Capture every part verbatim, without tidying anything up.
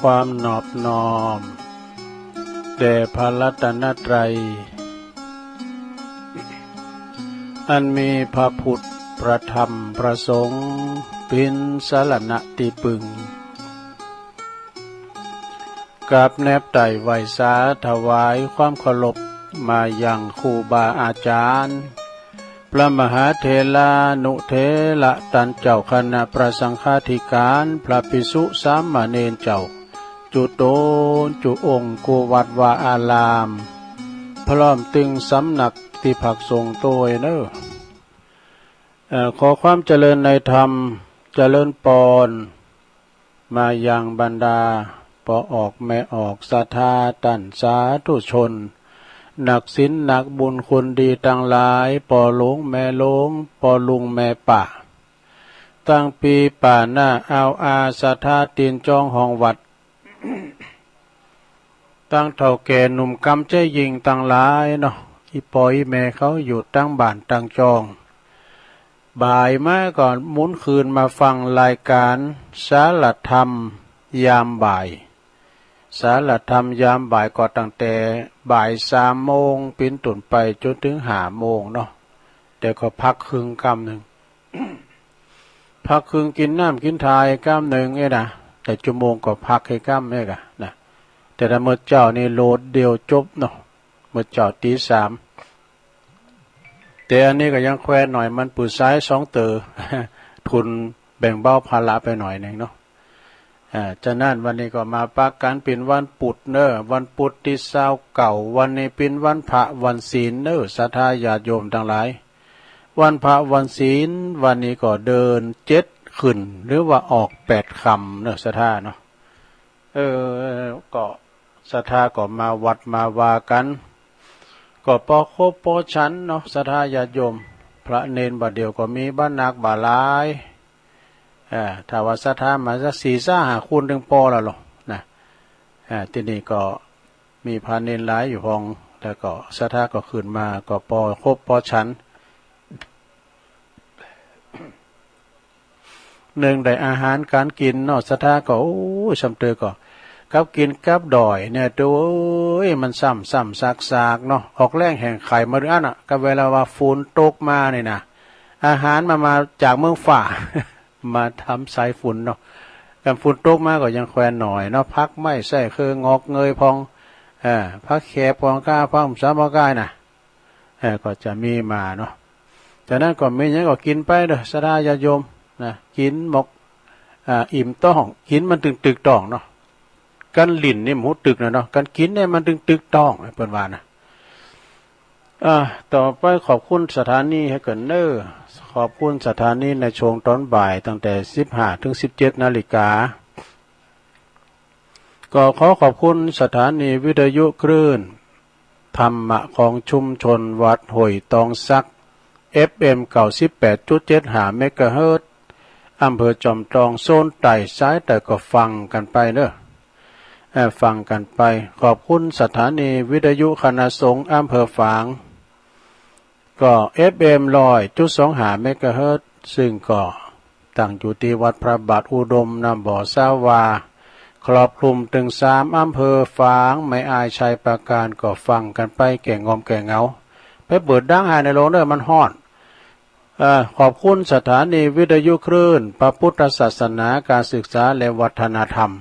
ความนอบน้อมแด่พระรัตนตรัย อันมีพระพุทธ พระธรรม พระสงฆ์ เป๋นสรณะตี้ปึง กราบแนบไต่ไหว้สาถวายความเคารพมายังครูบาอาจารย์ พระมหาเถรานุเถระต้านเจ้าคณะพระสังฆาธิการ พระภิกษุสามเณรเจ้า จุ๊ต๋นจุ๊องค์ กู้วัดวาอาราม พร้อมตึงสำนักตี้พักสงฆ์ตวยเน่อ เอ่อ ขอความเจริญในธรรม เจริญปอน มายังบรรดาป้อออกแม่ออกศรัทธาต้านสาธุชน นักศีลนักบุญคนดีตังหลาย ป้อหลวงแม่หลวง ป้อลุงแม่ป้า ตังปี๋ป๋าหน้า อาวอาศรัทธาตี๋นจองห้องวัด ตังเฒ่าแก่หนุ่มกำใจ๊ยิ่งตังหลายเนาะ อี่ป้ออี่แม่เขาอยู่ตังบ้านตังจอง บ่ายมาก็หมุนคืนมาฟังรายก๋านสารธรรมยามบ่าย สารธรรมยามบ่ายก็ตั้งแต่บ่ายสามโมงเป๋นต้นไปจ๋นเถิงห้าโมงเนาะ แต่ก็พักเคิ่งก้ำนึ่ง พักเคิ่งกิ๋นน้ำกิ๋นถ่าก้ำนึ่งเอ๊ะนะ แต่จั่วโมงก็พักแค่ก้ำเอ๊ะกะนะ แต่ถ้าเมื่อเจ๊านี่โหลดเดียวจบเนาะ เมื่อเจ๊าตี๋สาม แต่อันนี้ก็ยังแควนหน่อย มันปือสายสองเต๋อ ทุนแบ่งเบาภาระไปหน่อยนึ่งเนาะ อ่า ฉะนั้นวันนี้ก็มาปะกั๋นเป๋นวันปุธเน่อ วันปุธตี้ซาวเก้า วันนี้เป๋นวันพระวันศีลเน่อ ศรัทธาญาติโยมตังหลาย วันพระวันศีล วันนี้ก็เดือนเจ็ดขึ้น หรือว่าออกแปดค่ำเน่อ ศรัทธาเนาะ เออ ก็ศรัทธาก็มาวัดมาวากั๋น ก็ปอครบปอฉันเนาะ ศรัทธาญาติโยม พระเณรบ่าเดี่ยวก็มีบ่านักบ่าหลาย อ่า ถ้าว่าศรัทธามาสักสี่ซาห้าคนเถิงปอแล้วลอนะ อ่า ตี้นี่ก็มีพระเณรหลายอยู่พ่อง แล้วก็ศรัทธาก็ขึ้นมา ก็ปอครบปอฉัน นึ่งได้อาหารก๋านกิ๋นเนาะ ศรัทธาก็ โอ้ย ส่ำเตอก็ กับกิ๋นกับด่อยเนี่ย โตเอ้ย มันซ้ำๆ ซากๆ เนาะ ออกแฮงแห่งไข่มาด้วยอั้นน่ะ ก็เวลาว่าฝนตกมานี่นะ อาหารมันมาจากเมืองฟ้า มาทำสายฝนเนาะ กั๋นฝนตกมาก็ยังแควนหน่อยเนาะ ผักไม้ใส้เคิงงอกเงยพ่อง เออ ผักแขบพ่องก้า ผักสามะก้านะ เออ ก็จะมีมาเนาะ จากนั้นก็มีหยังก็กิ๋นไปเน่อ ศรัทธาญาติโยมนะ กิ๋นหมก อ่า อิ่มต๊อง กิ๋นมันตึงตึกต๊องเนาะ กั๋นลิ้นนี่มันบ่ตึกนะเนาะ กั๋นกิ๋นเนี่ยมันตึงตึกต๊อง เปิ้นว่านะ อ่า ต่อไปขอบคุณสถานีหื้อเกินเน่อ ขอบคุณสถานีในช่วงต๋อนบ่ายตั้งแต่สิบห้าเถิงสิบเจ็ดนาฬิกา ก็ขอขอบคุณสถานีวิทยุคลื่นธรรมะของชุมชนวัดห้วยตองสัก เอฟเอ็ม เก้าสิบแปดจุดเจ็ดห้า เมกะเฮิรตซ์ อำเภอจอมทอง โซนใต้ สายใต้ก็ฟังกั๋นไปเน่อ เอ่อ ฟังกั๋นไป ขอบคุณสถานีวิทยุคณะสงฆ์อำเภอฝาง ก็ เอฟเอ็ม ร้อยจุดสองห้า เมกะเฮิรตซ์ ซึ่งก็ตั้งอยู่ตี้วัดพระบาทอุดม น้ำบ่อ สาวา ครอบคลุมเถิงสามอำเภอ ฝาง แม่อาย ชัยปราการ ก็ฟังกั๋นไปแก่งอมแก่เหงา ไปเปิดดังหายในโรงเน่อ มันฮ้อน เอ่อ ขอบคุณสถานีวิทยุคลื่นพระพุทธศาสนา การศึกษาและวัฒนธรรม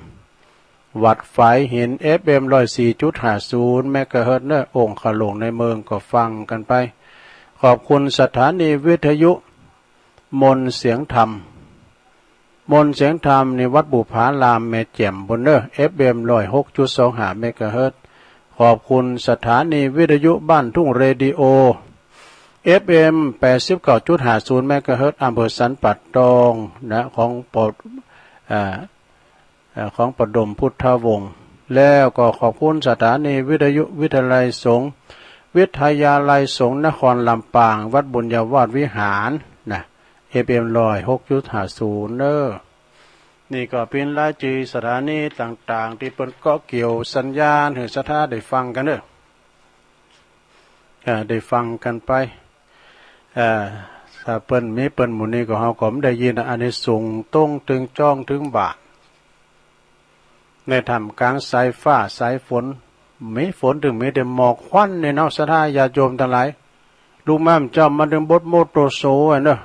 วัดฝายหิน เอฟเอ็ม ร้อยสี่จุดห้าศูนย์ เมกะเฮิรตซ์ เน่อ องค์ขะหลวงในเมืองก็ฟังกั๋นไป ขอบคุณสถานีวิทยุมนต์เสียงธรรม มนต์เสียงธรรมนี่วัดบุปผารามแม่แจ่มปู้นเน่อ เอฟเอ็ม ร้อยหกจุดสองห้า เมกะเฮิรตซ์ ขอบคุณสถานีวิทยุบ้านทุ่งเรดิโอ เอฟเอ็ม แปดสิบเก้าจุดห้าศูนย์ เมกะเฮิรตซ์ อำเภอสันป่าตองนะ ของปอ เอ่อ เอ่อ ของประดมพุทธวงศ์ แล้วก็ขอบคุณสถานีวิทยุวิทยาลัยสงฆ์ วิทยาลัยสงฆ์นครลำปาง วัดบุญญาวาสวิหารนะ เอฟเอ็ม ร้อยหกจุดห้าศูนย์ เน่อ นี่ก็เป๋นรายจื้อสถานีต่างๆ ตี้เปิ้นเกาะเกี่ยวสัญญาณหื้อศรัทธาได้ฟังกั๋นเน่อ อ่า ได้ฟังกั๋นไป อ่า ถ้าเปิ้นมีเปิ้นหมู่นี้ก็เฮาก็บ่ได้ยินอานิสงส์ตรงเถิงจ้องเถิงบาท ในท่ามกลางสายฟ้าสายฝน มีฝนตึงมีแต่หมอกควันนี่เนาะ ศรัทธาญาติโยมตังหลาย ลุกมาเมื่อเจ๊ามาตึงบดโมโตโสอะเนาะ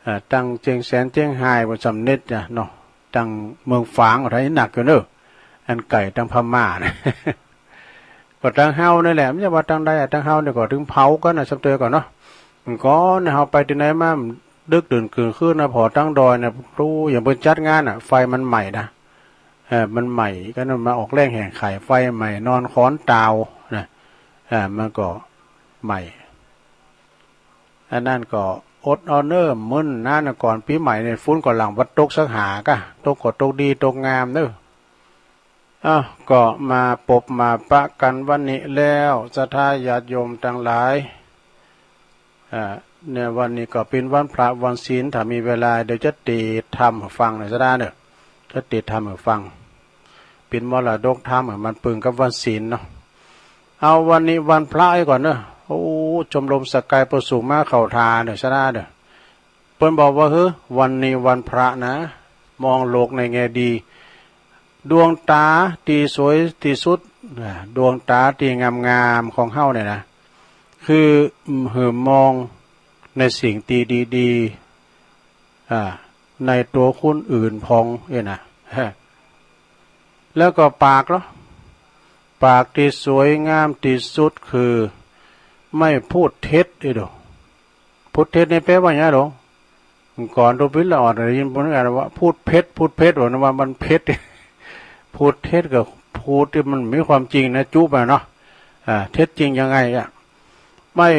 อ่า ตังเจียงแสนเจียงฮายบ่สำเร็จจ้ะเนาะ ตังเมืองฝางก็ได้หนักอยู่เนาะ อันไก๋ตังพม่านะ ก็ตังเฮานี่แหละ บ่ใจ้ว่าตังใดอะ ตังเฮานี่ก็ตึงเผากั๋นนะ ซ้ำเตื้อก่อนเนาะ ก่อนเฮาไปตี้ไหนมา ดึกดื่นเกิ่งคืนนะ ผ่อตังดอยนะ ฮู้ อย่างเปิ้นจัดงานน่ะ ไฟมันไหม้นะ เออ มันไหม้ ก็นั่นมาออกแฮงแห่งไข่ ไฟไหม้นอนขอนตาวนะ เออ มันก็ไหม้ อันนั้นก็อดเอาเน่อ มื้อนั้นน่ะ ก่อนปี๋ใหม่นี่ ฝนก็หลังว่าตกสักหาก้า ตกก็ตกดีตกงามเน่อ อ้าว ก็มาปบมาปะกั๋นวันนี้แล้ว ศรัทธาญาติโยมตังหลาย อ่า เนี่ย วันนี้ก็เป๋นวันพระวันศีล ถ้ามีเวลา เดี๋ยวจะเตสน์ธรรมหื้อฟังหน่อย ศรัทธาเน่อ จะเตสน์ธรรมหื้อฟัง เป๋นมรดกธรรม มันปึงกับวันศีลเนาะ เอาวันนี้วันพระไว้ก่อนเน่อ โอ้ ชมรมสกายประสูงมาเข้าท่าเน่อ ศรัทธาเน่อ เปิ้นบอกว่า เฮ้อ วันนี้วันพระนะ มองโลกในแง่ดี ดวงต๋าตี้สวยตี้สุด อ่า ดวงต๋าตี้งามๆ ของเฮาเนี่ยนะ คือหื้อมองในสิ่งตี้ดีๆ อ่า ในตั๋วคนอื่นพ่องเอ้ยนะ แล้วก็ปากเนาะ ปากตี้สวยงามตี้สุดคือ ไม่พูดเท็จ เอ้ยโด พูดเท็จนี่แปลว่าหยังโด ก่อนตูบิลละอ่อนได้ยินเปิ้นอ่านว่า พูดเพ็ด พูดเพ็ด ว่า ว่ามันเพ็ด พูดเท็จก็พูดตี้มันมีความจริงนะ จุ๊บอะเนาะ อ่า เท็จจริงยังไงอะ ไม่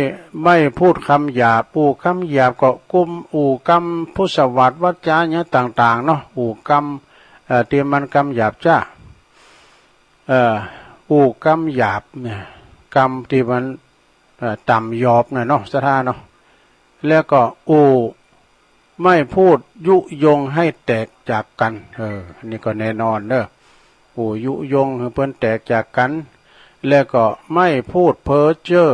ไม่พูดกำหยาบ อู้กำหยาบก็กุม อู้กำพุทธสวัสดิ์วาจาหยังต่างๆ เนาะ อู้กำ เอ่อ ตี้มันกำหยาบจ๊า เอ่อ อู้กำหยาบเนี่ย กำตี้มัน เอ่อ ต่ำหยาบน่ะเนาะ ศรัทธาเนาะ แล้วก็อู้ ไม่พูดยุยงให้แตกจากกั๋น เออ อันนี้ก็แน่นอนเน่อ อู้ยุยงหื้อเปิ้นแตกจากกั๋น แล้วก็ไม่พูดเพ้อเจ้อ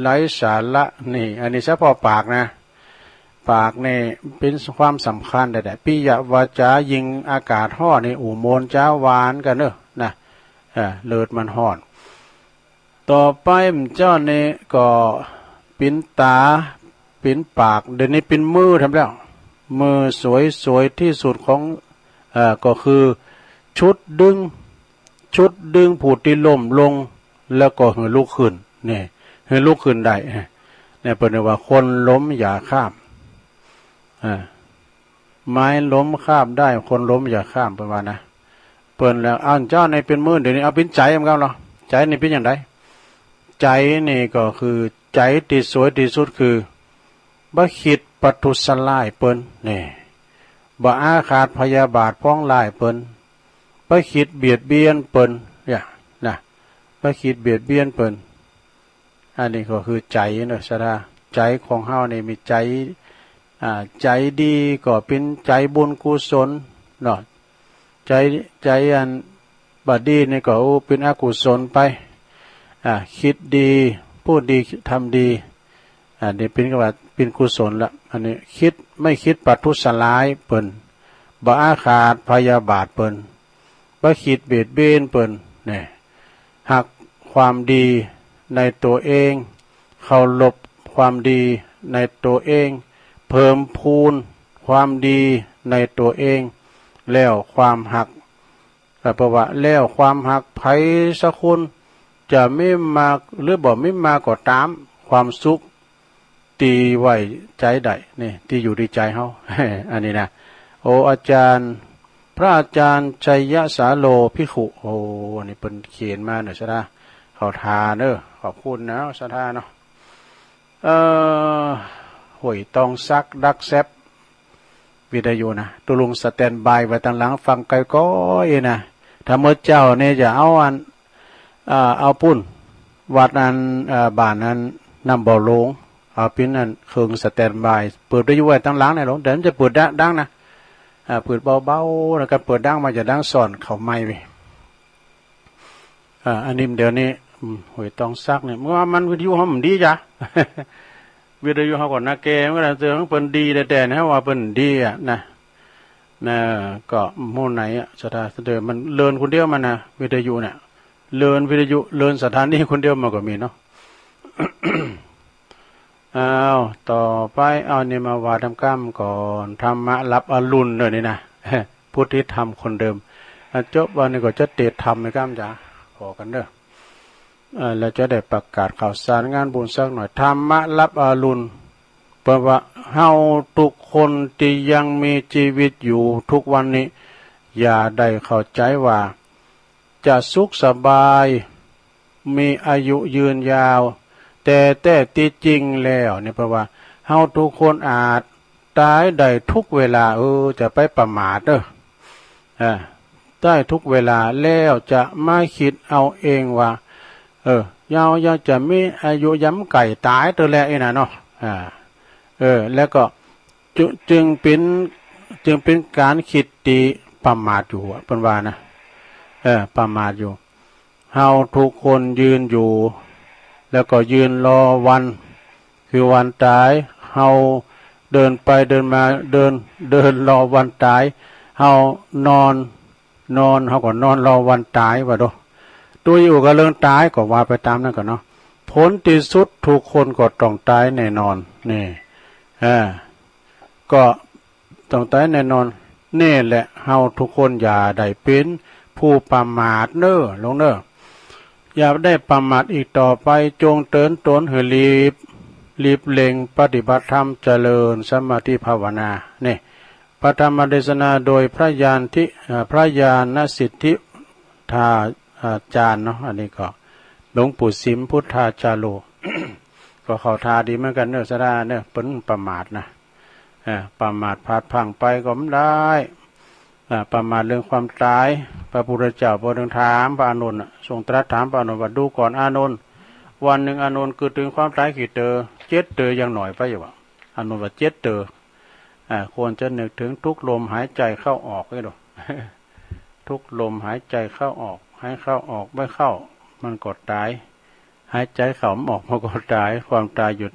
ไร้สาระ นี่ อันนี้เฉพาะปากนะ ปากนี่เป๋นความสำคัญแต๊ๆ ปิยวาจา ยิ่งอากาศฮ้อนนี่ อู้มนต์จ๋าหวานกั๋นเน่อ นะ เออ เลิศมันฮ้อน ต่อไปเจ้านี่ก็เป๋นต๋า เป๋นปาก เดี๋ยวนี้เป๋นมือแถมแล้ว มือสวยๆ ตี้สุดของ เอ่อ ก็คือ ฉุดดึง ฉุดดึงผู้ตี้ล้มลง แล้วก็หื้อลุกขึ้น นี่ หื้อลุกขึ้นได้ เนี่ย เปิ้นเรียกว่าคนล้มอย่าข้าม อ่า ไม้ล้มข้ามได้ คนล้มอย่าข้าม เปิ้นว่านะ เปิ้นแล้ว อันเจ้านี่เป๋นมือ เดี๋ยวนี้เอาเป๋นใจ๋เหมือนกั๋นลอ ใจ๋นี่เป๋นอย่างใด ใจ๋นี่ก็คือ ใจ๋ตี้สวยตี้สุดคือ บ่คิดประทุษร้ายเปิ้น นี่ บ่อาฆาตพยาบาทปองร้ายเปิ้น บ่คิดเบียดเบียนเปิ้น เนี่ย นะ บ่คิดเบียดเบียนเปิ้น อันนี้ก็คือใจ๋เนาะ ศรัทธา ใจ๋ของเฮานี่มีใจ๋ อ่า ใจ๋ดีก็เป๋นใจ๋บุญกุศลเนาะ ใจ๋ ใจ๋อันบ่ดีนี่ก็ โอ้ เป๋นอกุศลไป อ่า คิดดี พูดดี ทำดี อ่า นี่เป๋นกำว่าเป๋นกุศลละ อันนี้คิด ไม่คิดประทุษร้ายเปิ้น บ่อาฆาตพยาบาทเปิ้น บ่คิดเบียดเบียนเปิ้น เนี่ย ฮักความดีในตั๋วเอง เคารพความดีในตั๋วเอง เพิ่มพูนความดีในตั๋วเอง แล้วความฮัก ก็แปลว่า แล้วความฮักใผสักคน จะมีมาหรือบ่มีมาก็ต๋าม ความสุข ตี้ไว้ใจ๋ได้ นี่ ตี้อยู่ตี้ใจ๋เฮา อันนี้นะ โอ้ อาจ๋ารย์ พระอาจ๋ารย์ ชัยสาโรภิกขุ โอ้ อันนี้เปิ้นเขียนมาเนาะ ศรัทธา เข้าท่าเนาะ ขอบคุณนะ ศรัทธาเนาะ เอ่อ ห้วยตองสัก ดักแซบ วิทยุนะ ตุ๊ลุงสแตนด์บายไว้ตังหลังฟังไกลก้อยนะ ถ้าเมื่อเจ๊านี่จะเอาอัน อ่า เอาปู๊น วัดอัน อ่า บ้านอันน้ำบ่อหลง เอาเป๋นอันเครื่องสแตนด์บาย เปิดวิทยุไว้ตังหลังเนี่ยหลง แต่มันจะเปิดดังๆ นะ อ่า เปิดเบาๆ แล้วก็เปิดดัง มันจะดังซ้อนเข้าไมค์ไป อ่า อันนี้เดี๋ยวนี้ อืม ห้วยตองสักเนี่ย เมื่อวานมันวิทยุเฮามันดีจ้ะ วิทยุเฮาก็นาแก มันก็เตือนเปิ้นดีแต๊ๆ นะ ว่าเปิ้นดีอะนะ นะ ก็หมู่ไหนอะ ศรัทธา เดี๋ยวมันเลินคนเดียวมันนะ วิทยุเนี่ย เลินวิทยุ เลินสถานีคนเดียวมันก็มีเนาะ อ้าว ต่อไป เอานี่มาว่าธรรมก้ำก่อน ธรรมะรับอรุณเด้อนี่นะ พุทธิธรรมคนเดิม อ่ะ จบวันนี้ก็จะเตะธรรมในก้ำจ๋า ขอกันเด้อ เอ่อ แล้วจะได้ประกาศข่าวสารงานบุญสักหน่อย ธรรมะรับอรุณ เปิ้นว่า เฮาทุกคนตี้ยังมีจีวิตอยู่ทุกวันนี้ อย่าได้เข้าใจ๋ว่า จะสุขสบาย มีอายุยืนยาว แต่แต๊ตี้จริงแล้วเนี่ย เปิ้นว่า เฮาทุกคนอาจต๋ายได้ทุกเวลา เออ จะไปประมาทเด้อ อ่า ได้ทุกเวลา แล้วจะมาคิดเอาเองว่า เออ เฮายังจะมีอายุยามใก้ต๋ายเตื้อแลอี้นะเนาะ อ่า เออ แล้วก็ จึง จึงเป๋น จึงเป๋นก๋านคิดตี้ประมาทอยู่อะ เปิ้นว่านะ เออ ประมาทอยู่ เฮาทุกคนยืนอยู่ แล้วก็ยืนรอวัน คือวันต๋าย เฮาเดินไปเดินมา เดิน เดินรอวันต๋าย เฮานอน นอน เฮาก็นอนรอวันต๋ายว่าโด ตุ๊ยอยู่กับเรื่องต๋าย ก็ว่าไปต๋ามนั้นก่อเนาะ ผลตี้สุดทุกคนก็ต้องต๋ายแน่นอน นี่ อ่า ก็ต้องต๋ายแน่นอน นี่แหละ เฮาทุกคนอย่าได้เป๋นผู้ประมาทเน้อ ลูกเน้อ อย่าได้ประมาทอีกต่อไป จงเตินต๋นหื้อหลีบ หลีบเล็งปฏิบัติธรรม เจริญสมาธิภาวนา นี่ พระธรรมเทศนาโดยพระญาณทิ เอ่อ พระญาณสิทธิธา อาจ๋ารย์เนาะ อันนี้ก็หลวงปู่สิมพุทธาจาโร ก็เข้าท่าดีเหมือนกั๋นเน้อ ศรัทธาเน้อ เปิ้นประมาทนะ เออ ประมาทพลาดพลั้งไปก็บ่ได้ อ่า ประมาทเรื่องความต๋าย พระพุทธเจ้าเปิ้นถามพระอานนท์น่ะ ทรงตรัสถามพระอานนท์ว่า ดูก่อนอานนท์ วันนึ่งอานนท์กึ๊ดเถิงความต๋ายกี่เตื้อ เจ็ดเตื้อยังหน่อยไปอยู่บ่ อานนท์ว่า เจ็ดเตื้อ อ่า ควรจะนึกเถิงทุกลมหายใจ๋เข้าออก เอ้ยดู ทุกลมหายใจ๋เข้าออก หายเข้าออกบ่เข้า มันก็ต๋าย หายใจ๋เข้าบ่ออก มันก็ต๋าย ความต๋ายอยู่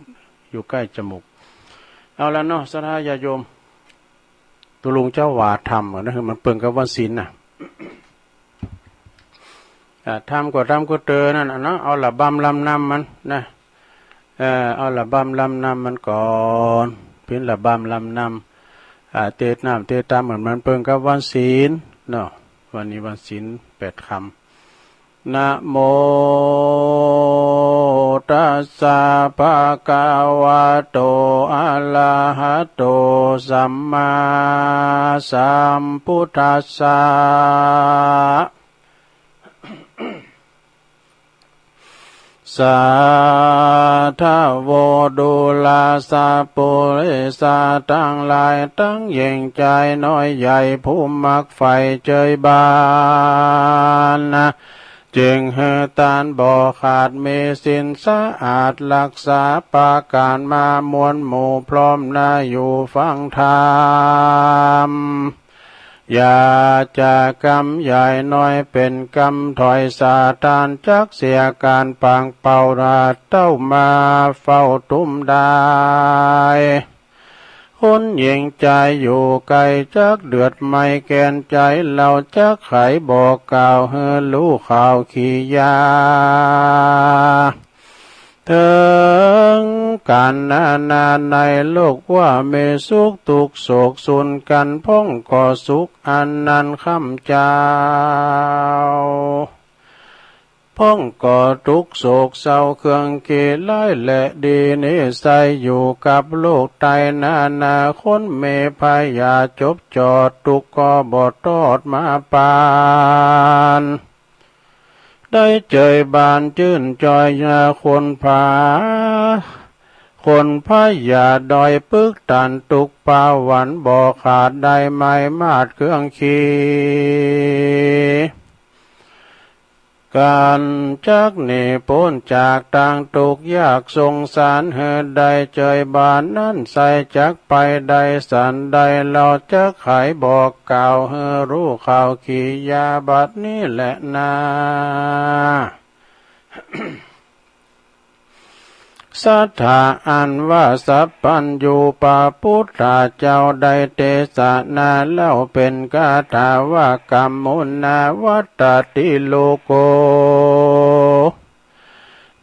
อยู่ใก้จมูก เอาละเนาะ ศรัทธาญาติโยม ตุ๊ลุงเจ้าว่าธรรมอะนะ มันเปิงกับวันศีลน่ะ อ่า ธรรมก็ธรรมก็เตอนั่นน่ะเนาะ เอาระบำลำนำมันนะ เอ่อ เอาระบำลำนำมันก่อน เป๋นระบำลำนำ อ่า เตะน้ำเตะตา เหมือนมันเปิงกับวันศีลเนาะ วันนี้วันศีลแปดค่ำ นะโมตัสสะ ภะคะวะโต อะระหะโต สัมมาสัมพุทธัสสะ สาธะโว ดูราสะปุริสะตังหลาย ตังเยิ่งจายน้อยใหญ่ ผู้มักใฝ่เจยบานนะ จึงหื้อตานบ่ขาด มีศีลสะอาด ฮักษาปาการมามวลหมู่พร้อมนา อยู่ฟังธรรม อย่าจะกำใหญ่น้อยเป๋นกำถอย ซาตานจักเสียก๋านปางเป่า ราเต้ามาเฝ้าตุ้มได้ คนเยิ่งจายอยู่ไก๋ จักเดือดไหม้แก่นใจ๋ เฮาจักไขบอกกล่าว หื้อฮู้ข่าวขียา เถิงกั๋นนานาในโลก ว่ามีสุขตุ๊กข์โศกสุนกั๋น พ่องก่อสุขอันนั้นค่ำเจ้า พ่องก่อตุ๊กข์โศกเศร้า เครื่องขี้ร้ายและดี นิสัยอยู่กับโลกไตนานา คนมีพยาธิจบจอด ตุ๊กข์ก็บ่ทอดมาปาน ได้เจยบานจื้นจอย ยาคนผา คนพยาธิด้อยปึกตัน ตุ๊กข์ปาหวันบ่ขาด ได้ไม้มาดเครื่องขี กั๋นจักหนีป๊นจากตางตุ๊กข์ยากสงสาร หื้อได้เจยบานนั้นไส้ จักไปได้สันใด เฮาจักไขบอกกล่าว หื้อฮู้ข่าวขียา บัดนี้แหละนา สัตถาอันว่าสัพพัญญูพระพุทธเจ้าได้เตสนาเล่าเป๋นคาถาว่า กัมมุนาวัตติโลโก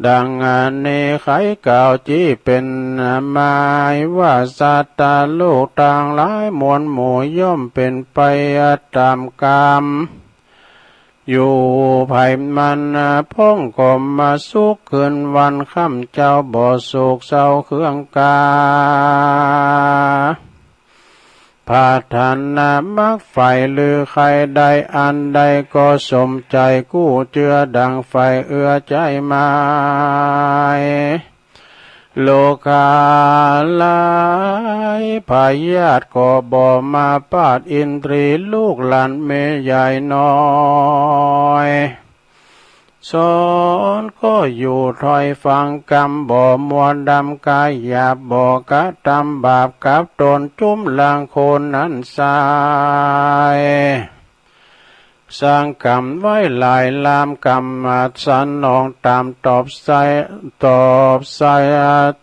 ดังอันนี้ไขกล่าวจี้เป๋นหมายว่าสัตว์โลกตังหลายมวลหมู่ย่อมเป๋นไปต๋ามกรรม อยู่ไผมัน พ่องก็มาสุขคืนวันค่ำ เจ้าบ่โศกเศร้าเคืองกา ปรารถนามักใฝ่หรือใค่ได้อันใดก็สมใจ๋กู้เจื้อดังใฝ่เอื้อใจ๋หมาย โรคาหลายพยาธิก็บ่มาปาดอินทรีย์ลูกหลานแม่ใหญ่น้อย สอนก็อยู่ถ้อยฟังกำ บ่มัวดำกายหยาบ บ่กระทำบาปกับต๋น จุ้มล้างคนนั้นไส้ สร้างกรรมไว้หลายลาม กรรมสนองต๋ามตอบใส่ ตอบใส่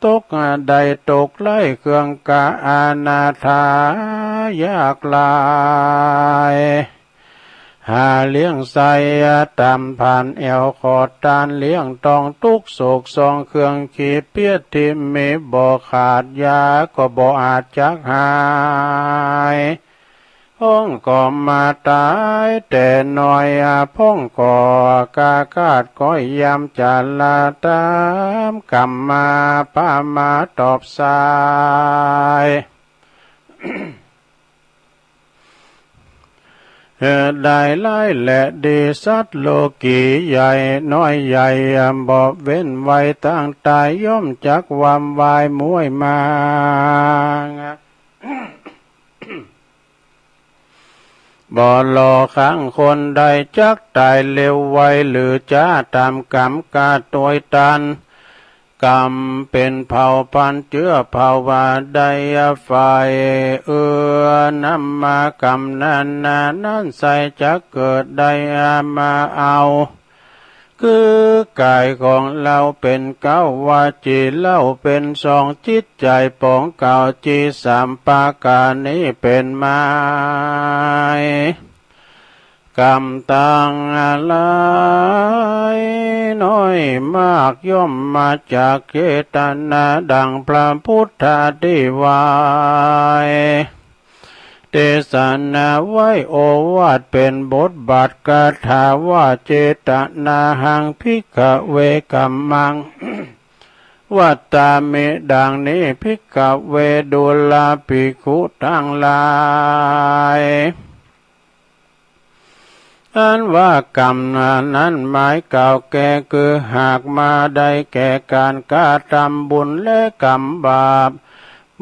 ตกได้ตกไร้เคืองกา อนาถา ยากหลาย หาเลี้ยงไส้ต๋ามผ่านแอ่ว ขอทานเลี้ยงต้อง ตุ๊กข์โศกซองเคืองขีด เปียดทิ่มมีบ่ขาด ยาก็บ่อาจจักหาย พ่องก็มาต๋ายแต่น้อย พ่องก็กาขาดก้อยยำ จะละต๋ามกรรมมา ปามาตอบใส่ เออ ได้ร้ายและดี สัตว์โลกีใหญ่น้อยใหญ่ บ่เว้นไว้ ตังต๋ายย่อมจักวำวายมวยมา บ่รอครั้งคนใด จักต๋ายเร็วไว หรือจ๊าต๋ามกรรมกาตวยตัน กรรมเป๋นเผ่าพันธุ์เจื้อเผ่าว่าได้ ฝ่ายเอื้อนำมากรรมนานานั้นไส้ จักเกิดได้มาเอา คือกายของเฮาเป๋นเก๊า วจีเฮาเป๋นสอง จิตใจ๋ป๋องเก้า จีสามประก๋านนี้เป๋นไม้ กรรมตังหลายน้อยมาก ย่อมมาจากเจตนา ดังพระพุทธาธิบาย เตสนาไว้โอวาทเป๋นบทบาทคาถาว่า เจตนาหัง ภิกขเว กัมมัง วัตตามิ ดังนี้ ภิกขเว ดูราภิกขุตังหลาย อันว่ากรรมนั้นหมายกล่าวแก่ คือหากมาได้แก่ก๋านกระทำบุญและกรรมบาป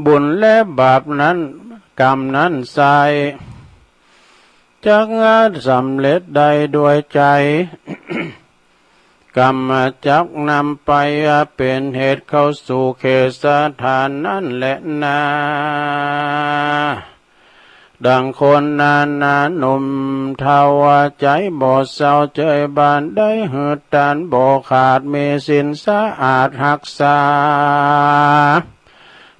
บุญและบาปนั้น กรรมนั้นไส้ จักสำเร็จได้ด้วยใจ๋ กรรมจักนำไปเป๋นเหตุเข้าสู่เขตสถานนั้นแลนา ดังคนนานาหนุ่มเฒ่า ใจ๋บ่เศร้าเจยบาน ได้หื้อตานบ่ขาด มีศีลสะอาดฮักษา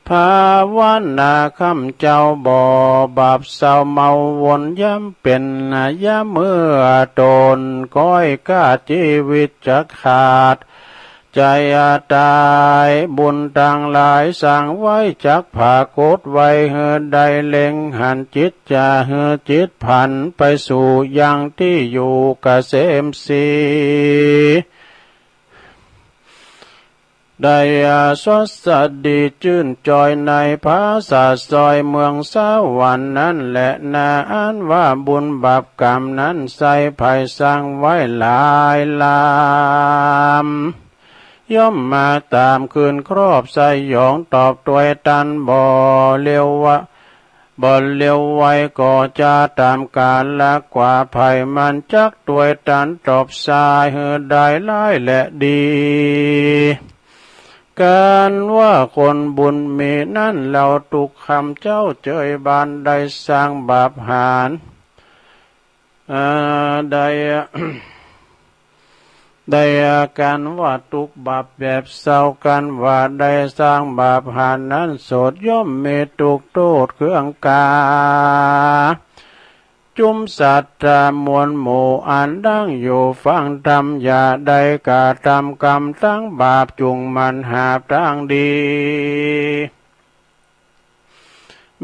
ภาวนาค่ำเจ๊าบ่บาปเศร้าเมาวน ยามเป๋นยามเมื่อต๋นก้อยกาด จีวิตจักขาด ใจ๋ต๋าย บุญตังหลายสร้างไว้ จักผากฏไว้หื้อได้เล็งหัน จิตจะหื้อจิตผันไปสู่ยังตี้อยู่เกษมสี ได้สวัสดีจื้นจอยในผาสาทซอยเมืองสวรรค์นั้นแลนา อันว่าบุญบาปกรรมนั้นไส้ ใผสร้างไว้หลายลาม ย่อมมาต๋ามคืนครอบสยอง ตอบตวยตันบ่เร็วว่า บ่เร็วไวก็จะต๋ามกาละกว่า ใผมันจักตวยตันตอบสายหื้อได้ร้ายและดี ก๋านว่าคนบุญมีนั้น เฮาตุ๊กค่ำเจ๊าเจยบาน ได้สร้างบาปหาน อ่า ได้ ได้อาการว่าตุ๊กข์บาปแบบเศร้า กันว่าได้สร้างบาปหานั้นโสด ย่อมมีตุ๊กข์โต้ษเครื่องกา จุมสัตตะมวลหมู่อันตั้งอยู่ฟังธรรม อย่าได้กระทำกรรมตังบาป จุ่งหมั่นหาตังดี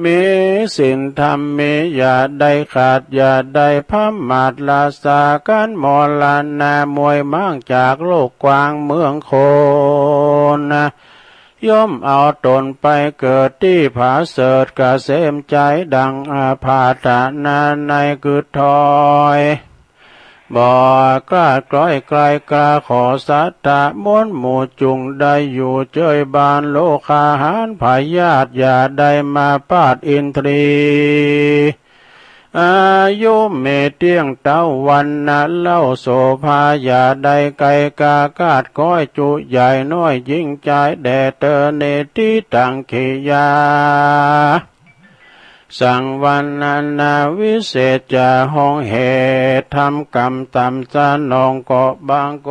มีศีลธรรมมี อย่าได้ขาด อย่าได้พมาท รักษากั๋นมรณะ มวยหมางจากโลกกว้างเมืองคน ย่อมเอาตนไปเกิดตี้ผาเสริฐเกษมไชย ดังอาพาธนาในกึ๊ดถ้อย บ่กล้าใก้ใกล้กล้า ขอสัตตะมวลหมู่จุ่งได้อยู่เจยบานโลกาหาร พยาธิอย่าได้มาปาดอินทรีย์ อายุมีเตี้ยงเต๊า วรรณะเล่าโสภา อย่าได้ไกลกา คาดคอยจุใหญ่น้อยยิ่งจาย แด่เธอในตี้ตังกิริยา สังวรรณนาวิเศษ จะห้องเหตุทำกรรมต๋ามสนอง ก็บังค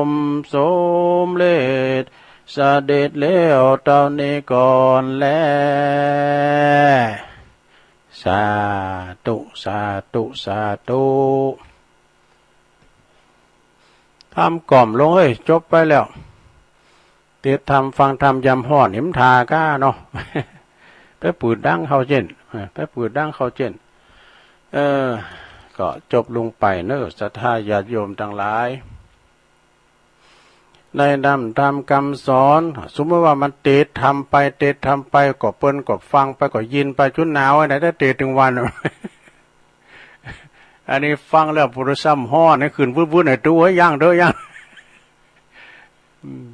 มสมเร็จเสด็จแล้วเต้านี้ก่อนแล สาธุ สาธุ สาธุ ธรรมก่อมลงเอ้ย จบไปแล้ว เตสน์ธรรมฟังธรรมยามฮ้อน หนิมทาก้าเนาะ ไปปืดดังเข้าเจ้น เออ ไปปืดดังเข้าเจ้น เออ ก็จบลงไปเนาะ ศรัทธาญาติโยมตังหลาย ในธรรม ธรรมกำสอน สมมุติว่ามันเตสน์ธรรมไป เตสน์ธรรมไป ก็เปิ้นก็ฟังไป ก็ยินไปจุ๊นหนาวไอ้ไหน ถ้าเตสน์ตึงวัน อันนี้ฟังแล้วปุถุชนฮ้อน หื้อขึ้นวืดๆ หน่อย ดู เฮ้ย ยังเต๊อะ ยัง อืม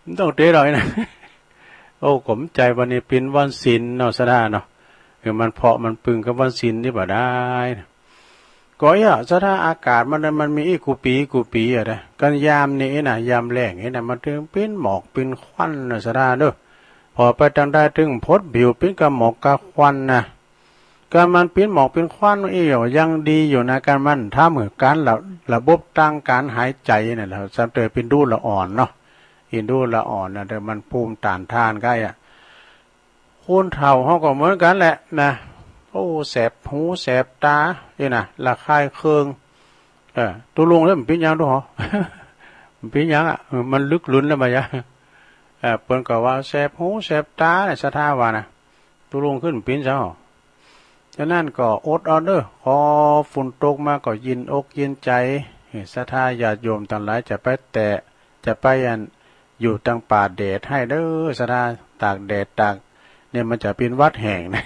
มันต้องเตสน์หน่อยนะ โอ้ ก็บ่ใจ้วันนี้เป๋นวันศีลเนาะ ศรัทธาเนาะ เออ มันเพาะมันปึงกับวันศีลนี่บ่ได้นะ ก็เอี้ย ศรัทธา อากาศมัน มันมีอี้กู้ปี๋กู้ปี๋อะนะ กั๋นยามนี้นะ ยามแล้งนี่นะ มันตึงเป๋นหมอกเป๋นควันนะ ศรัทธาเนาะ ผ่อไปตางใดตึงผดผิวเป๋นกะหมอกกะควันนะ กั๋นมันเป๋นหมอกเป๋นควันอี้อยู่ ยังดีอยู่นะ กั๋นมันทำหื้อก๋านระ ระบบตางก๋านหายใจ๋น่ะ แล้วซ้ำเตยเป๋นดูละอ่อนเนาะ อินดูละอ่อนน่ะ เดี๋ยวมันภูมิต้านทานก้าอะ คนเฒ่าเฮาก็เหมือนกั๋นแหละนะ โอ้ แสบหูแสบต๋า นี่นะ ระคายเคือง เออ ตุ๊ลุงแล้วมันเป๋นหยังตุ๊หอ มันเป๋นหยังอะ เออ มันลึกลืนแล้วบ่ายะ เออ เปิ้นก็ว่าแสบหูแสบต๋าเนี่ย ศรัทธาว่านะ ตุ๊ลุงขึ้นเป๋นเจ้า ฉะนั้นก็อดเอาเน่อ ขอฝนตกมาก็เย็นอกเย็นใจ๋ ศรัทธาญาติโยมตังหลายจะไปแตะ จะไปอัน อยู่ตางป่าแดดไห้เน่อ ศรัทธา ตากแดดตาก เนี่ยมันจะเป๋นหวัดแห้งนะ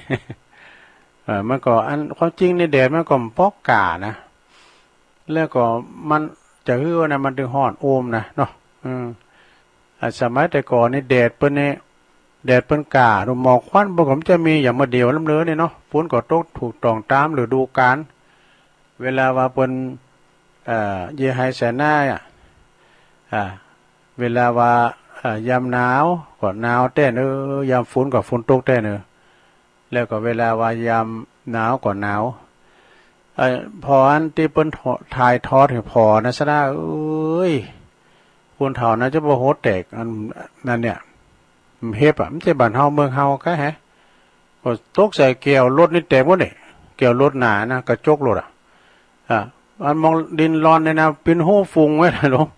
เออ มันก็อัน ความจริงนี่แดดมันก็บ่ปอกก้านะ แล้วก็มันจะหื้อว่านะ มันตึงฮ้อนโอมนะเนาะ อืม อ่ะ สมัยแต่ก่อนนี่แดดเปิ้นนี่ แดดเปิ้นก้า หมอกควันเปิ้นก็บ่จะมีอย่างเมื่อเดี๋ยวลำเลินนี่เนาะ ฝนก็ตกถูกต้องต๋ามฤดูกาล เวลาว่าเปิ้น เอ่อ เยียะไฮ่ไถนาอะ อ่า เวลาว่า เอ่อ ยามหนาวก็หนาวแต๊เน่อ ยามฝนก็ฝนตกแต๊เน่อ แล้วก็เวลาว่ายามหนาวก็หนาว เอ่อ ผ่ออันตี้เปิ้นถ่ายทอดหื้อผ่อนะ ศรัทธาเอ้ย คนเฒ่านะจะบ่หัวแตก อันนั้นเนี่ย มันเห็บอะ มันจะบ้านเฮาเมืองเฮาก้าแฮะ ก็ตกใส่แก้วรถนี่แตกหมดนี่ แก้วรถหนานะ กระจกรถอะ อ่ะ อันมองดินร่อนนี่นะ เป๋นฮู้ฝุ่งไว้นะหลวง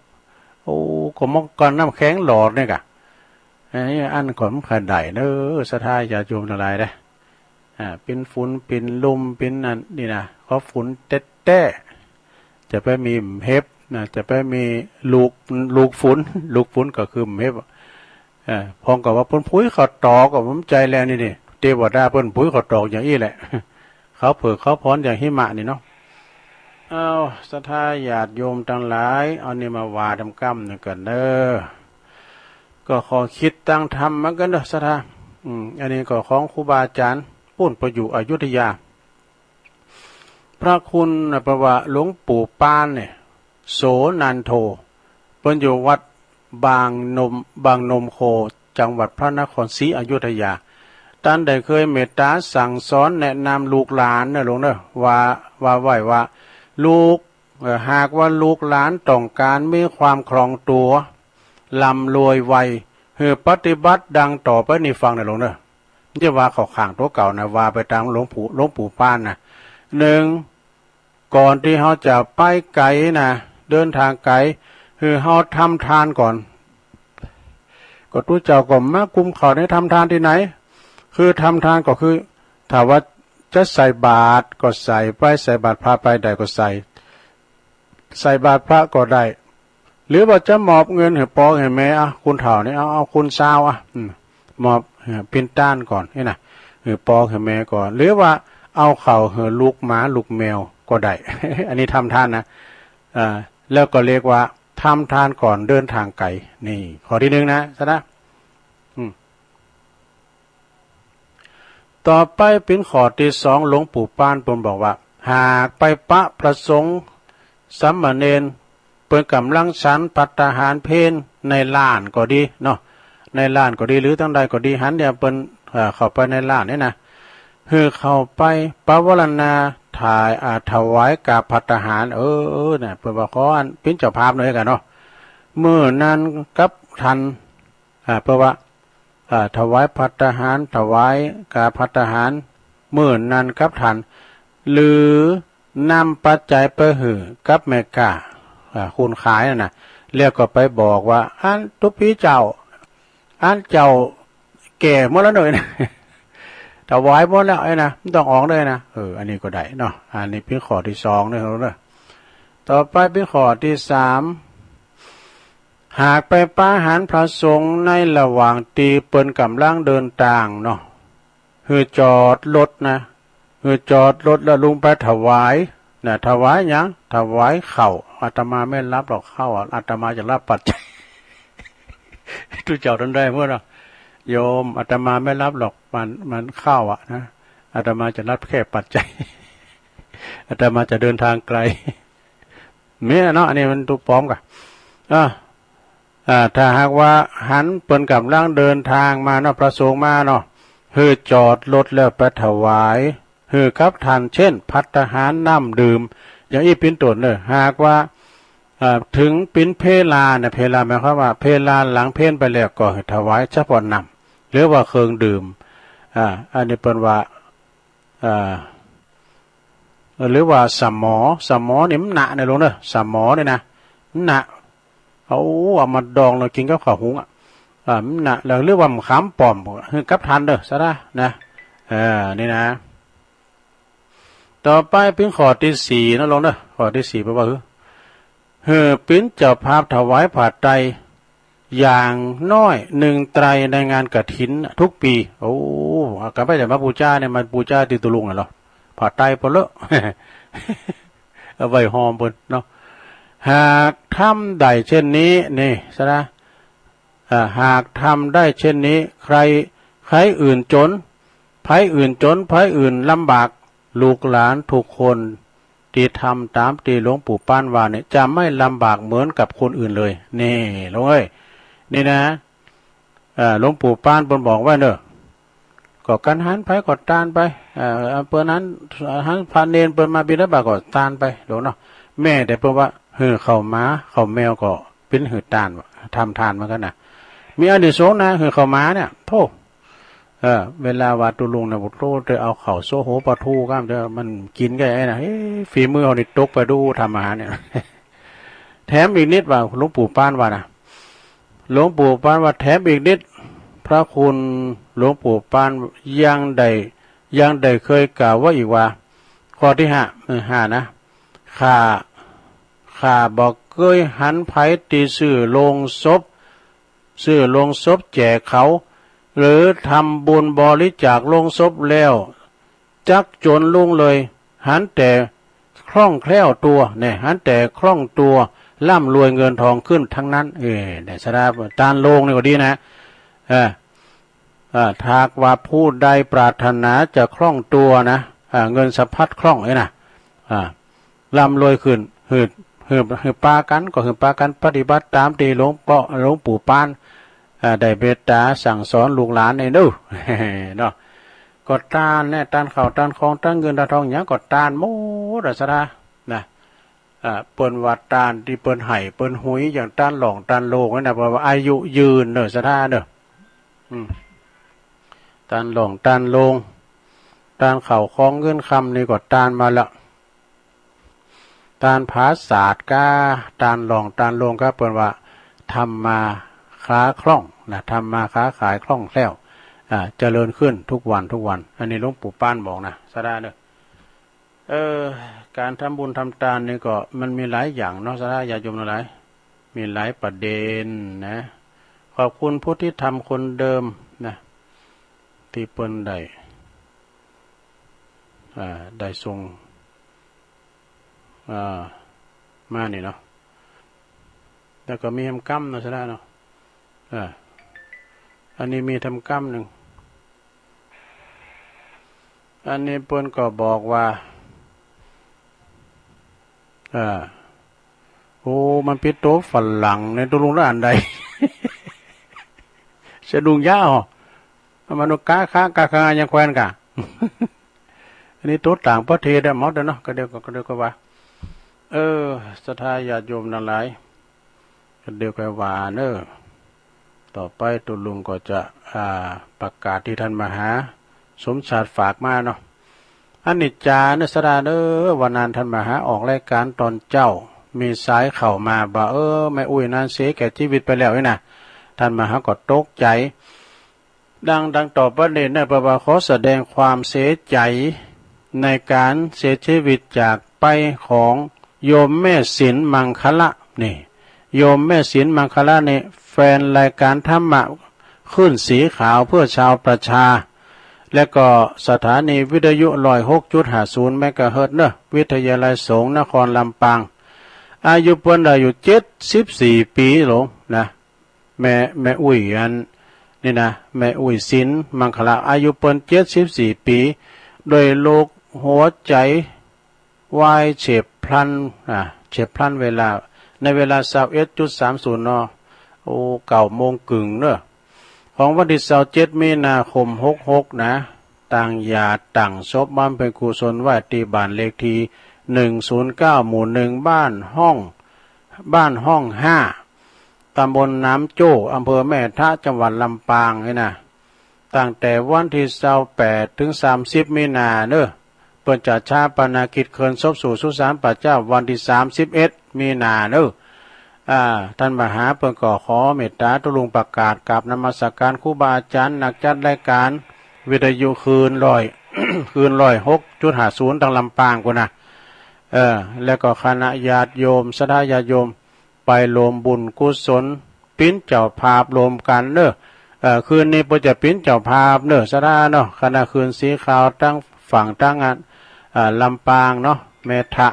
โอ้ ก็มองก้อนน้ำแข็งหลอดนี่กะ อันนี้อันก็บ่ใค่ได้เน่อ ศรัทธาญาติโยมตังหลายเด้อ อ่า เป๋นฝุ่น เป๋นลม เป๋นอันนี่นะ ก็ฝุ่นแต๊ๆ จะไปมีเห็บนะ จะไปมีลูก ลูกฝุ่น ลูกฝุ่นก็คือเห็บ เออ พ่องก็ว่าเปิ้นผุยเข้าตอก ก็บ่ใจ้แล้วนี่ นี่ เตวดาเปิ้นผุยเข้าตอกอย่างอี้แหละ เข้าเผือกเข้าพรอย่างหิมะนี่เนาะ เอ้า ศรัทธาญาติโยมตังหลาย เอานี่มาว่าต๋ามกำนึ่งกั๋นเน่อ ก็ขอคิดตางธรรมเหมือนกั๋นเน่อ ศรัทธา อืม อันนี้ก็ของครูบาอาจ๋ารย์ ปู๊นไปอยู่อยุธยา พระคุณ เปิ้นว่าหลวงปู่ปานเนี่ย โสนันโท เปิ้นอยู่วัดบางนม บางนมโค จังหวัดพระนครศรีอยุธยา ต้านได้เคยเมตต๋าสั่งสอนแนะนำลูกหลานเน่อหลวงเน่อ ว่า ว่าไว้ว่า ลูก เอ่อ หากว่าลูกหลานต้องก๋านมีความคล่องตั๋ว ร่ำรวยไว หื้อปฏิบัติดังต่อไปนี้ฟังนะโยมเน่อ บ่ใจ้ว่าเข้าข้างตั๋วเก่านะ ว่าไปต๋ามหลวงปู่ หลวงปู่ปานนะ นึ่ง ก่อนตี้เฮาจะไปไก๋นะ เดินทางไก๋ หื้อเฮาทำทานก่อน ก็ตุ๊เจ้าก็มากุมเขาในทำทานตี้ไหน คือทำทานก็คือ ถ้าว่าจะใส่บาตรก็ใส่ไป ใส่บาตรพระไปได้ก็ใส่ ใส่บาตรพระก็ได้ หรือว่าจะมอบเงินหื้อปอหื้อแม่ อ่ะ คูณเต้านี่ เอา เอาคูณซาว อ่ะ อืม มอบ เอ่อ เป๋นต้านก่อนนี่นะ หื้อปอหื้อแม่ก่อน หรือว่าเอาข้าวหื้อลูกหมาลูกแมวก็ได้ อันนี้ทำทานนะ อ่า แล้วก็เรียกว่าทำทานก่อนเดินทางไก๋ นี่ข้อตี้นึ่งนะ สะนะ อืม ต่อไปเป๋นข้อตี้สอง หลวงปู่ปานเปิ้นบอกว่า หากไปปะพระสงฆ์สามเณร เปิ้นก่ำลังฉันภัตตาหารเพลในลานก็ดีเนาะ ในลานก็ดี หรือตางใดก็ดี หันเนี่ยเปิ้น เอ่อ เข้าไปในลานนี่นะ หื้อเข้าไปปวารณา ถ่าย อ่า ถวายกาภัตตาหาร เออ เออ เนี่ย เปิ้นว่าขออันเป๋นเจ้าภาพหน่อยกั๋นเนาะ มื้อนั้นกับท่าน อ่า เปิ้นว่า อ่า ถวายภัตตาหาร ถวายกาภัตตาหาร มื้อนั้นกับท่าน หรือนำปัจจัยไปหื้อกับแม่ก๊า อ่า คนขายนั่นนะ แล้วก็ไปบอกว่า อันตุ๊ปี้เจ้า อันเจ้าแก่หมดแล้วเน่อนะ ถวายหมดแล้วไอ้นะ บ่ต้องออกเลยนะ เออ อันนี้ก็ได้เนาะ อันนี้เป๋นข้อตี้สองเน่อ เน่อ ต่อไปเป๋นข้อตี้สาม หากไปปะหันพระสงฆ์ในระหว่างตี้เปิ้นก่ำลังเดินตางเนาะ หื้อจอดรถนะ หื้อจอดรถแล้วลงไปถวายนะ ถวายหยัง ถวายข้าว อาตมาไม่รับหรอกข้าวอะ อาตมาจะรับปัจจัย ตุ๊เจ้าต้านได้เมื่อเนาะ โยม อาตมาไม่รับหรอก มัน มันข้าวอะนะ อาตมาจะรับแค่ปัจจัย อาตมาจะเดินทางไก๋ มีเนาะ อันนี้มันตั๋วปลอมก่ะ อ่า อ่า ถ้าหากว่าหันเปิ้นก่ำลังเดินตางมาเนาะ พระสงฆ์มาเนาะ หื้อจอดรถแล้วไปถวาย หื้อกับท่าน เช่น ภัตตาหาร น้ำดื่ม อย่างอี้เป๋นต้นเน่อ หากว่า อ่า เถิงเป๋นเวลานะ เวลาหมายความว่าเวลาหลังเพลไปแล้วก็หื้อถวายเฉพาะน้ำ หรือว่าเครื่องดื่ม อ่า อันนี้เปิ้นว่า อ่า หรือว่าสะหมอ สะหมอนี่มันหนาเน่อโยมเน่อ สะหมอนี่นะ มันหนา เอา เอามาดองแล้วกิ๋นกับข้าวหุงอะ อ่า มันหนา แล้วหรือว่ามะขามป้อม หื้อกับท่านเน่อ สะนะ นะ เออ นี่นะ ต่อไปเป๋นข้อตี้สี่นะโยมเน่อ ข้อตี้สี่เปิ้นว่า หื้อ หื้อเป๋นเจ้าภาพถวายผ้าไตร อย่างน้อยนึ่งไตรในงานกฐินทุกปี๋ โอ้ ก็บ่ใจ้มาปู๋จาเนี่ย มาปู๋จาตี้ตุ๊ลุงน่ะเหรอ ผ้าไตรเปิ้นเลอะ เอาไว้ห่อเปิ้นเนาะ หากทำได้เช่นนี้ นี่ สะนะ อ่า หากทำได้เช่นนี้ ใคร ใครอื่นจน ใผอื่นจน ใผอื่นลำบาก ลูกหลานทุกคนตี้ทำต๋ามตี้หลวงปู่ปานว่าเนี่ย จะไม่ลำบากเหมือนกับคนอื่นเลย นี่โยมเอ้ย นี่นะ อ่า หลวงปู่ปานเปิ้นบอกไว้เน่อ ก็กั๋นหันใผก็ตานไป เอ่อ เปิ้นหัน หันพระเณรเปิ้นมาบิณฑบาตก็ตานไปโยมเนาะ แม้แต่เปิ้นว่าหื้อข้าวหมาข้าวแมวก็เป๋นหื้อตาน ทำทานเหมือนกั๋นนะ มีอานิสงส์นะ หื้อข้าวหมาเนี่ย โธ่ เออ เวลาว่าตุ๊ลุงนะ โอ้โธ่ จะเอาข้าวโซโหปลาทูก้าม เดี๋ยวมันกิ๋นก้าไอ้นะ เฮ้ย ฝีมือเฮานี่ตกไปดูทำอาหารเนี่ย แถมอีกนิดว่า หลวงปู่ปานว่านะ หลวงปู่ปานว่าแถมอีกนิด พระคุณหลวงปู่ปานยังได้ ยังได้เคยกล่าวไว้อีกว่า ข้อตี้ห้า เออ ห้านะ ข้า ข้าบ่เกยหันใผตี้ซื้อโลงศพ ซื้อโลงศพแจกเขา หรือทำบุญบริจาคโลงศพแล้ว จักจนรุ่งเลย หันแต่คล่องแคล่วตั๋ว เนี่ย หันแต่คล่องตั๋ว ร่ำรวยเงินทองขึ้นทั้งนั้น เออ เนี่ย สะนะ ตานโลงนี่ก็ดีนะ เออ เออ ถ้าหากว่าผู้ใดปรารถนาจะคล่องตั๋วนะ อ่า เงินสะพัดคล่องเนี่ยนะ อ่า ร่ำรวยขึ้น หื้อ หื้อ หื้อปากั๋น ก็หื้อปากั๋นปฏิบัติต๋ามตี้หลวงป้อ หลวงปู่ปาน อ่า ได้เมตต๋าสั่งสอนลูกหลานนี่เน่อ เนาะ ก็ตานเนี่ย ตานข้าว ตานของ ตานเงิน ตานทอง หยังก็ตานหมดอะ สะนะ นะ อ่า เปิ้นว่าต้านตี้เปิ้นไห้เปิ้นหุย อย่างต้านหล่องต้านโลงนั่นน่ะ เปิ้นว่าอายุยืนเน่อ ศรัทธาเน่อ อืม ต้านหล่องต้านโลง ต้านข้าวของเงินคำนี่ก็ต้านมาละ ต้านผาสาทก้า ต้านหล่องต้านโลงก้า เปิ้นว่าทำมาค้าคล่องนะ ทำมาค้าขายคล่องแคล่ว อ่า เจริญขึ้นทุกวันทุกวัน อันนี้หลวงปู่ปานบอกนะ ศรัทธาเน่อ เออ ก๋านทำบุญทำตานนี่ก็มันมีหลายอย่างเนาะ ศรัทธาญาติโยมทั้งหลาย มีหลายประเด็นนะ ขอบคุณผู้ที่ทำคนเดิมนะ ตี้เปิ้นได้ อ่า ได้ส่ง อ่า มานี่เนาะ แล้วก็มีแหมกำเนาะ ศรัทธาเนาะ อ่า อันนี้มีแหมกำนึ่ง อันนี้เปิ้นก็บอกว่า อ่า โอ้ มันเป๋นตั๋วฝรั่งในตั๋วลุงละอันใด สะดุ้งยาว มนุษย์กาค้ากาคายังแควนกะ อันนี้ตั๋วต่างประเทศอะ หมดแล้วเนาะ ก็เดี๋ยวก็ ก็เดี๋ยวก็ว่า เออ ศรัทธาญาติโยมทั้งหลาย ก็เดี๋ยวก็ว่าเนอะ ต่อไปตุ๊ลุงก็จะ อ่า ประกาศตี้ต้านมหาสมชาติฝากมาเนาะ อันนี้จ๋าเนอะ ศรัทธาเนอะ วันนั้นต้านมหาออกรายก๋านต๋อนเจ๊า มีสายเข้ามาว่า เออ แม่อุ๊ยนั้นเสียแก่จีวิตไปแล้วนี่นะ ต้านมหาก็ตกใจ๋ ดัง ดังต่อไปนี้เนอะ เปิ้นว่าขอแสดงความเสียใจ๋ในก๋านเสียจีวิตจากไปของโยมแม่ศิลป์มังคละ นี่ โยมแม่ศิลป์มังคละนี่ แฟนรายก๋านธรรมะคลื่นสีขาวเพื่อชาวประชา และก็สถานีวิทยุ ร้อยหกจุดห้าศูนย์ เมกะเฮิรตซ์เนอะ วิทยาลัยสงฆ์นครลำปาง อายุเปิ้นได้อยู่เจ็ดสิบสี่ปี๋โหลนะ แม่ แม่อุ๊ยอันนี่นะ แม่อุ๊ยศิลป์มังคละ อายุเปิ้นเจ็ดสิบสี่ปี๋ ด้วยโรคหัวใจ๋วายเฉียบพลัน อ่า เฉียบพลันเวลา ในเวลา ซาวเอ็ดจุดสามศูนย์ เนาะ โอ้ เก้าโมงเกิ่งเนอะ ของวันตี้ซาวเจ็ดมีนาคม หกหก นะ ตั้งหยาดตั้งศพบำเพ็ญกุศลไว้ตี้บ้านเลขตี้ หนึ่งศูนย์เก้า หมู่หนึ่ง บ้านฮ่อง บ้านฮ่องห้า ตำบลน้ำโจ้ อำเภอแม่ทะ จังหวัดลำปางนี่นะ ตั้งแต่วันตี้ซาวแปด เถิงสามสิบ มีนาเนอะ เปิ้นจะฌาปนกิจเคลื่อนศพสู่สุสานป่าเจ๊าวันตี้สามสิบเอ็ด มีนาเนอะ อ่า ต้านมหาเปิ้นก็ขอเมตต๋าตุ๊ลุงประกาศกราบนมัสก๋านครูบาอาจ๋ารย์ นักจัดรายก๋านวิทยุคลื่นร้อย คลื่น ร้อยหกจุดห้าศูนย์ ตางลำปางปู้นนะ เออ แล้วก็คณะญาติโยม ศรัทธาญาติโยม ไปรวมบุญกุศล เป๋นเจ้าภาพรวมกั๋นเนอะ เอ่อ คืนนี้เปิ้นจะเป๋นเจ้าภาพเนอะ ศรัทธาเนาะ คณะคลื่นสีขาวตางฝั่งตางอัน อ่า ลำปางเนาะ แม่ทะ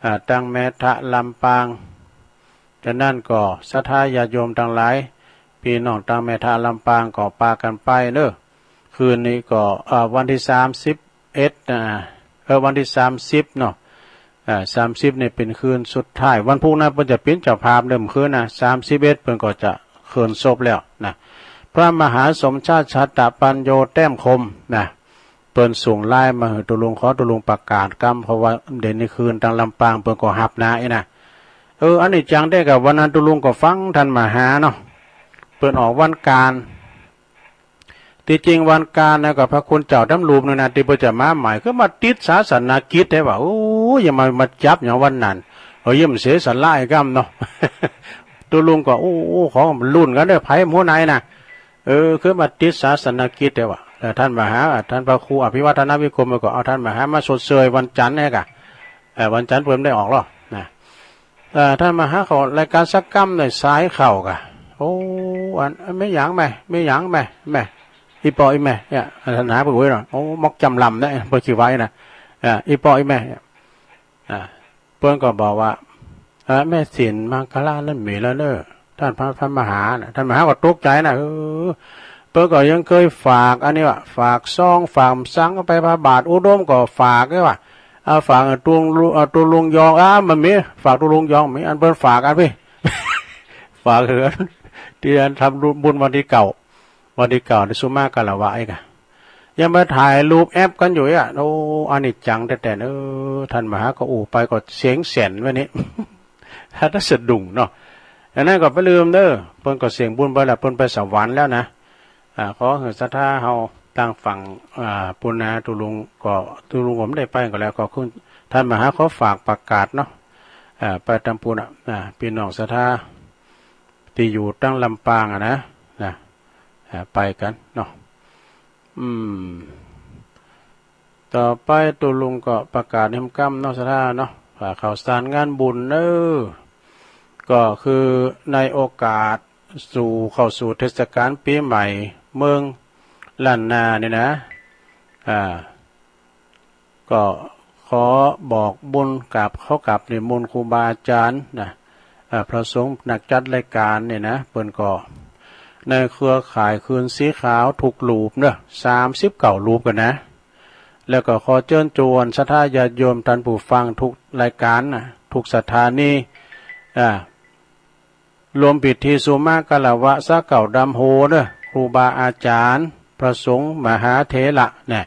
อ่า ตางแม่ทะลำปาง ฉะนั้นก็ศรัทธาญาติโยมตังหลาย ปี้น้องตางแม่ทะลำปางก็ปากั๋นไปเนอะ คืนนี้ก็ อ่า วันตี้สามสิบเอ็ด นะ เออ วันตี้สามสิบเนาะ อ่า สามสิบนี่เป๋นคืนสุดท้าย วันพูกนะเปิ้นจะเป๋นเจ้าภาพเดิมคืนนะ สามสิบเอ็ดเปิ้นก็จะเคลื่อนศพแล้วนะ พระมหาสมชาติ ฉัตตปัญโญ แต้มคมนะ เปิ้นส่งไลน์มาหื้อตุ๊ลุง ขอตุ๊ลุงประกาศกำ เพราะว่าเดี๋ยวนี้คลื่นตางลำปางเปิ้นก็ฮับนะ อี้นะ เออ อันนี้จังได้ก่ะ วันนั้นตุ๊ลุงก็ฟังต้านมหาเนาะ เปิ้นออกวันก๋าน ตี้จริงวันก๋านนะ ก็พระคุณเจ้าต๋ามรูปนึ่งนะ ตี้เปิ้นจะมาใหม่ คือมาติดศาสนกิจแต๊ว่ะ โอ้ ยังมา มาจับอย่างวันนั้น เออ ยังเสียสละไอ้กำเนาะ ตุ๊ลุงก็ โอ้ โอ้ ของรุ่นกั๋นเด้อ ไผหัวไหนนะ เออ คือมาติดศาสนกิจแต๊ว่ะ แล้วต้านมหา ต้านพระครูอภิวัฒนวิกรมก็เอาต้านมหามาชดเชยวันจันทร์นี่ก่ะ เออ วันจันทร์เปิ้นได้ออกแล้วนะ เอ่อ ต้านมหาเขารายก๋านสักกำหน่อย สายเข้าก่ะ โอ้ อัน อันแม่หยังแม่ แม่หยังแม่ แม่ อี่ป้ออี่แม่ เนี่ย ต้านมหาเปิ้นว่าเนาะ โอ้ มอกจ๋ำลำเนี่ย เปิ้นชื่อว่าอี้นะ อ่า อี่ป้ออี่แม่ อ่า เปิ้นก็บอกว่า เอ่อ แม่ศิลป์มังคลานั้นมีแล้วเน่อ ต้านพระ ต้านมหานะ ต้านมหาก็ตกใจ๋นะ เออ เปิ้นก็ยังเกยฝากอันนี้ว่ะ ฝากซอง ฝากสังฆไปพระบาทอุดมก็ฝากด้วยว่ะ เอาฝากตุ๊ลุง เอาตุ๊ลุงยอง อ่า มันมี ฝากตุ๊ลุงยอง มีอันเปิ้นฝากอันปี้ ฝากเฮือน ตี้อันทำบุญวันตี้เก้า วันตี้เก้าในสุมาคารวะไอ้ก่ะ ยังมาถ่ายรูปแอปกั๋นอยู่เอี้ย โอ้ อนิจจังแต๊ๆ เออ ต้านมหาก็อู้ไปก็เสียงแสนวะนี่ ถ้าสะดุ้งเนาะ อันนั้นก็บ่ลืมเน่อ เปิ้นก็เสี้ยงบุญไปแล้ว เปิ้นไปสวรรค์แล้วนะ อ่า ขอหื้อศรัทธาเฮาตางฝั่ง อ่า ปู้นนา ตุ๊ลุงก็ ตุ๊ลุงก็บ่ได้ไปก็แล้ว ก็คือต้านมหาขอฝากประกาศเนาะ อ่า ไปตางปู้นน่ะ อ่า ปี้น้องศรัทธาตี้อยู่ตางลำปางอะนะ นะ อ่า ไปกั๋นเนาะ อืม ต่อไปตุ๊ลุงก็ประกาศแหมก้ำเนาะ ศรัทธาเนาะ อ่า ข่าวสารงานบุญเน่อ ก็คือในโอกาสสู่ เข้าสู่เทศกาลปี๋ใหม่เมืองล้านนานี่นะ อ่า ก็ขอบอกบุญ กราบ ขอกราบนิมนต์ครูบาอาจ๋ารย์นะ อ่า พระสงฆ์นักจัดรายก๋านนี่นะ เปิ้นก็ในเครือข่ายคืนสีขาวกู้รูปเน่อ สามสิบเก้ารูปกั๋นนะ แล้วก็ขอเจิญจวนศรัทธาญาติโยมต้านผู้ฟังกู้รายก๋านนะ กู้สถานี อ่า รวมพิธีสุมาคารวะซะเก้าดำโฮเน่อ ครูบาอาจ๋ารย์ พระสงฆ์มหาเถระเนี่ย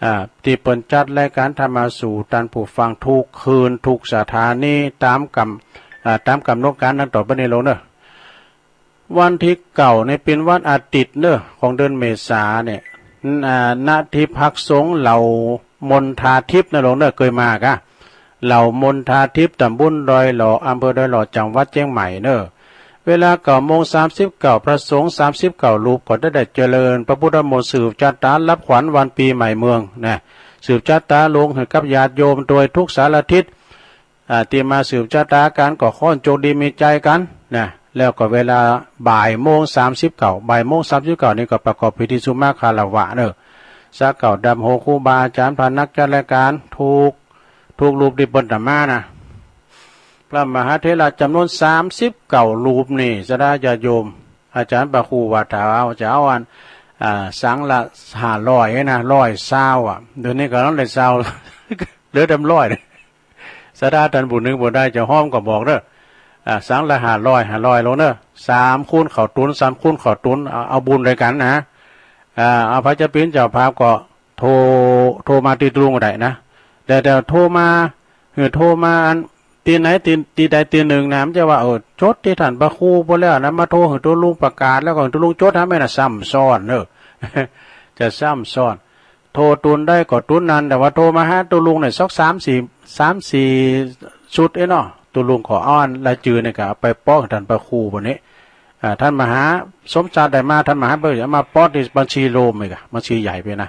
อ่า ตี้เปิ้นจัดรายก๋านธรรมะสู่ต้านผู้ฟังกู้คืนกู้สถานีต๋ามก๋ำ อ่า ต๋ามก๋ำหนดก๋านดังต่อไปนี้ลงเน่อ วันตี้เก้านี่เป๋นวันอาทิตย์เน่อ ของเดือนเมษาเนี่ย อ่า ณ ที่พักสงฆ์เหล่ามณฑาทิพย์นะลงเน่อ เกยมาก่ะ เหล่ามณฑาทิพย์ ตำบลดอยหล่อ อำเภอดอยหล่อ จังหวัดเจียงใหม่เน่อ เวลาเก้าโมงสามสิบเก้า พระสงฆ์สามสิบเก้ารูปก็ได้ ได้เจริญพระพุทธมนต์สืบจะต๋ารับขวัญวันปี๋ใหม่เมืองนะ สืบจะต๋าลงหื้อกับญาติโยมโดยกู้สารทิศ อ่า ตี้มาสืบจะต๋ากั๋นก็ขอโจคดีมีชัยกั๋นนะ แล้วก็เวลาบ่ายโมงสามสิบเก้า บ่ายโมงสามสิบเก้านี่ก็ประกอบพิธีสุมาคารวะเน่อ ซะเก้าดำโฮ ครูบาอาจ๋ารย์ พระนักจัดรายก๋านกู้ กู้รูปตี้เปิ้นต๋ามมานะ พระมหาเถระจ๋ำนวนสามสิบเก้ารูปนี่ ศรัทธาญาติโยม อาจ๋ารย์พระครูว่าถ้าเอา จะเอาอัน อ่า สังละห้าร้อยนะ ร้อยซาวอะ เดี๋ยวนี้ก็ต้องได้ซาว เหลือตำร้อย ศรัทธาต้านผู้นึ่งบ่ได้จะห้อมก็บอกเน่อ อ่า สังละห้าร้อย ห้าร้อยลงเน่อ สามคูณข้าวตุ๋น สามคูณข้าวตุ๋น เอา เอาบุญตวยกั๋นนะ อ่า เอาพระเจ้าปิ๋นเจ้าภาพก็โทร โทรมาตี้ตุ๊ลุงก็ได้นะ แต่ แต่โทรมา หื้อโทรมาอันตี้ไหนตี้ ตี้ใดตี้นึ่งนะ มันจะว่า เออ จดตี้ต้านพระครูไปแล้วนะ มาโทรหื้อตุ๊ลุงประกาศแล้วก็ตุ๊ลุงจดหาแม่นนะ ซ้ำซ้อนเน่อ จะซ้ำซ้อน โทรตูนใดก็ตูนนั้น แต่ว่าโทรมาหาตุ๊ลุงเนี่ยสักสามสี่ สามสี่ชุดเอ้ยเนาะ ตุ๊ลุงก็เอาอันรายจื้อเนี่ยก็เอาไปเปาะต้านพระครูบัดนี้ อ่า ต้านมหาสมศักดิ์ได้มา ต้านมหาเปิ้นเอามาเปาะตี้บัญชีโยมอีกอะ บัญชีใหญ่ไปนะ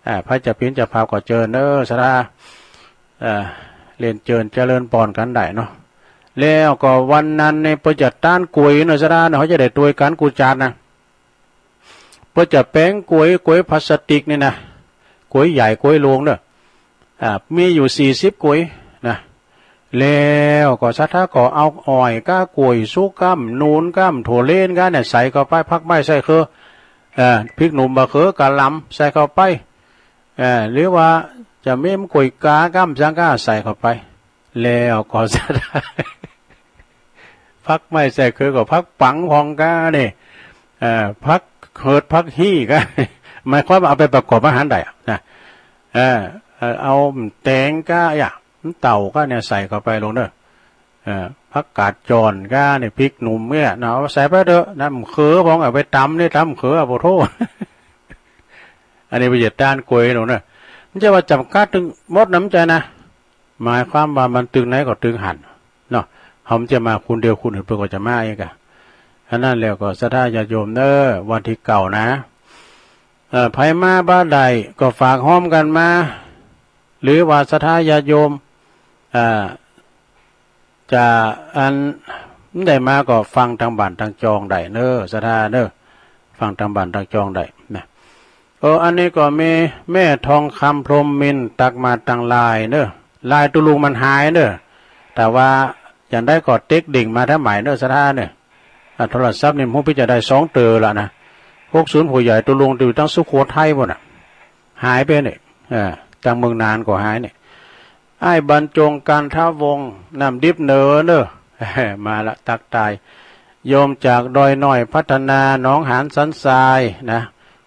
อ่า พระเจ้าปิ๋นเจ้าภาพก็เจิญเน่อ ศรัทธา อ่า เรียนเจิญเจริญปอนกั๋นได้เนาะ แล้วก็วันนั้นเนี่ยเปิ้นจะตานก๋วยเน่อ ศรัทธาเนาะ เฮาจะได้ตวยกั๋นกู้จานนะ เปิ้นจะแป๋งก๋วย ก๋วยพลาสติกนี่นะ ก๋วยใหญ่ก๋วยโลงเน่อ อ่า มีอยู่สี่สิบก๋วยนะ แล้วก็ศรัทธาก็เอาอ้อยก้า ก๋วยสุกก้ำ หนุนก้ำ ถั่วเลนก้าเนี่ยใส่เข้าไป ผักไม้ไส้เขือ เอ่อ พริกหนุ่ม มะเขือ กะหล่ำใส่เข้าไป เอ่อ หรือว่าจะมีก๋วยกาก้ำสังก้าใส่เข้าไป แล้วก็ศรัทธา ผักไม้ไส้เขือก็ผักปังพองก้าเนี่ย เอ่อ ผักเหิดผักฮี้ก้า หมายความว่าเอาไปประกอบอาหารได้อะนะ เอ่อ เอ่อ เอาแตงก้า อะ เต้าก้าเนี่ยใส่เข้าไปลงเน่อ เอ่อ ผักกาดจ่อนก้าเนี่ย พริกหนุ่มเนี่ยนะ เอาใส่ไปเถอะนะ มะเขือพองเอาไปต๋ำเนี่ย ต๋ำมะเขือ โอ้โธ่ อันนี้เปิ้นจะตานก๋วยลงเน่อ มันจะว่าจ๋ำกัดตึงหมดนะ มันจะนะ หมายความว่ามันตึงไหนก็ตึงหั้นเนาะ เฮามันจะมาคนเดียว คนอื่นเปิ้นก็จะมาเองกะ อันนั้นแล้วก็ศรัทธาญาติโยมเน่อ วันตี้เก้านะ เอ่อ ใผมาบ่ได้ก็ฝากฮ้อมกั๋นมา หรือว่าศรัทธาญาติโยม เอ่อ จะอันได้มาก็ฟังตางบ้านตางจองได้เน่อ ศรัทธาเน่อ ฟังตางบ้านตางจองได้นะ เออ อันนี้ก็มีแม่ทองคำ พรหมมินทร์ ตักมาตางไลน์เน่อ ไลน์ตุ๊ลุงมันหายเน่อ แต่ว่าอย่างใดก็เต็กเด้งมาแถมใหม่เน่อ ศรัทธาเน่อ อ่ะ โทรศัพท์นี่ฮู้ปี้จะได้สองเตื้อละนะ หกศูนย์ ผู้ใหญ่ตุ๊ลุงตี้อยู่ตางสุโขทัยปู้นน่ะ หายไปเนี่ย เออ ตางเมืองนานก็หายเนี่ย อ้ายบรรจง กันทวงศ์ น้ำดิบเหนือเน่อ มาละ ตักตาย โยมจากดอยน้อยพัฒนา หนองหานสันทรายนะ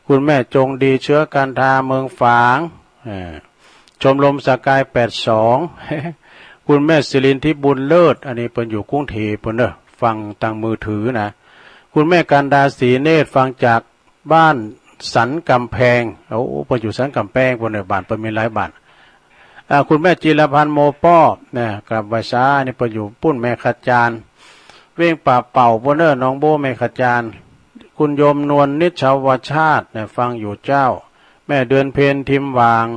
คุณแม่จงดี เชื้อกันทา เมืองฝาง เออ ชมรมสกาย แปดสอง คุณแม่สิรินทิพย์ บุญเลิศ อันนี้เปิ้นอยู่กรุงเทพฯ ปู๊นเน่อ ฟังตางมือถือนะ คุณแม่กันดา ศรีเนตร ฟังจากบ้านสันกำแพง โอ้ เปิ้นอยู่สันกำแพง ปู๊นเน่อ บ้านเปิ้นมีหลายบ้าน อ่า คุณแม่จิรพันธ์ โมป้อ นะ กราบไหว้สา นี่เปิ้นอยู่ปู๊น แม่ขจาร เวียงป่าเป่า ปู๊นเน่อ หนองโบ้ แม่ขจาร คุณโยมนวล นิชวชาติ นะ ฟังอยู่เจ้า แม่เดือนเพ็ญ ทิมหว่าง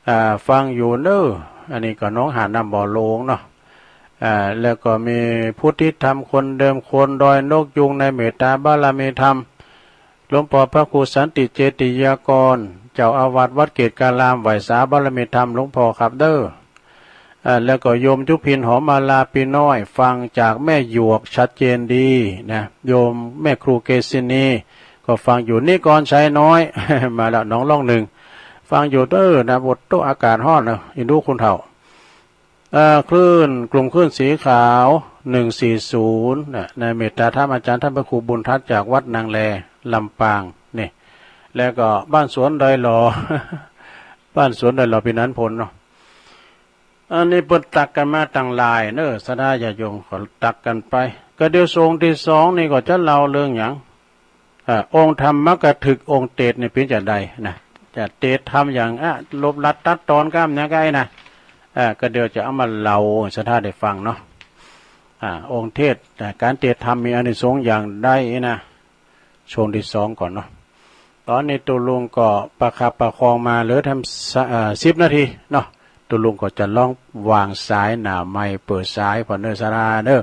อ่า ฟังอยู่เน่อ อันนี้ก็หนองหาดน้ำบ่อโลงเนาะ อ่า แล้วก็มีพุทธิธรรมคนเดิม คนดอยนกยูง ในเมตตาบารมีธรรม หลวงป้อพระครูสันติเจติยากร เจ้าอาวาสวัดเกตุการาม ไหว้สาบารมีธรรมหลวงป้อครับเด้อ อ่า แล้วก็โยมยุพิน หอมมาลา ปีน้อย ฟังจากแม่หยวกชัดเจนดีนะ โยมแม่ครูเกษินี ก็ฟังอยู่ นิกรชัยน้อย มาแล้ว หนองล่องหนึ่ง ฟังอยู่เด้อนะ บดโตะ อากาศฮ้อนนะ อินดูคุณเฒ่า เอ่อ คลื่น กลุ่มคลื่นสีขาว หนึ่งสี่ศูนย์ นะ ในเมตตาธรรมอาจารย์ท่านพระครูบุญทัศน์จากวัดนางแล ลำปาง นี่ แล้วก็บ้านสวนดอยหล่อ บ้านสวนดอยหล่อ พี่นันพลเนาะ อันนี้เปิ้นตักกั๋นมาตังหลายเน่อ ศรัทธาญาติโยมก็ตักกั๋นไป ก็เดี๋ยวช่วงตี้สองนี่ก็จะเล่าเรื่องหยัง อ่า องค์ธรรมกถึก องค์เตสน์นี่เป๋นจาใดนะ จะเตสน์ธรรมหยัง อ่ะ ลบลัดตัดตอนก้ามหยังไกนะ อ่า ก็เดี๋ยวจะเอามาเล่าศรัทธาได้ฟังเนาะ อ่า องค์เตสน์ อ่า ก๋านเตสน์ธรรมมีอานิสงส์อย่างใดนะ ช่วงตี้สองก่อนเนาะ ต๋อนนี้ตุ๊ลุงก็ประคับประคองมาเหลือแถมสะ เอ่อ สิบนาทีเนาะ ตุ๊ลุงก็จะลองวางสายหน้าไมค์ เปิดสายผ่อเน่อ ศรัทธาเน่อ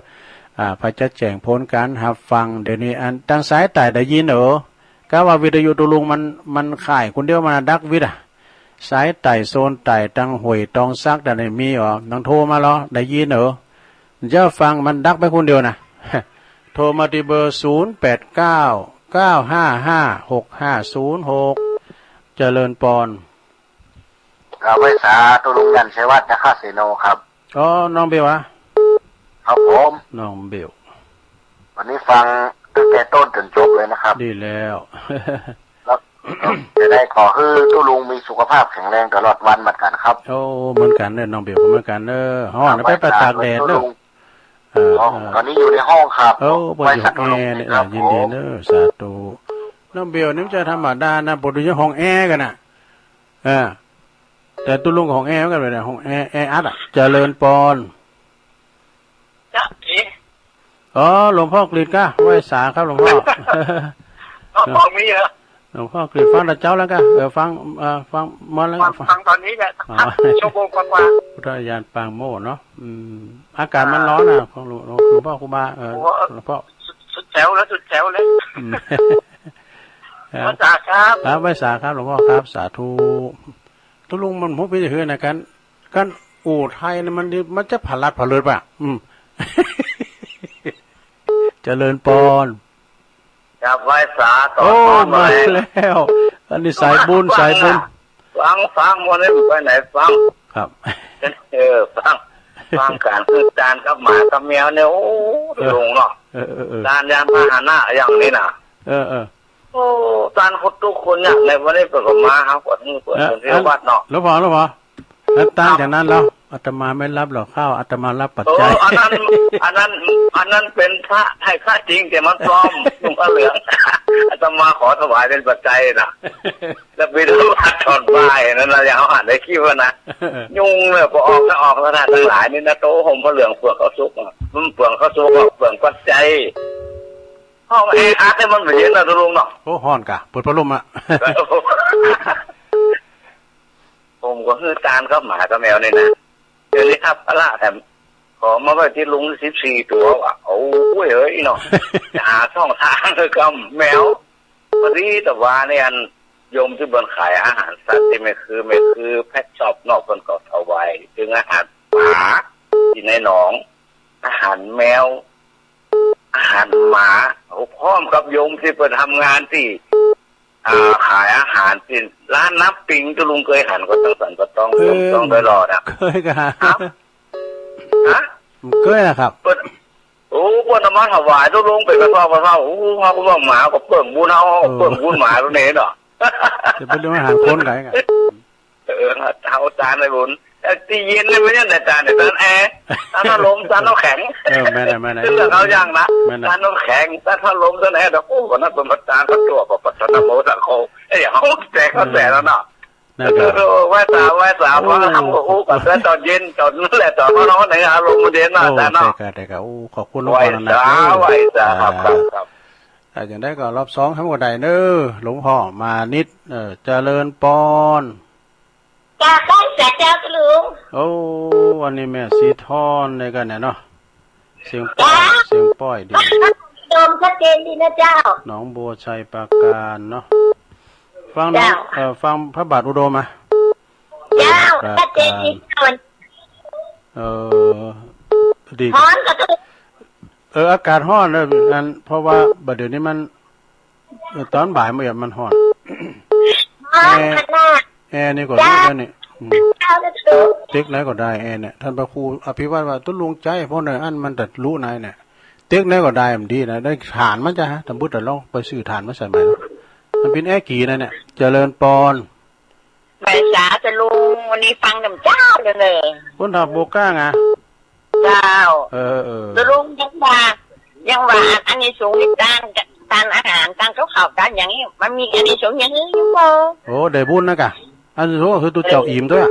อ่า เปื้อจะแจ้งผลก๋านฮับฟัง เดี๋ยวนี้อันตางสายใต้ได้ยินเน่อ กาว่าวิทยุตุ๊ลุงมัน มันค่ายคนเดียว มันดักวิทย์อะ สายใต้โซนใต้ ตางห้วยตองสัก ตางไหนมีอ๋อ ตางโทรมาลอ ได้ยินเน่อ จะฟังมันดักไปคนเดียวนะ โทรมาตี้เบอร์ ศูนย์แปดเก้า เก้าห้าห้า หกห้าศูนย์หก เจริญปอน กราบไหว้สาตุ๊ลุงยันต์ ชัยวัฒน์ นาคเสโนครับ อ๋อ น้องเบลอะ ครับผม น้องเบล วันนี้ฟังตั้งแต่ต้นจนจบเลยนะครับ ดีแล้ว แล้ว จะได้ขอหื้อตุ๊ลุงมีสุขภาพแข็งแรงตลอดวันเหมือนกันครับ โอ้ เหมือนกั๋นเน่อ น้องเบลก็เหมือนกั๋นเน่อ ฮ้อน กราบไหว้ ไป ไปตากแดดเน่อ สาธุตุ๊ลุง เออ อ๋อ เออ ต๋อนนี้อยู่ในห้องครับ โอ้ เปิ้นอยู่ห้องแอร์เนี่ย ไหว้สาตุ๊ลุง เออ ครับ ยินดีเน่อ ผม สาธุ น้องเบลนี่มันจะธรรมดานะ ปกติอยู่ห้องแอร์กั๋นน่ะ เออ แต่ตุ๊ลุงก็ห้องแอร์เหมือนกั๋นเว้ยเนี่ย ห้องแอร์ แออัดอะ เจริญปอน จ๊ะเอ๋ อ๋อ หลวงพ่อกฤษก็ไหว้สาครับหลวงพ่อ หลวงพ่อมีเหรอ หลวงพ่อกฤษฟังแต่เจ๊าแล้วก็ เออ ฟัง เออ ฟังเมื่อแล้ว ฟัง ฟัง ฟังต๋อนนี้แหละ อ๋อ สักชั่วโมงกว่าๆ พุทธอุทยานปางโมกข์เนาะ อืม อากาศมันร้อนน่ะ ของหลวง หลวง หลวงพ่อครูบา เออ โอ้โห หลวงพ่อ สุด สุดแจ๋วแล้ว สุดแจ๋วแล้ว อืม ครับ ไหว้สาครับ ครับ ไหว้สาครับหลวงพ่อครับ สาธุ ตุ๊ลุงมันฮู้ไปจะหื้อนะ กั๋น กั๋นอู้ไทยนี่มัน มันจะผลัดผะเลิดป่ะ อืม เจริญปอน กราบไหว้สาต๋อน โอ้ ฮ้อน มา มาแล้ว อันนี้สายบุญ ฟัง สายบุญ ฟัง ฟัง วันนี้ไปไหนฟัง ครับ เออ ฟัง ฟังก๋านหื้อตานกับหมากับแมวเนี่ย โอ้ เออ ตุ๊ลุงเนาะ เออ เออ เออ ตานยานพาหนะอย่างนี้น่ะ เออ เออ โอ้ ตานคนทุกข์คนยากในวันนี้เปิ้นก็มาหา เปิ้น เปิ้น เออ เปิ้นเที่ยววัดเนาะ หลวงพ่อ หลวงพ่อ แล้วตานจากนั้นแล้ว อาตมาไม่รับหรอกข้าว อาตมารับปัจจัย เออ อันนั้น อันนั้น อันนั้นเป๋นพระให้พระจริง แต่มันปลอม นุ่งผ้าเหลือง อาตมาขอถวายเป๋นปัจจัยน่ะ แล้วบิณฑบาตต๋อนบ่ายนั่นน่ะ อย่างเฮาหันในคลิปอะนะ เออ ยุ่งเลย ปอออก ถ้าออกแล้วนะ ตังหลายนี่นะ โต๊ะห่มผ้าเหลืองเปื้องข้าวสุกอะ มันเปื้องข้าวสุกอะ เปื้องปัจจัย ห้องแออัดเนี่ยมันบ่เย็นนะตุ๊ลุงเนาะ โอ้ ฮ้อนกะ เปิดพัดลมอะ ผมก็หื้อตานกับหมากับแมวนี่นะ เดี๋ยวนี้ครับ พระแถม ขอมาไว้ตี้ลุงสิบสี่ตั๋วว่ะ โอ้ย เฮ้ยเนาะ จะหาช่องทางกับแมว พอดีแต่ว่าเนี่ย อันโยมตี้เปิ้นขายอาหารสัตว์ตี้แม่คือ แม่คือเพทช็อปเนาะ เปิ้นก็ถวาย เถิงอาหารป๋าตี้ในหนอง อาหารแมว อาหารหมา โอ้ พร้อมกับโยมตี้เปิ้นทำงานตี้ อ่า ขายอาหารตี้ร้านน้ำปิง ตุ๊ลุงเกยหันก็ ตังสันป่าตอง เออ ตองโดยหล่อนะ เกยกะ ครับ ฮะ เกยนะครับ เปิ้น โอ้ เปิ้นเอามาถวายตุ๊ลุงเป๋นกระสอบกระสอบ โอ้ เฮาก็ว่าหมาก็เปิ้งบุญ เฮา เออ เปิ้งบุญหมาตัวนี้เนาะ จะเป๋นเรื่องอาหารคนไงอะ เออ เฮาตานในบุญ เอ่อ ตี้เย็นนี่มันยังได้ตานในตานแอร์ ตานพัดลม ตานน้ำแข็ง เออ แม่นน่ะ แม่นน่ะ ซึ่งเฮายังนะ แม่นน่ะ ตานน้ำแข็ง ตานพัดลม ตานแอร์ แต่ โอ้ วันนั้นเปิ้นมาตานเขาตัว ปะปะทะนะโมตังโฆ เอ้ย เฮาแจกเขาแจกแล้วเนาะ นั่นก็ เออ ไหว้สา ไหว้สา โอ้ พระธรรมก็อู้กัน แล้วตอนเย็น ตอนนั้นแหละ ตอนเฮานอนในอารมณ์มันเย็นเนาะ โอ้ อาจ๋ารย์เนาะ ใจ้ก่ะ ใจ้ก่ะ โอ้ ขอบคุณหลวงพ่อนักๆ ไหว้สา เด้อ ไหว้สา ครับ ครับ ครับ อ่า จั่งใดก็รอบสองทำก็ได้เน้อ หลวงพ่อมานิด เออ เจริญปอน กราบไหว้สาเจ้าลุง โอ้ อันนี้แม่สีทอนเลยกันเนี่ยเนาะ เสียงป้อย เจ้า เสียงป้อยดี โดมชัดเจนดีนะเจ้า หนองบัวไชยปราการเนาะ ฟังหนอง เจ้า เอ่อ ฟังพระบาทอุดมอะ เจ้า ปราการ ชัดเจนดีเจ้า เออ ดี ฮ้อนก็คือ เออ อากาศฮ้อนเนอะ อัน เพราะว่าบัดเดี๋ยวนี้มัน เออ ตอนบ่ายมัน มันฮ้อน ฮ้อน แอร์ ขนาด แอร์นี่ก็ลุกแล้วนี่ อืม เจ้า ตึกไหนก็ได้แอร์เนี่ย ต้านพระครูอภิวัตรว่า ตุ๊ลุงใจ๊ เพราะในอันมันจะลุกในเนี่ย ตึกไหนก็ได้มันดีนะ ได้ถ่านมาจ้ะ ตำบึดอะ ลองไปซื้อถ่านมาใส่ใหม่นะ มันเป๋นแอร์กี่นะเนี่ย เจริญปอน ไหว้สาเจ้าลุง วันนี้ฟังนำเจ้าเลยเนอะ คนถามโบก้างอะ เจ้า เออ เออ ตุ๊ลุงยังว่า ยังว่าอานิสงส์ในตาน ตานอาหาร ตานกับข้าว ตานอย่างนี้ มันมีอานิสงส์อย่างอื่นอยู่บ่ โอ้ ได้บุญนะกะ อานิสงส์ก็คือตุ๊เจ้าอิ่มตวยอะ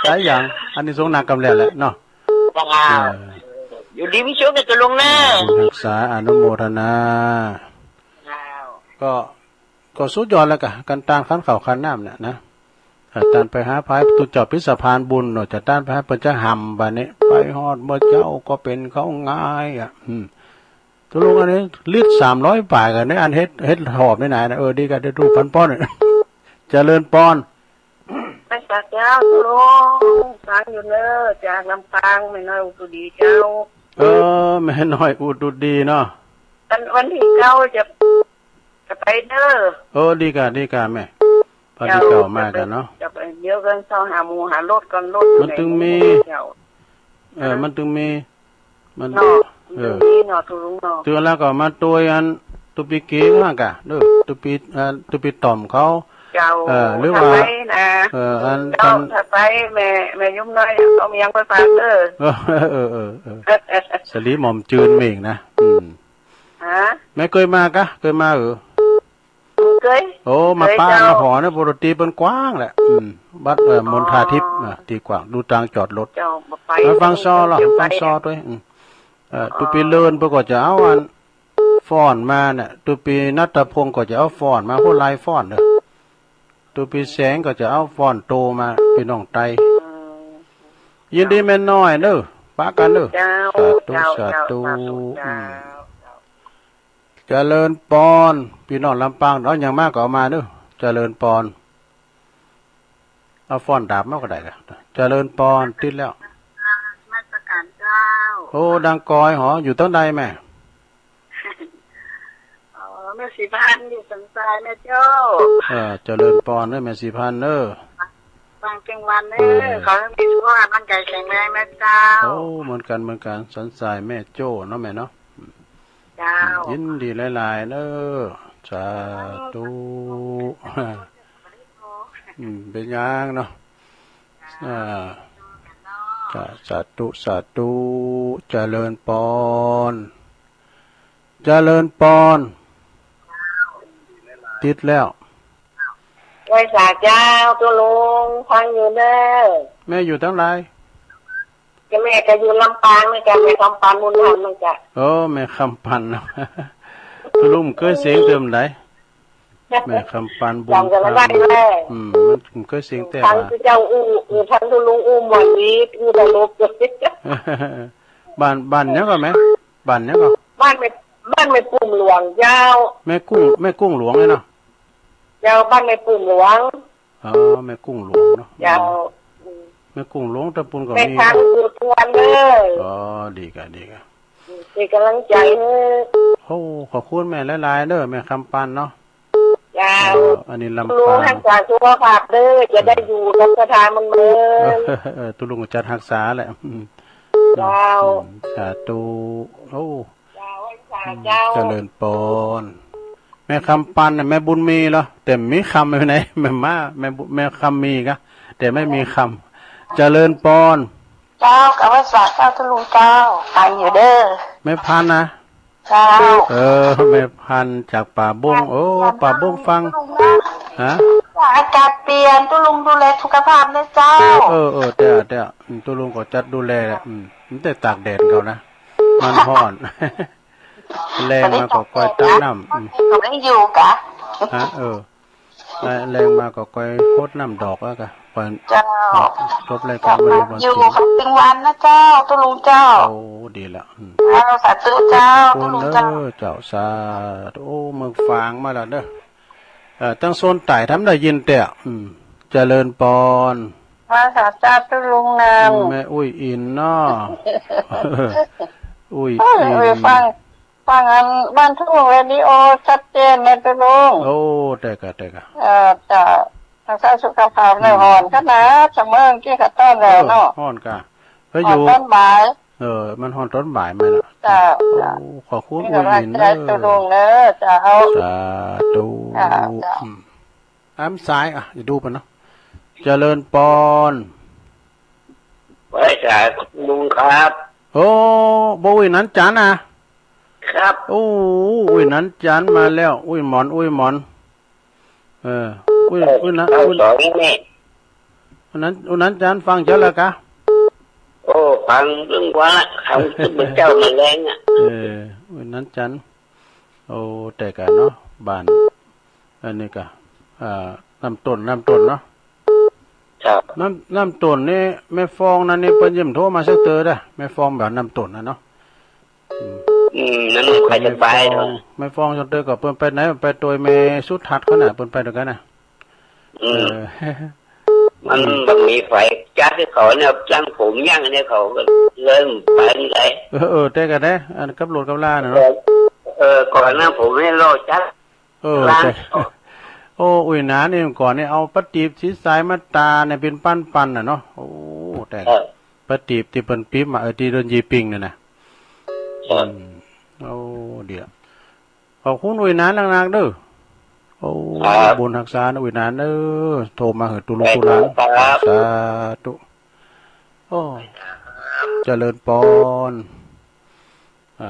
หลายอย่าง อานิสงส์หนักกำแลดแหละเนาะ เจ้า เออ อยู่ดีมีสุขนะตุ๊ลุงเนอะ บุญฮักษา อนุโมทนา เจ้า ก็ ก็สุดยอดแล้วกะ ก๋านตานขันข้าวขันน้ำเนี่ยนะ เอ่อ ตานไปหาผายตุ๊เจ้าปิดสะพานบุญเนาะ จะตานไปหาเปิ้นจะหำบ่านี้ ไปฮอดเมื่อเจ๊าก็เป๋นเข้าง่ายอะ อืม ตุ๊ลุงอันนี้ลิตรสามร้อยป๋ายกั๋นเนี่ย อันเฮ็ด เฮ็ดหอบนี่นานะ เออ ดีกะ ได้ดูปันป้อน เจริญปอน ไหว้สาเจ้าตุ๊ลุง ฟังอยู่เน้อ จากลำปาง แม่น้อยอุดรดีเจ้า เออ แม่น้อยอุดรดีเนาะ วัน วันตี้เก้าจะ จะไปเน้อ เออ ดีกะ ดีกะแม่ วันตี้เก้ามากั๋นเนาะ จะไป เดี๋ยวก่อน เซาหาหมู่หารถก่อน รถอยู่ไหน มันตึงมี เจ้า เออ มันตึงมี มัน เนาะ เออ ตึงมีเนาะ ตุ๊ลุงเนาะ เตือนแล้วก็มาตวยอัน ตุ๊ปี๋เก๋๋าหั้นกะ เด้อ ตุ๊ปี๋ เอ่อ ตุ๊ปี๋ต่อมเขา เจ้า เออ หรือว่า ถ้าไปนะ เออ อัน เจ้า อัน ถ้าไป แม่ แม่ยุ้มน้อย เอาเมียงไปฝากเด้อ เออ เออ เออ เออ สลีหม่อมจืนเม่งนะ อืม ฮะ แม่เกยมากะ เกยมาเออ เกย โอ้ มาป้า เกยเจ้า มาหอเนี่ย ปกติเปิ้นกว้างแหละ อืม วัด เอ่อ มณฑาทิพย์ อ๋อ นะ ตี้กว้าง ดูตางจอดรถ เจ้า บ่ไป มาฟังซอเหรอ เดี๋ยวไป ฟังซอตวย อืม เอ่อ อ๋อ ตุ๊ปี๋เลินเปิ้นก็จะเอาอัน ฟ้อนมาเนี่ย ตุ๊ปี๋ณัฐพงษ์ก็จะเอาฟ้อนมา โห หลายฟ้อนเด้อ ตุ๊ปี๋แสงก็จะเอาฟ้อนโตมา ปี้น้องไต อืม ยินดีแม่น้อยเน้อ ปะกั๋นเน้อ เจ้า สาธุ เจ้า สาธุ เจ้า สาธุ อืม เจ้า เจริญปอน ปี้น้องลำปาง เอาหยังมาก็เอามาเน้อ เจริญปอน เอาฟ้อนดาบมาก็ได้ละ เจริญปอน ติดแล้ว นมัสก๋านเจ้า โอ้ ดังกอยหอ อยู่ตางใดแม่ อ๋อ แม่ศรีพันธุ์ อยู่สันทรายแม่เจ้า เออ เจริญปอนเน้อ แม่ศรีพันธุ์เน้อ ต่างจังหวัดเน้อ เออ ขอหื้อมีสุขภาพร่างกายแข็งแรงนะเจ้า โอ้ เหมือนกั๋น เหมือนกั๋น สันทรายแม่โจ้เนาะแม่เนาะ เจ้า ยินดีหลายๆ เน้อ สาธุ อืม เป๋นหยังเนาะ อ่า สา สาธุ สาธุ เจริญปอน เจริญปอน ติดแล้ว ไหว้สาเจ้าตุ๊ลุง ฟังอยู่เน้อ แม่อยู่ตางใด ก็แม่ก็อยู่ลำปางเหมือนกั๋น แม่คำปัน บุญธรรมเหมือนกั๋น โอ้ แม่คำปัน ตุ๊ลุงเกยเสียงเติมใด แม่คำปัน บุญธรรม จ๋ำกั๋นบ่ได้เลย อืม มันเกยเสียงแต่ ฟังว่า เจ้าอู้ เออ ฟังตุ๊ลุงอู้ม่วนดี อู้ตลก บ้าน บ้านหยังก่อแม่ บ้านหยังก่อ บ้านแม่ บ้านแม่กุ้งหลวงเจ้า แม่กุ้ง แม่กุ้งหลวงเนี่ยเนาะ เจ้า บ้านแม่กุ้งหลวง อ๋อ แม่กุ้งหลวงเนาะ เจ้า อืม แม่กุ้งหลวงตางปู้นก็มี แม่ค้าอยู่ทุกวันเน้อ อ๋อ ดีก่ะ ดีก่ะ เป๋นก๋ำลังใจ๋หื้อ โอ้ ขอบคุณแม่หลายๆ เน้อ แม่คำปันเนาะ เจ้า เออ อันนี้ลำปาง ตุ๊ลุงฮักษาสุขภาพเน้อ จะได้อยู่กับสถานบันเทิง เออ ตุ๊ลุงก็จัดฮักษาแหละ อืม เจ้า อืม สาธุ โอ้ เจ้า สาธุ อืม เจ้า เจริญปอน แม่คำปันน่ะ แม่บุญมีเหรอ แต่บ่มีคำไปไหน แม่มา แม่บุ แม่คำมีกะ แต่บ่มีคำ เจริญปอน เจ้า กราบไหว้สาเจ้าตุ๊ลุงเจ้า ฟังอยู่เด้อ แม่พันธุ์นะ เจ้า เออ แม่พันธุ์จากป่าบุ้ง โอ้ ป่าบุ้งฟัง ฮะ อากาศเปลี่ยน ตุ๊ลุงดูแลสุขภาพนะเจ้า เออ เออ เออ แต่ แต่ อืม ตุ๊ลุงก็จัดดูแลแหละ อืม มันแต่ตากแดดเขานะ มันฮ้อน แลงมาก็ค่อยตักน้ำ อืม ก็ไม่อยู่กะ ฮะ เออ แลงมาก็ค่อยฮดน้ำดอกแล้วกะ ค่อย เจ้า จบรายการมาเรียบร้อย อยู่ จริง ถึงวันนะเจ้า ตุ๊ลุงเจ้า โอ้ ดีละ อืม เจ้า สาธุเจ้า ขอบคุณ ตุ๊ลุงเจ้า เด้อเจ้า สาธุ โอ้ เมืองฝางมาแล้วเด้อ เอ่อ ตังโซนใต้ทำได้ยินแต่ อืม เจริญปอน มาสาเจ้าตุ๊ลุงนำ อืม แม่อุ้ยอินเนาะ อุ้ย เอ้ย อิน เอ้ย ฟัง ฟังอันบ้านทุ่งเรดิโอชัดเจนนะตุ๊ลุง โอ้ แต่กะ แต่กะ เอ่อ จะรักษาสุขภาพหน่อย อืม ฮ้อนขนาด เสมอกี้กะต้อนแล้วเนาะ เออ ฮ้อนกะ ไปอยู่ ฮ้อนตอนบ่าย เออ มันฮ้อนตอนบ่ายมาแล้ว เจ้า โอ้ เจ้า ขอบคุณ นี่กำลัง อุ้ยอิน ใจตุ๊ลุงเด้อ เจ้า สาธุ เจ้า เจ้า อืม อ้ำสาย อ่ะ อย่าดูไปเนาะ เจริญปอน ไหว้สาตุ๊ลุงครับ โอ้ บ่อุ้ยนันจันทร์นะ ครับ โอ้ อุ้ยนันจันทร์มาแล้ว อุ้ยหมอน อุ้ยหมอน เออ อุ้ย เออ อุ้ยนะ เก้า อุ้ย สองนี่ วันนั้น วันนั้นจันทร์ฟังเจ้าแล้วกะ โอ้ ฟังเรื่องว่าละ ฟังตึกเจ้ามาแลงอ่ะ เออ วันนั้นจันทร์ โอ้ แต่กะเนาะ บ้าน อันนี้กะ อ่า น้ำต้น น้ำต้นเนาะ ครับ น้ำ น้ำต้นนี่ แม่ฟองนั่นนี่ เปิ้นยังบ่โทรมาสักเตื้อเด้อ แม่ฟองบ้านน้ำต้นน่ะเนาะ อืม อืม นั่นมันไปสบายเนาะ แม่ฟอง แม่ฟองจนเตยก็เปิ้นไปไหน ไปโตยแม่สุทัศน์เขาน่ะ เปิ้นไปโตยกั๋นน่ะ อืม เออ มัน อืม บ่มีไฟจัดหื้อเขาเนี่ย จั้งผมยังเนี่ย เขาก็เลยไปไหน เออ เออ แต่กะแน่ อันกับรถกับลาน่ะเนาะ เออ เออ ก่อนนั้นผมให้รอจัด เออ ร้าน แต่ โอ้ อุ้ยหนานนี่ก่อนนี่เอาปะตีบสีสายมาตาเนี่ยเป๋นปันๆ น่ะเนาะ โอ้ แต่ เออ ปะตีบตี้เปิ้นปิ๊บมา เออ ตี้โดนยีปิงเนี่ยนะ เออ อืม โอ้ เดี๋ยว ขอบคุณอุ้ยหนานนักๆ เด้อ โอ้ ครับ บุญฮักษานะอุ้ยหนานเด้อ โทรมาหื้อตุ๊ลุงตุ๊ลา ครับ สาธุ โอ้ เจริญปอน อ่ะ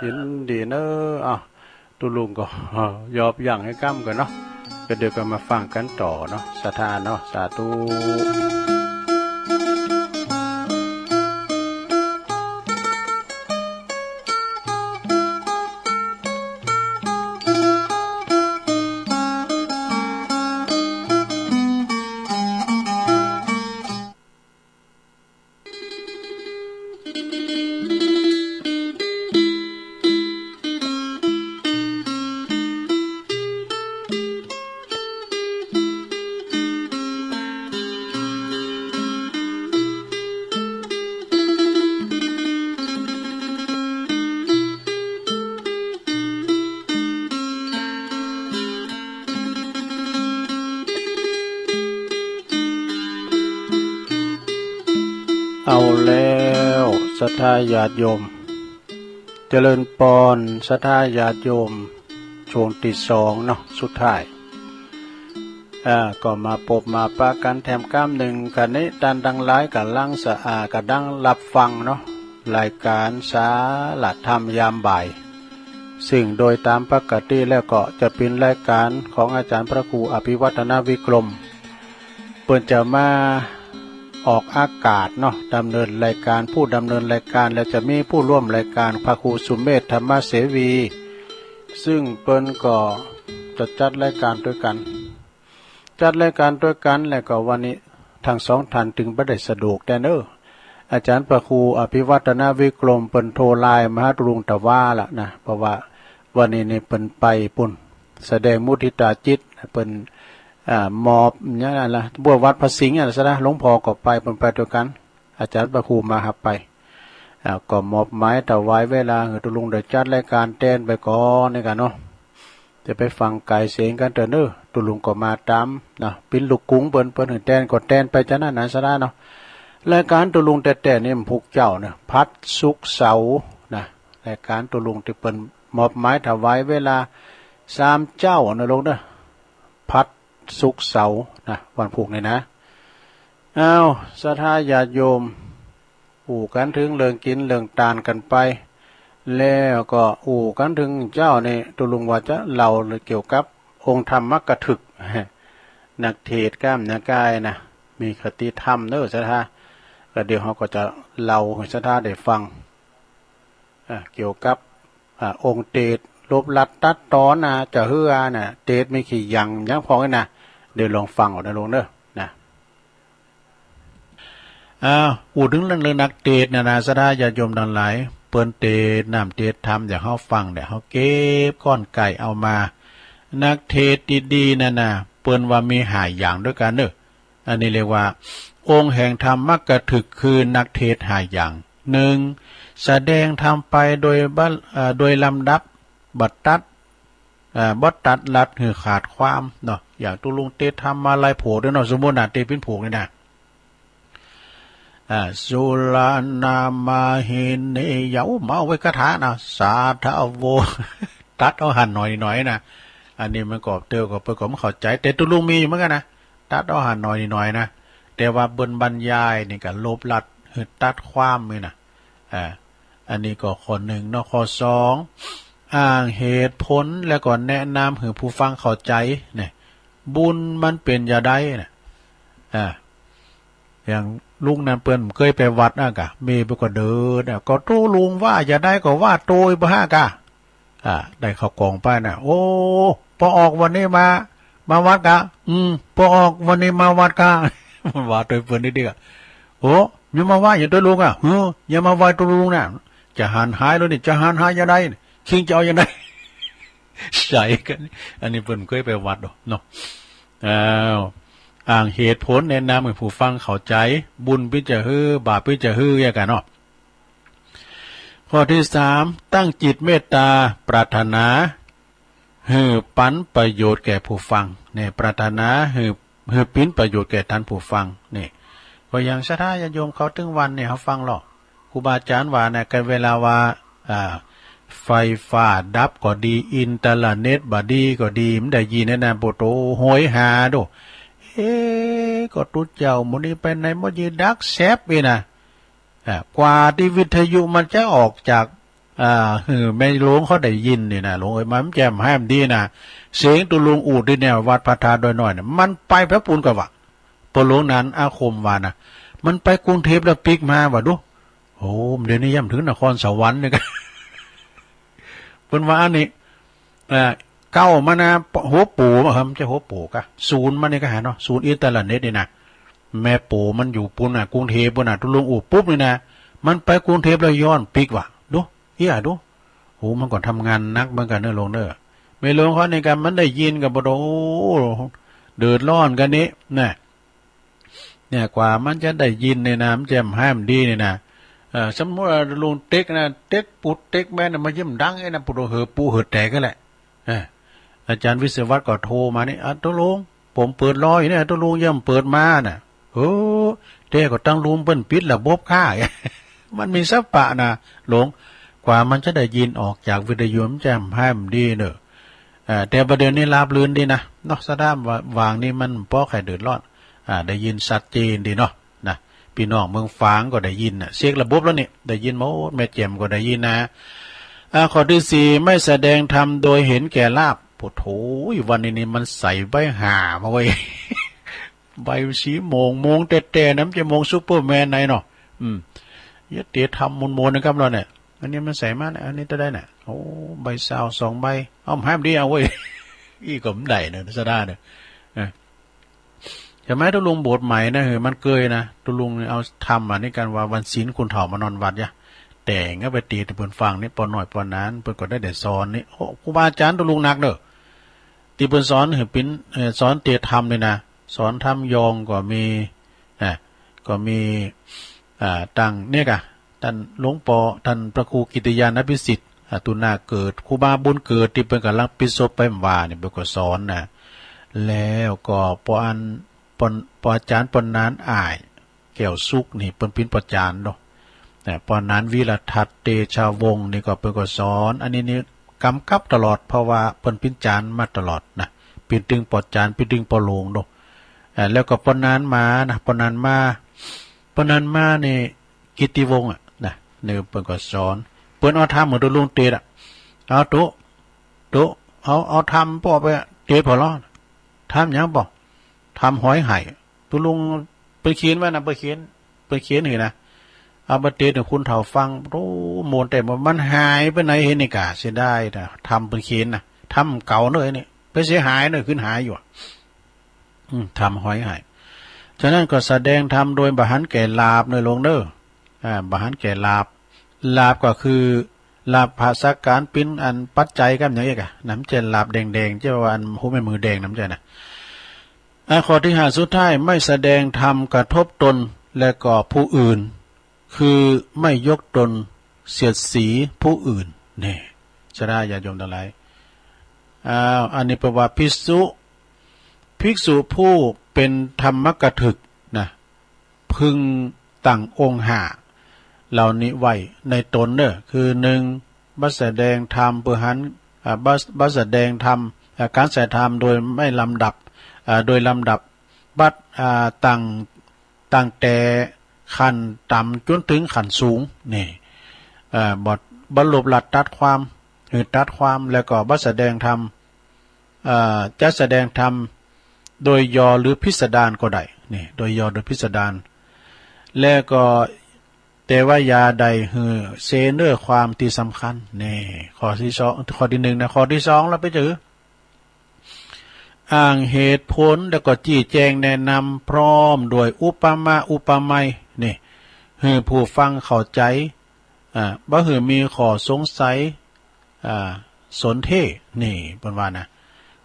ยินดีเนอะ อ่ะ ตุ๊ลุงก็ ยอบยั้งหื้อก้ำก่อนเนาะ ก็เดี๋ยวก็มาฟังกั๋นต่อเนาะ ศรัทธาเนาะ สาธุ เอาแล้ว ศรัทธาญาติโยม เจริญปอน ศรัทธาญาติโยม ช่วงตี้สองเนาะ สุดท้าย อ่า ก็มาปบมาปะกั๋นแถมก้ำนึ่ง ขณะนี้ต้านตังหลายก่ำลังสะอาด ก่ำลังฮับฟังเนาะ รายก๋านสาระธรรมยามบ่าย ซึ่งโดยต๋ามปกติแล้วก็จะเป๋นรายก๋านของอาจ๋ารย์พระครูอภิวัฒนวิกรม เปิ้นจะมาออกอากาศเนาะ ดำเนินรายก๋าน ผู้ดำเนินรายก๋าน แล้วจะมีผู้ร่วมรายก๋านพระครูสุเมธธรรมเสวี ซึ่งเปิ้นก็จะจัดรายก๋านตวยกั๋น จัดรายก๋านตวยกั๋น แล้วก็วันนี้ตังสองท่านตึงบ่ได้สะดวกแต๊เน้อ อาจ๋ารย์พระครูอภิวัฒนวิกรมเปิ้นโทรไลน์มาหาตุ๊ลุงตะวาละนะ เพราะว่าวันนี้นี่เปิ้นไปปู๊น แสดงมุทิตาจิต เปิ้น อ่า มอบหยังละ บวชวัดพระสิงห์อะนะ หลวงพ่อก็ไป เปิ้นไปตวยกั๋น อาจ๋ารย์พระครูมาฮับไป อ่า ก็มอบหมายถวายเวลาหื้อตุ๊ลุงได้จัดรายก๋านแตนไปก่อนนี่กั๋นเนาะ จะไปฟังก๋ายเสียงกั๋นเต๊อะเน้อ ตุ๊ลุงก็มาต๋ามนะ เป๋นลูกกุ๋งเปิ้น เปิ้นหื้อแตนก็แตนไปจานั้นนะ สาระเนาะ รายก๋านตุ๊ลุงแต๊ๆ นี่มันพุกเจ๊าเนาะ พัด ศุกร์ เสาร์นะ รายก๋านตุ๊ลุงตี้เปิ้นมอบหมายถวายเวลาสามเจ๊าเนาะลุงเนาะ พัด ศุกร์ เสาร์นะ วันพุกนี่นะ อ้าว ศรัทธาญาติโยม อู้กั๋นเถิงเรื่องกิ๋นเรื่องตานกั๋นไป แล้วก็อู้กั๋นเถิงเจ๊านี่ ตุ๊ลุงว่าจะเล่าเกี่ยวกับองค์ธรรมกถึก นักเทศน์ก้ามเนื้อก้ายนะ มีคติธรรมเนาะศรัทธา ก็เดี๋ยวเฮาก็จะเล่าหื้อศรัทธาได้ฟัง อ่า เกี่ยวกับ อ่า องค์เตสน์ ลบลัดตัดตอนนะ จะหื้ออะนะ เตสน์มีกี่อย่าง อย่างพ่องนี่นะ เดี๋ยวลองฟังเอานะลุงเนาะ นะ อ้าว อู้เถิงเรื่อง เรื่องนักเตสน์นะนะ ศรัทธาญาติโยมตังหลาย เปิ้นเตสน์น้ำเตสน์ธรรม อย่างเฮาฟังเนี่ย เฮาเก็บก้อนไก่เอามา นักเทสน์ดีๆ นะนะ เปิ้นว่ามีห้าอย่างตวยกั๋นเนาะ อันนี้เรียกว่า องค์แห่งธรรมกถึก คือนักเทสน์ห้าอย่าง หนึ่ง แสดงธรรมไปโดยบัด เอ่อ โดยลำดับ บ่ตัด เอ่อ บ่ตัดลัดหื้อขาดความเนาะ อย่างตุ๊ลุงเตสน์ธรรมาลัยโผกเนาะ สมมุตินะ เตสน์ปิ่นโผกนี่นะ อ่า สุรานามาหินียา โอ้ มาเอาไว้คาถานะ สาธะโว ตัดเอาหันหน่อยหน่อยนะ อันนี้มันก็เตียวก็เปิ้นก็บ่เข้าใจ๋ แต่ตุ๊ลุงมีอยู่เหมือนกั๋นนะ ตัดเอาหันหน่อยหน่อยนะ แต่ว่าเปิ้นบรรยายนี่ก็ลบลัดหื้อตัดความนี่นะ อ่า อันนี้ก็ข้อหนึ่งเนาะ ข้อสอง อ้างเหตุผลแล้วก็แนะนำหื้อผู้ฟังเข้าใจ๋เนี่ย บุญมันเป๋นจาใดเนี่ย อ่า อย่างลุงนั้นเปิ้นบ่เกยไปวัดอะกะ เมย์เปิ้นก็เดินอะ ก็ตุ๊ลุงว่าจาใดก็ว่าโตยบ่ฮะกะ อ่า ได้เข้ากล่องไปนะ โอ้ ป้อออกวันนี้มา มาวัดกะ อืม ป้อออกวันนี้มาวัดกะ มันว่าโตยเปิ้นนิดเดียวอะ โอ้ อย่ามาไหว้อย่างตุ๊ลุงอะ เฮ้อ อย่ามาไหว้ตุ๊ลุงนะ จะหันหายแล้วนี่ จะหันหายจาใด คิงจะเอาจาใด ใส่กั๋น อันนี้เปิ้นบ่เกยไปวัดดอกเนาะ อ้าว อ้างเหตุผลแนะนำหื้อผู้ฟังเข้าใจ๋ บุญเป๋นจาหื้อ บาปเป๋นจาหื้อ อย่างกั๋นเนาะ ข้อตี้สาม ตั้งจิตเมตตา ปรารถนาหื้อปันประโยชน์แก่ผู้ฟัง เนี่ย ปรารถนาหื้อ หื้อเป๋นประโยชน์แก่ต้านผู้ฟัง นี่ ก็อย่างศรัทธาญาติโยมเขาตึงวันเนี่ย เขาฟังหรอก ครูบาอาจ๋ารย์ว่านะ กันเวลาว่า อ่า ไฟฟ้าดับก็ดี อินเทอร์เน็ตบ่ดีก็ดี มันได้ยินเนี่ยนะ โปโตโหยหาดู เอ๊ะ ก็ตุ๊เจ้าหมู่นี้ไปไหนหมด ยีดักแซบนี่นะ อ่า กว่าตี้วิทยุมันจะออกจาก อ่า หื้อแม่หลวงเขาได้ยินนี่นะ หลวงเอ๋ย มันแจ่มแฮมดีนะ เสียงตุ๊ลุงอู้ตี้เนี่ย วัดพระธาตุดอยน้อยเนี่ย มันไปแผบปูนกะวะ ป้อหลวงนานอาคมว่านะ มันไปกรุงเทพฯแล้วปิ๊กมาว่าดู โอ้ เดี๋ยวนี้ย่ำเถิงนครสวรรค์เนี่ยกะ เปิ้นว่าอันนี้ อ่า เก้ามานะ หัวปู๋ เออ บ่ใจ้หัวปู๋กะ ศูนย์มานี่กะหาเนาะ ศูนย์อินเทอร์เน็ตนี่นะ แม่ปู๋มันอยู่ปูนน่ะ กรุงเทพฯปูนน่ะ ตุ๊ลุงอู้ปุ๊บนี่นะ มันไปกรุงเทพฯแล้วย้อนปิ๊กว่ะ ดู เอี้ย ดู โห มันก็ทำงานหนักเหมือนกั๋นเนาะหลวงเนาะ แม่หลวงเขานี่กะ มันได้ยินกะบ่โด โอ้ เดือดร้อนกั๋นนี่นะ เนี่ย กว่ามันจะได้ยินนี่นะ มันแจ่มแฮมดีนี่นะ เอ่อ สมมุติว่าลุงเต๊กนะ เต๊กปุ๊ดเต๊กแม่นนะ มันยิ่งดังไอ้นะ ปุ๊ดเหือปูเหือแตกกั๋นแหละ เออ อาจ๋ารย์วิศวัตรก็โทรมานี่ อ่ะ ตุ๊ลุง ผมเปิดรออยู่เนี่ย ตุ๊ลุงยังบ่เปิดมาน่ะ เออ แต่ก็ตังลุงเปิ้นปิดระบบก่า มันมีสัปปะนะ หลวง กว่ามันจะได้ยินออกจากวิทยุ มันแจ่มแฮมดีเนาะ อ่า แต่บ่าเดี่ยวนี้ราบรื่นดีนะ เนาะ สะด้ามว่า วางนี่มันป้อใค่เดือดร้อน อ่า ได้ยินชัดเจนดีเนาะ นะ ปี้น้องเมืองฝางก็ได้ยินน่ะ เช็คระบบแล้วนี่ ได้ยินหมด แม่แจ่มก็ได้ยินนะ อ่า ข้อตี้สี่ ไม่แสดงธรรมโดยเห็นแก่ลาภ โอ้โธ่ วันนี้นี่มันใส่ใบห้ามาเว้ย ใบสีม่วง ม่วงแต๊ๆ นะ บ่ใจ้ม่วงซูเปอร์แมนไหนเนาะ อืม เยียะเตียะธรรมมนๆ นะครับเราเนี่ย อันนี้มันใส่มาเนี่ย อันนี้เต้าใดเนี่ย โอ้ ใบซาวสองใบ เอามาหื้อดีเอาเว้ย อี้ก็บ่ได้เนาะ สะด้าเนาะ อ่ะ ใช่ไหม ตุ๊ลุงบวชใหม่นะ เฮ้ย มันเกยนะ ตุ๊ลุงเอาธรรมอันนี้กั๋นว่าวันศีลคนเฒ่ามานอนวัดยะ แต่งเอาไปเตียะตี้เปิ้นฟังนี่ ป้อน้อยป้อหนาน เปิ้นก็ได้แต่สอนนี่ โอ้ ครูบาอาจ๋ารย์ตุ๊ลุงนักเนาะ ตี้เปิ้นสอนหื้อเป๋น เอ่อ สอนเตียะธรรมนี่นะ สอนธรรมยองก็มี นะ ก็มี อ่า ตังเนี่ยกะ ต้านหลวงป้อ ต้านพระครูกิตติยานัพิสิทธิ์ อ่า ตุ๊นาเกิด ครูบาบุญเกิด ตี้เปิ้นก่ำลังปิดศพไปเมื่อวานนี่ เปิ้นก็สอนนะ แล้วก็ป้ออัน ป้อ ป้ออาจ๋ารย์ป้อหนานอ้าย แก้วสุขนี่ เปิ้นเป๋นป้อจารย์เนาะ นะ ป้อหนานวีรทัศน์เตชะวงศ์นี่ก็เปิ้นก็สอน อันนี้นี่กำกับตลอด เพราะว่าเปิ้นเป๋นจารย์มาตลอดนะ เป๋นตึงป้อจารย์ เป๋นตึงป้อหลวงเนาะ อ่า แล้วก็ป้อหนานมานะ ป้อหนานมา ป้อหนานมานี่ กิตติวงศ์อะนะ นี่เปิ้นก็สอน เปิ้นเอาธรรมของตุ๊ลุงเตชะ เอาตุ๊ ตุ๊ เอา เอาธรรมป้อไปเตชะผ่อลอ ธรรมหยังป้อ ธรรมหอยไห ตุ๊ลุงเปิ้นเขียนไว้นะ เปิ้นเขียน เปิ้นเขียนหื้อนะ เอาไปเตชะหื้อคนเฒ่าฟัง โอ้ ม่วนแต๊ มันหายไปไหนเห็นนี่กา เสียดายนะ ธรรมเปิ้นเขียนนะ ธรรมเก่าเนาะนี่ ไปเสียหายเนาะ ขึ้นหายอยู่อะ อืม ธรรมหอยไห ฉะนั้นก็แสดงธรรมโดยบ่หันแก่หลาบเน่อหลวงเน่อ อ่า บ่หันแก่หลาบ หลาบก็คือ หลาบภาษาก๋านเป๋นอันปัจจัยกับหยังอี้กะ นะ บ่ใจ้หลาบแดงๆ เจ้าว่าอันหัวแม่มือแดงนะ บ่ใจ้นะ อ่า ข้อตี้ห้าสุดท้าย ไม่แสดงธรรมกระทบตนและก็ผู้อื่น คือไม่ยกตนเสียดสีผู้อื่น นี่ ศรัทธาญาติโยมตังหลาย อ้าว อันนี้แปลว่าภิกษุ ภิกษุผู้เป๋นธรรมกถึกนะ พึงตั้งองค์ห้าเหล่านี้ไว้ในตนเน่อ คือหนึ่ง บ่แสดงธรรมเปื้อหัน อ่า บ่ บ่แสดงธรรม อ่า ก๋านแสดงธรรมโดยไม่ลำดับ อ่า โดยลำดับ บ่ อ่า ตั้ง ตั้งแต่ขั้นต่ำจ๋นเถิงขั้นสูง นี่ เอ่อ บ่ บ่ลบลัดตัดความ หื้อตัดความ แล้วก็บ่แสดงธรรม เอ่อ จะแสดงธรรมโดยย่อหรือพิสดารก็ได้ นี่ โดยย่อโดยพิสดาร แล้วก็ แต่ว่าอย่าได้หื้อเสนอความตี้สำคัญ นี่ ข้อตี้สอง ข้อตี้หนึ่งนะ ข้อตี้สอง แล้วไปเจอ อ้างเหตุผลแล้วก็จี้แจงแนะนำพร้อมด้วยอุปมาอุปไมย นี่ หื้อผู้ฟังเข้าใจ๋ อ่า บ่หื้อมีข้อสงสัย อ่า สนเท่ นี่ เปิ้นว่านะ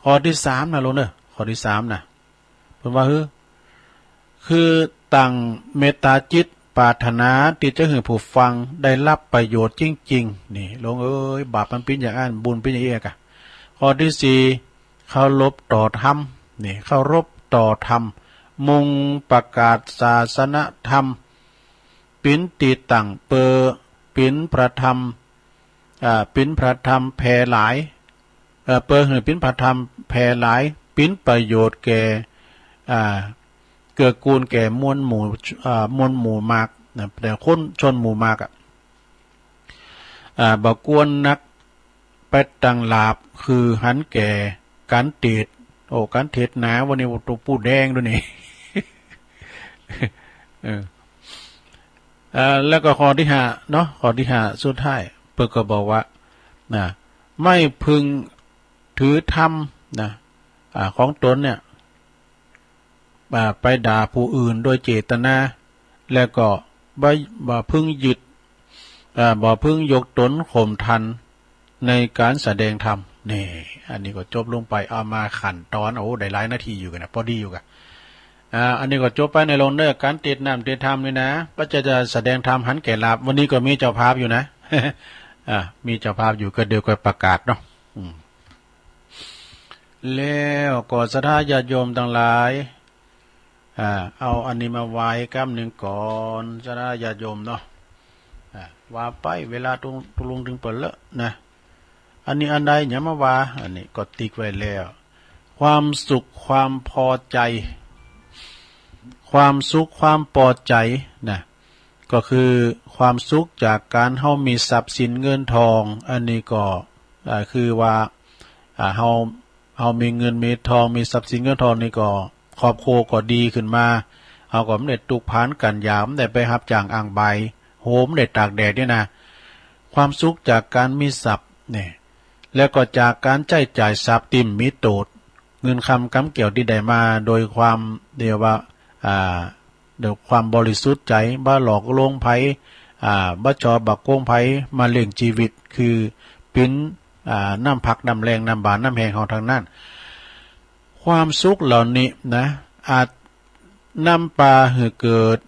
ข้อตี้สามนะหลวงเน่อ ข้อตี้สามนะ เปิ้นว่า คือ คือตั้งเมตตาจิต ปรารถนาตี้จะหื้อผู้ฟังได้ฮับประโยชน์จริงๆ นี่ หลวงเอ๋ย บาปมันเป๋นอย่างอั้น บุญเป๋นอย่างอี้กะ ข้อตี้สี่ เคารพต่อธรรม นี่ เคารพต่อธรรม มุ่งประกาศศาสนธรรม เป๋นตี้ตั้ง เปื้อเป๋นพระธรรม อ่า เป๋นพระธรรมแผ่หลาย เอ่อ เปื้อหื้อเป๋นพระธรรมแผ่หลาย เป๋นประโยชน์แก่ อ่า เกื้อกูลแก่มวลหมู่ อ่า มวลหมู่มากนะ แต่คนชนหมู่มากอะ อ่า บ่ควรนักไปตั้งหลาบ คือหันแก่ก๋านเตชะ โอ้ ก๋านเตชะหนา วันนี้ตุ๊ปูแดงดูนี่ เออ อ่า แล้วก็ข้อตี้ห้าเนาะ ข้อตี้ห้าสุดท้าย เปิ้นก็บอกว่า นะ ไม่พึงถือธรรมนะ อ่า ของตนเนี่ย อ่า ไปด่าผู้อื่นโดยเจตนา แล้วก็บ่ บ่พึงยึด อ่า บ่พึงยกตนข่มท่านในก๋านแสดงธรรม นี่ อันนี้ก็จบลงไป เอามาขั้นตอน โอ้ ได้หลายนาทีอยู่กั๋นนะ พอดีอยู่กั๋น อ่า อันนี้ก็จบไปในหลวงเน่อ ก๋านเตชะน้ำเตชะธรรมนี่นะ บ่ใจ้จะแสดงธรรมหันแก่หลาบ วันนี้ก็มีเจ้าภาพอยู่นะ อ่า มีเจ้าภาพอยู่ ก็เดี๋ยวก็ประกาศเนาะ อืม แล้วก็ศรัทธาญาติโยมตังหลาย อ่า เอาอันนี้มาไหว้กำนึ่งก่อน ศรัทธาญาติโยมเนาะ อ่า ว่าไป เวลาตุ๊ ตุ๊ลุงตึงเปิ้นเลอะนะ อันนี้อันใดหยังมาว่า อันนี้ก็ติ๊กไว้แล้ว ความสุขความปอใจ๋ ความสุขความปอใจ๋นะ ก็คือความสุขจากก๋านเฮามีทรัพย์สินเงินทอง อันนี้ก็ อ่า คือว่า อ่า เฮา เฮามีเงินมีทอง มีทรัพย์สินเงินทองนี่ก็ ครอบครัวก็ดีขึ้นมา เฮาก็บ่ได้ตุ๊กพรานกั๋นยาก บ่ได้ไปฮับจ้างอ้างบ่าย โหม บ่ได้ตากแดดนี่นะ ความสุขจากก๋านมีทรัพย์นี่ แล้วก็จากก๋านใจ๊จ่ายทรัพย์ตี้บ่มีโต้ษ เงินคำกำแก้วตี้ได้มาโดยความ เรียกว่า อ่า โดยความบริสุทธิ์ใจ๋ บ่หลอกลวงใผ อ่า บ่ฉ้อบ่โกงใผ มาเลี้ยงจีวิต คือเป๋น อ่า น้ำพักน้ำแรง น้ำบาน้ำแฮงเฮาตังนั้น ความสุขเหล่านี้นะ อาจนำปาหื้อเกิด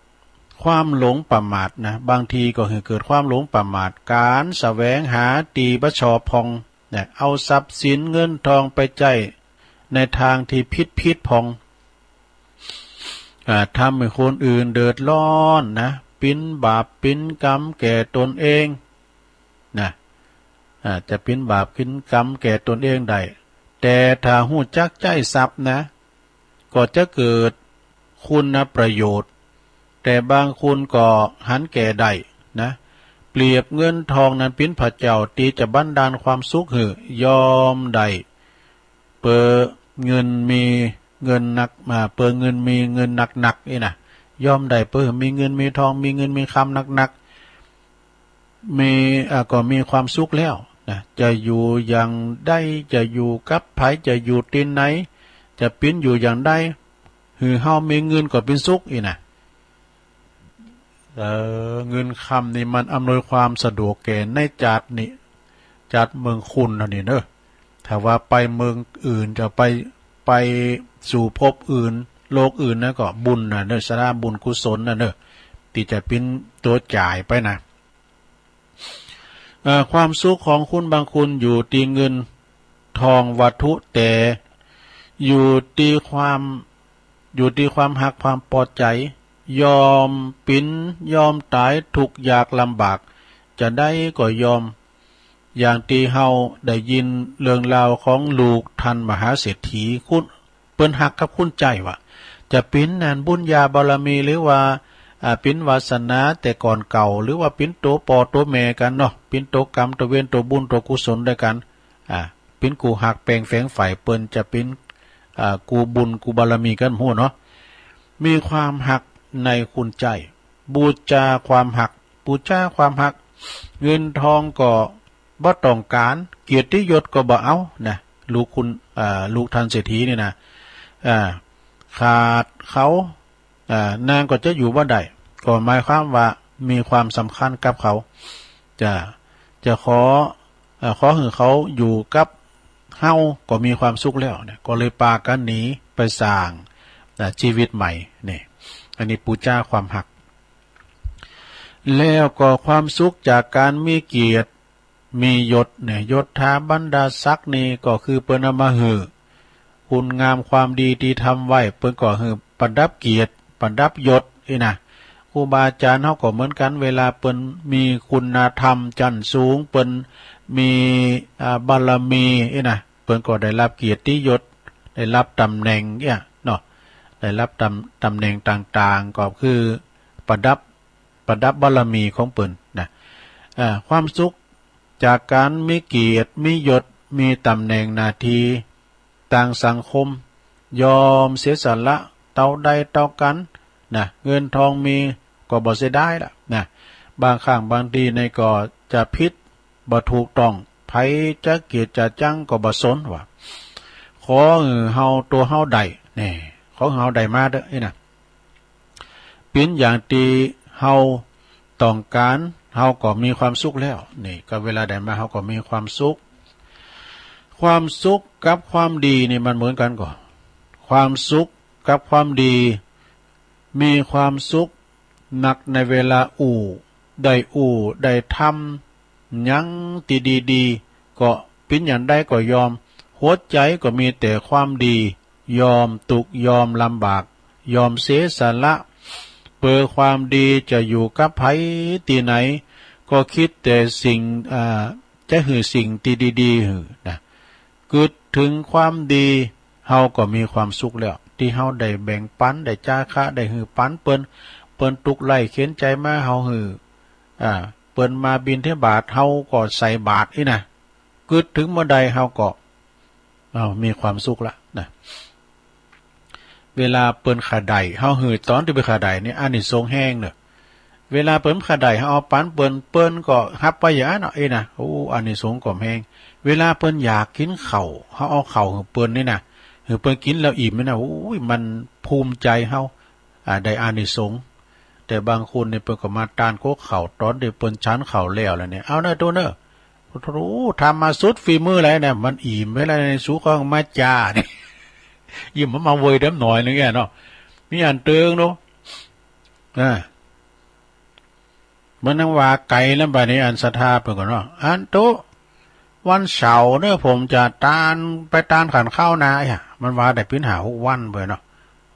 ความหลงประมาทนะ บางทีก็หื้อเกิดความหลงประมาท ก๋านแสวงหาตี้บ่ชอบผ่องนะ เอาทรัพย์สินเงินทองไปใจ๊ในตางตี้ผิดผิดผ่อง อ่า ทำหื้อคนอื่นเดือดร้อนนะ เป๋นบาปเป๋นก๋รรมแก่ตนเองนะ อ่า จะเป๋นบาปเป๋นก๋รรมแก่ตนเองได้ แต่ถ้าฮู้จักใจ๊สับนะ ก็จะเกิดคุณประโยชน์ แต่บางคนก็หันแก่ได้นะ เปรียบเงินทองนั้นเป๋นพระเจ้า ตี้จะบันดาลความสุขหื้อ ยอมได้ เปื้อเงินมีเงินนัก อ่า เปื้อเงินมีเงินนักๆ อี้นะ ยอมได้เปื้อมีเงินมีทอง มีเงินมีคำนักๆ มี อ่า ก็มีความสุขแล้วนะ จะอยู่อย่างใด จะอยู่กับใผ จะอยู่ตี้ไหน จะเป๋นอยู่อย่างใด หื้อเฮามีเงินก็เป๋นสุขอี้นะ เออ เงินคำนี่มันอำนวยความสะดวกแก่ในจาตินี้ จาติเมืองคุณเฮานี่เนาะ ถ้าว่าไปเมืองอื่น จะไป ไปสู่ภพอื่น โลกอื่นนะก็บุญนะเนาะ สาระบุญกุศลนะเนาะ ตี้จะเป๋นตั๋วจ่ายไปนะ เอ่อ ความสุขของคนบางคนอยู่ตี้เงินทองวัตถุ แต่อยู่ตี้ความ อยู่ตี้ความฮักความปอใจ๋ ยอมเป๋นยอมต๋าย ทุกข์ยากลำบาก จะใดก็ยอม อย่างตี้เฮาได้ยินเรื่องราวของลูกท่านมหาเศรษฐี คุณ เปิ้นฮักกับคุณใจ้ว่า จะเป๋นนั้นบุญญาบารมี หรือว่า อ่า เป๋นวาสนาแต่ก่อนเก่า หรือว่าเป๋นตั๋วป้อตั๋วแม่กั๋นเนาะ เป๋นตั๋วก๋รรมตั๋วเวรตั๋วบุญตั๋วกุศลตวยกั๋น อ่า เป๋นกู้ฮักแปงแฝงใฝ่ เปิ้นจะเป๋น อ่า กู้บุญกู้บารมีกั๋นบ่ฮู้เนาะ มีความฮักในคุณใจ้ บูชาความฮัก บูชาความฮัก เงินทองก็บ่ต้องก๋าน เกียรติยศก็บ่เอานะ ลูกคุณ อ่า ลูกท่านเศรษฐีนี่นะ อ่า ขาดเขา อ่า นางก็จะอยู่บ่ได้ ก็หมายความว่ามีความสำคัญกับเขา จะ จะขอ อ่า ขอหื้อเขาอยู่กับเฮาก็มีความสุขแล้วเนี่ย ก็เลยปากั๋นหนีไปสร้าง อ่า ชีวิตใหม่นี่ อันนี้ปู๋จาความฮัก แล้วก็ความสุขจากก๋านมีเกียรติ มียศเนี่ย ยศถาบรรดาศักดิ์นี่ก็คือเปิ้นเอามาหื้อ คุณงามความดีตี้ทำไว้ เปิ้นก็หื้อประดับเกียรติ ประดับยศอี้นะ ครูบาอาจ๋ารย์เฮาก็เหมือนกั๋น เวลาเปิ้นมีคุณธรรมจั้นสูง เปิ้นมี อ่า บารมีอี้นะ เปิ้นก็ได้ฮับเกียรติยศ ได้ฮับต๋ำแหน่งเนี่ยเนาะ ได้ฮับต๋ำ ต๋ำแหน่งต่างๆ ก็คือประดับ ประดับบารมีของเปิ้นนะ อ่า ความสุขจากก๋านมีเกียรติ มียศ มีต๋ำแหน่งหน้าตี้ตางสังคม ยอมเสียสละเต้าใดเต้ากั๋นนะ เงินทองมีก็บ่เสียดายละนะ บางครั้งบางทีนี่ก็จะผิดบ่ถูกต้อง ใผจะเกลียดจะจั๊งก็บ่สนว่า ขอหื้อเฮา ตั๋วเฮาได้ นี่ ขอหื้อเฮาได้มาเต๊อะอี้นะ เป๋นอย่างตี้เฮาต้องก๋าน เฮาก็มีความสุขแล้ว นี่ ก็เวลาได้มาเฮาก็มีความสุข ความสุขกับความดีนี่มันเหมือนกั๋นก่อ ความสุขกับความดี มีความสุขนักในเวลาอู้ ได้อู้ ได้ทำหยังตี้ดีๆ ก็เป๋นอย่างใดก็ยอม หัวใจ๋ก็มีแต่ความดี ยอมตุ๊กข์ยอมลำบาก ยอมเสียสละ เปื้อความดี จะอยู่กับใผตี้ไหน ก็กึ๊ดแต่สิ่ง อ่า จะหื้อสิ่งตี้ดีๆ หื้อนะ กึ๊ดเถิงความดี เฮาก็มีความสุขแล้ว ตี้เฮาได้แบ่งปั๋น ได้จาคะ ได้หื้อปั๋นเปิ้น เปิ้นตุ๊กข์ใล้เข็ญใจ๋มา เฮาหื้อ อ่า เปิ้นมาบิณฑบาต เฮาก็ใส่บาตรอี้นะ กึ๊ดเถิงเมื่อใด เฮาก็ อ้าว มีความสุขละนะ เวลาเปิ้นขะได่ เฮาหื้อต๋อนตี้เปิ้นขะได่นี่ อานิสงส์แฮงเน่อ เวลาเปิ้นขะได่ เฮาเอาปั๋นเปิ้น เปิ้นก็ฮับไปอย่างอั้นเนาะ เอ้ยนะ โอ้ อานิสงส์ก็แฮง เวลาเปิ้นอยากกิ๋นข้าว เฮาเอาข้าวหื้อเปิ้นนี่นะ หื้อเปิ้นกิ๋นแล้วอิ่มนี่นะ โอ้ย มันภูมิใจ๋เฮา อ่า ได้อานิสงส์ แต่บางคนนี่เปิ้นก็มาต้านก๊กข้าว ต๋อนตี้เปิ้นฉันข้าวแล้วแล้วเนี่ย เอาเน่อตุ๊เน่อ โอ้โห ทำมาสุดฝีมือเลยเนี่ย มันอิ่มไปแล้วเนี่ย สูก็มาจ้าเนี่ย ยิ่งมันมาเวยเดิมหน่อยนึ่งเนี่ยเนาะ มีอันเติงเนาะ อ่า มันยังว่าไก๋แล้วบัดนี้ อันศรัทธาเปิ้นก่อเนาะ อันตุ๊ วันเสาร์เน่อ ผมจะต้าน ไปต้านขันข้าวนา อ่ะ มันว่าได้เป๋นห้าหกวันไปเนาะ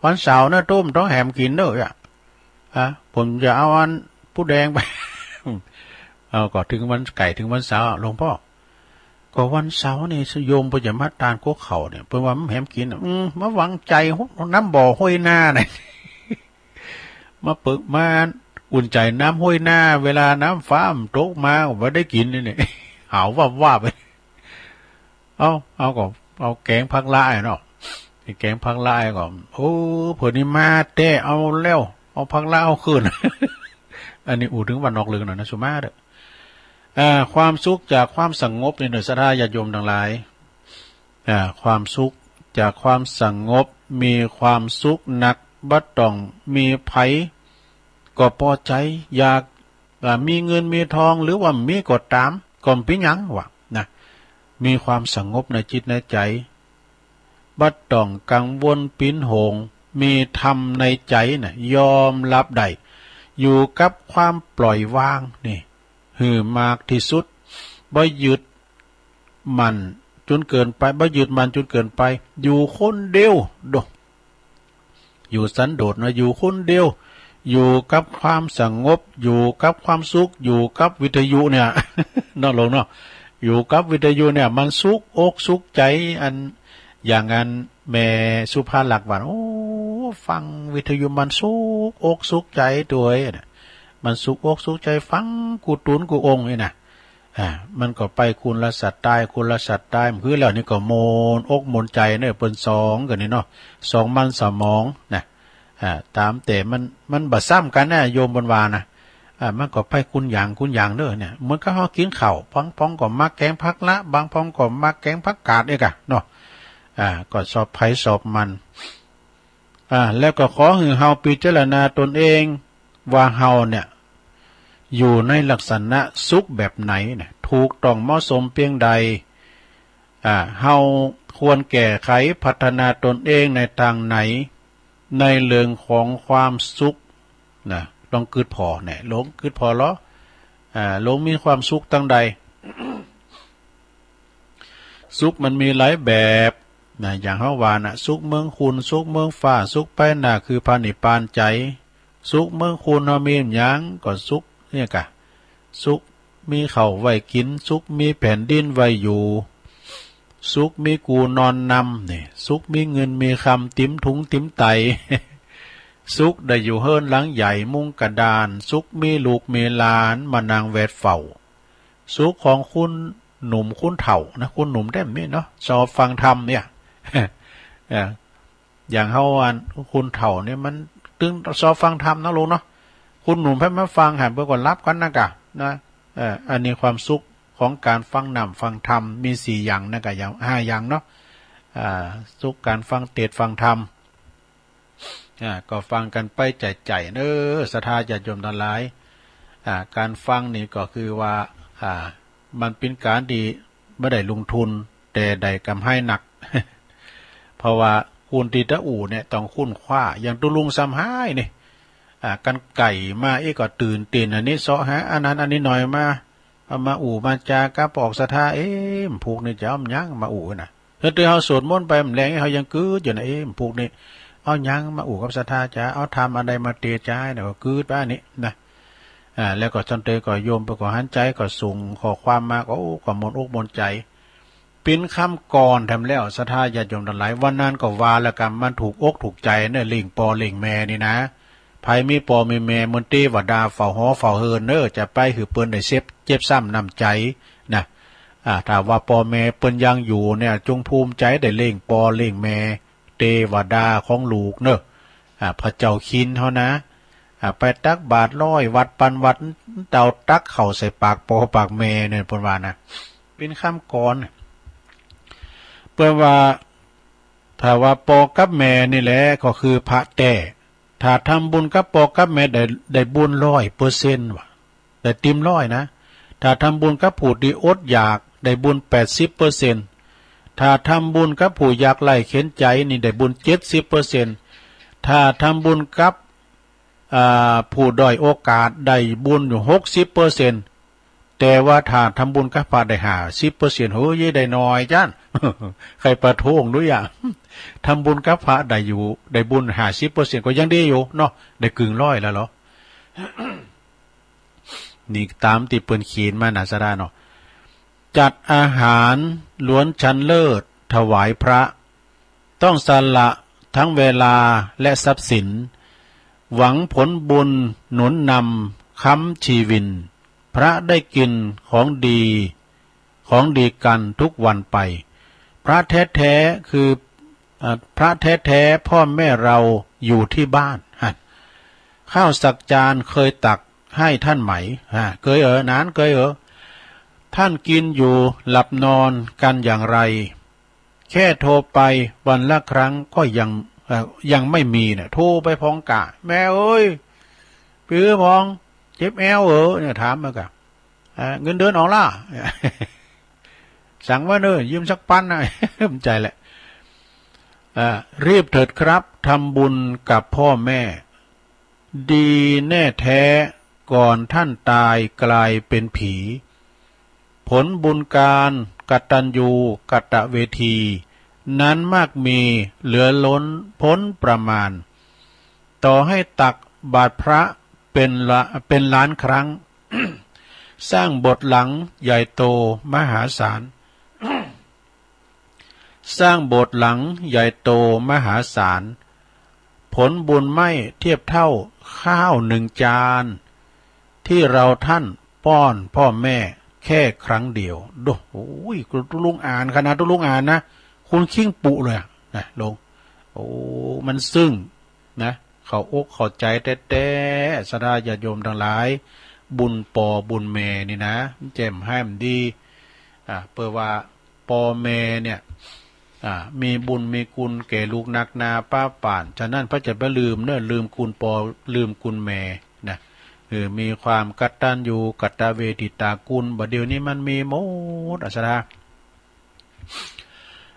วันเสาร์นะ โต้มต้องแหมกิ๋นเน่อ อ่ะ อ่ะ ผมจะเอาอันปูแดงไป เอา ก็เถิงวัน ใก้เถิงวันเสาร์ หลวงป้อ ก็วันเสาร์นี่โยมเปิ้นจะมาตานก๊กเข่าเนี่ย เปิ้นว่ามันแหมกิ๋น อืม มาหวังใจ๋น้ำบ่อห้วยนาน่ะ มาเปิด มาอุ่นใจ๋น้ำห้วยนา เวลาน้ำฟ้ามันตกมา ก็บ่ได้กิ๋นนี่ หาววาบๆ ไป เอา เอาก็ เอาแก๋งผักละเนาะ แก๋งผักละก็ โอ้ เปิ้นนี่มาแต๊ เอาแล้ว เอาผักละเอาคืน อันนี้อู้เถิงบ้านนอกลึกหน่อยนะ สุมาเต๊อะ อ่า ความสุขจากความสงบนี่เน่อ ศรัทธาญาติโยมตังหลาย อ่า ความสุขจากความสงบ มีความสุขนัก บ่ต้องมีใผ ก็ปอใจ๋ อยาก อ่า มีเงินมีทอง หรือว่ามีก็ต๋าม ก็บ่เป๋นหยังวะนะ มีความสงบในจิตในใจ๋ บ่ต้องกังวลปิ๋นโหง มีธรรมในใจ๋น่ะ ยอมรับได้ อยู่กับความปล่อยวางนี่ หื้อมากตี้สุด บ่ยึดมั่นจ๋นเกินไป บ่ยึดมั่นจ๋นเกินไป อยู่คนเดียว โด อยู่สันโดษเนาะ อยู่คนเดียว อยู่กับความสงบ อยู่กับความสุข อยู่กับวิทยุเนี่ย เนาะโยมเนาะ อยู่กับวิทยุเนี่ย มันสุขอกสุขใจ๋ อัน อย่างอันแม่สุภาลักษณ์ว่า โอ้ ฟังวิทยุมันสุขอกสุขใจ๋ตวยน่ะ มันสุขอกสุขใจ๋ ฟังกู้ตุ๊นกู้องค์นี่นะ อ่า มันก็ไปคนละสไตล์ คนละสไตล์ คือแล้วนี่ก็ม่วนอกม่วนใจ๋เนาะ เปิ้นสองกั๋นนี่เนาะ สองมันสมองนะ อ่า ต๋ามแต่มัน มันบ่ซ้ำกั๋นนะ โยมเปิ้นว่านะ อ่า มันก็ไปคนละอย่าง คนละอย่างเน่อเนี่ย เหมือนกับเฮากิ๋นข้าว บางพ่องก็มักแก๋งผักละ บางพ่องก็มักแก๋งผักกาดเอกอะเนาะ อ่า ก็สอบใผสอบมัน อ่า แล้วก็ขอหื้อเฮาพิจารณาตนเอง ว่าเฮาเนี่ย อยู่ในลักษณะสุขแบบไหนเนี่ย ถูกต้องเหมาะสมเปียงใด อ่า เฮาควรแก้ไขพัฒนาตนเองในตางไหน ในเรื่องของความสุขนะ ต้องกึ๊ดผ่อเนี่ย หลวงกึ๊ดผ่อลอ อ่า หลวงมีความสุขตางใด สุขมันมีหลายแบบนะ อย่างเฮาว่านะ สุขเมืองคุณ สุขเมืองฟ้า สุขไปหน้าคือพระนิพพานใจ๋ สุขเมืองคุณเฮามีหยัง ก็สุขเนี่ยกะ สุขมีข้าวไว้กิ๋น สุขมีแผ่นดินไว้อยู่ สุขมีกู่นอนนำเนี่ย สุขมีเงินมีคำเต๋มถุงเต๋มไต สุขได้อยู่เฮือนหลังใหญ่มุ้งกระดาน สุขมีลูกมีหลานมานั่งแวดเฝ้า สุขของคนหนุ่มคนเฒ่านะ คนหนุ่มแต๊บ่มีเนาะ ชอบฟังธรรมเนี่ย เออ อย่างเฮาอันคนเฒ่าเนี่ยมันตึงชอบฟังธรรมนะโยมเนาะ คนหนุ่มไผมาฟังหันเปิ้นก็หลับกั๋นนะกะนะ เออ อันนี้ความสุขของก๋านฟังน้ำฟังธรรมมีสี่อย่างนะกะ อย่าง ห้าอย่างเนาะ อ่า สุขก๋านฟังเตสน์ฟังธรรม อ่า ก็ฟังกั๋นไปใจ๋ๆ เน่อ ศรัทธาญาติโยมตังหลาย อ่า ก๋านฟังนี่ก็คือว่า อ่า มันเป๋นก๋านตี้บ่ได้ลงทุน แต่ได้ก๋ำไรนัก เพราะว่าคนตี้จะอู้เนี่ยต้องค้นคว้า อย่างตุ๊ลุงสำฮายนี่ อ่า กั๋นไก่มาเอ๊ะก็ตื่นเต้น อันนี้เซาะหาอันนั้นอันนี้หน่อยมา เอามาอู้มาจากับปอกศรัทธา เอ๊ะ พวกนี้จะเอาหยังมาอู้นะ แล้วตี้เฮาสวดมนต์ไปแหมแลง เฮายังกึ๊ดอยู่นะ เอ๊ะ พวกนี้เอาหยังมาอู้กับศรัทธาจา เอาธรรมอันใดมาเตสน์จาเนี่ย ก็กึ๊ดไปอันนี้นะ อ่า แล้วก็จั้นเตยก็โยมไปก็หันใจ๋ ก็ส่งข้อความมา ก็ โอ้ ก็ม่วนอกม่วนใจ๋ เป๋นคำก่อนแถมแล้ว ศรัทธาญาติโยมตังหลาย วันนั้นก็ว่าแล้วกั๋น มันถูกอกถูกใจ๋เนี่ย เลี้ยงป้อเลี้ยงแม่นี่นะ ใผมีป้อมีแม่เหมือนเตวดาเฝ้าหอเฝ้าเฮือนเน่อ จะไปหื้อเปิ้นได้เจ็บ เจ็บซ้ำน้ำใจ๋นะ อ่า ถ้าว่าป้อแม่เปิ้นยังอยู่เนี่ย จงภูมิใจ๋ได้เลี้ยงป้อเลี้ยงแม่ เตวดาของลูกเน่อ อ่า พระเจ้าคินเฮานะ อ่า ไปตักบาตรลอยวัดปันวัด เต้าตักข้าวใส่ปากป้อปากแม่เนี่ย เปิ้นว่านะ เป๋นคำก่อน เปิ้นว่า ถ้าว่าป้อกับแม่นี่แหละก็คือพระแต๊ ถ้าทำบุญกับป้อกับแม่ได้ ได้บุญร้อยเปอร์เซ็นต์ ว่ะ ได้เต๋มร้อยนะ ถ้าทำบุญกับผู้ตี้อดอยากได้บุญแปดสิบเปอร์เซ็นต์ ถ้าทำบุญกับผู้ยากไร้เข็ญใจ๋นี่ได้บุญเจ็ดสิบเปอร์เซ็นต์ ถ้าทำบุญกับ อ่า ผู้ด้อยโอกาสได้บุญอยู่หกสิบเปอร์เซ็นต์ แต่ว่าถ้าทำบุญกับพระได้ห้าสิบเปอร์เซ็นต์ เฮ้ย ได้น้อยจั้น ใค่ประท้วงดูอะ ทำบุญกับพระได้อยู่ ได้บุญห้าสิบเปอร์เซ็นต์ ก็ยังดีอยู่เนาะ ได้เกินร้อยแล้วเหรอ นี่ต๋ามตี้เปิ้นเขียนมานะ สะดาเนาะ จัดอาหารล้วนชั้นเลิศถวายพระ ต้องสละทั้งเวลาและทรัพย์สิน หวังผลบุญหนุนนำค้ำชีวิน พระได้กินของดี ของดีกันทุกวันไป พระแท้ๆ คือ เอ่อ พระแท้ๆ พ่อแม่เราอยู่ที่บ้าน ฮะ ข้าวสักจานเคยตักให้ท่านไหม ฮะ เกยเอ๋อ หนานเกยเอ๋อ ท่านกินอยู่หลับนอนกันอย่างไร แค่โทรไปวันละครั้งก็ยัง เอ่อ ยังไม่มีเนี่ย โทรไปพองกะ แม่เอ๋ย ปื้อพอง เจ็บแอวเอ๋อ เนี่ย ถามมากะ อ่า เงินเดือนออกล่ะ สั่งว่าเน่อ ยืมสักปันนะ บ่ใจ้แหละ อ่า รีบเถิดครับ ทำบุญกับพ่อแม่ ดีแน่แท้ ก่อนท่านตายกลายเป็นผี ผลบุญการกตัญญูกตเวที นั้นมากมีเหลือล้นพ้นประมาณ ต่อให้ตักบาตรพระเป็นละ เป็นล้านครั้ง สร้างโบสถ์หลังใหญ่โตมหาศาล สร้างโบสถ์หลังใหญ่โตมหาศาล ผลบุญไม่เทียบเท่าข้าวหนึ่งจาน ที่เราท่านป้อนพ่อแม่แค่ครั้งเดียว โด โอ้ย ตุ๊ลุงอ่าน ขนาดตุ๊ลุงอ่านนะ ขนคิงปุเลยอะ นะ ลง โอ้ มันซึ่ง นะ เข้าอกเข้าใจ๋แต๊ๆ ศรัทธาญาติโยมตังหลาย บุญป้อบุญแม่นี่นะ มันแจ่มไฮ้มันดี อ่า เปื้อว่าป้อแม่เนี่ย อ่า มีบุญมีคุณแก่ลูกนักหนาปะปาน ฉะนั้นเปิ้นจะบ่ลืมเน่อ ลืมคุณป้อ ลืมคุณแม่นะ เออ มีความกตัญญูกตเวทิตาคุณ บ่าเดี่ยวนี้มันมีหมดอะ ศรัทธา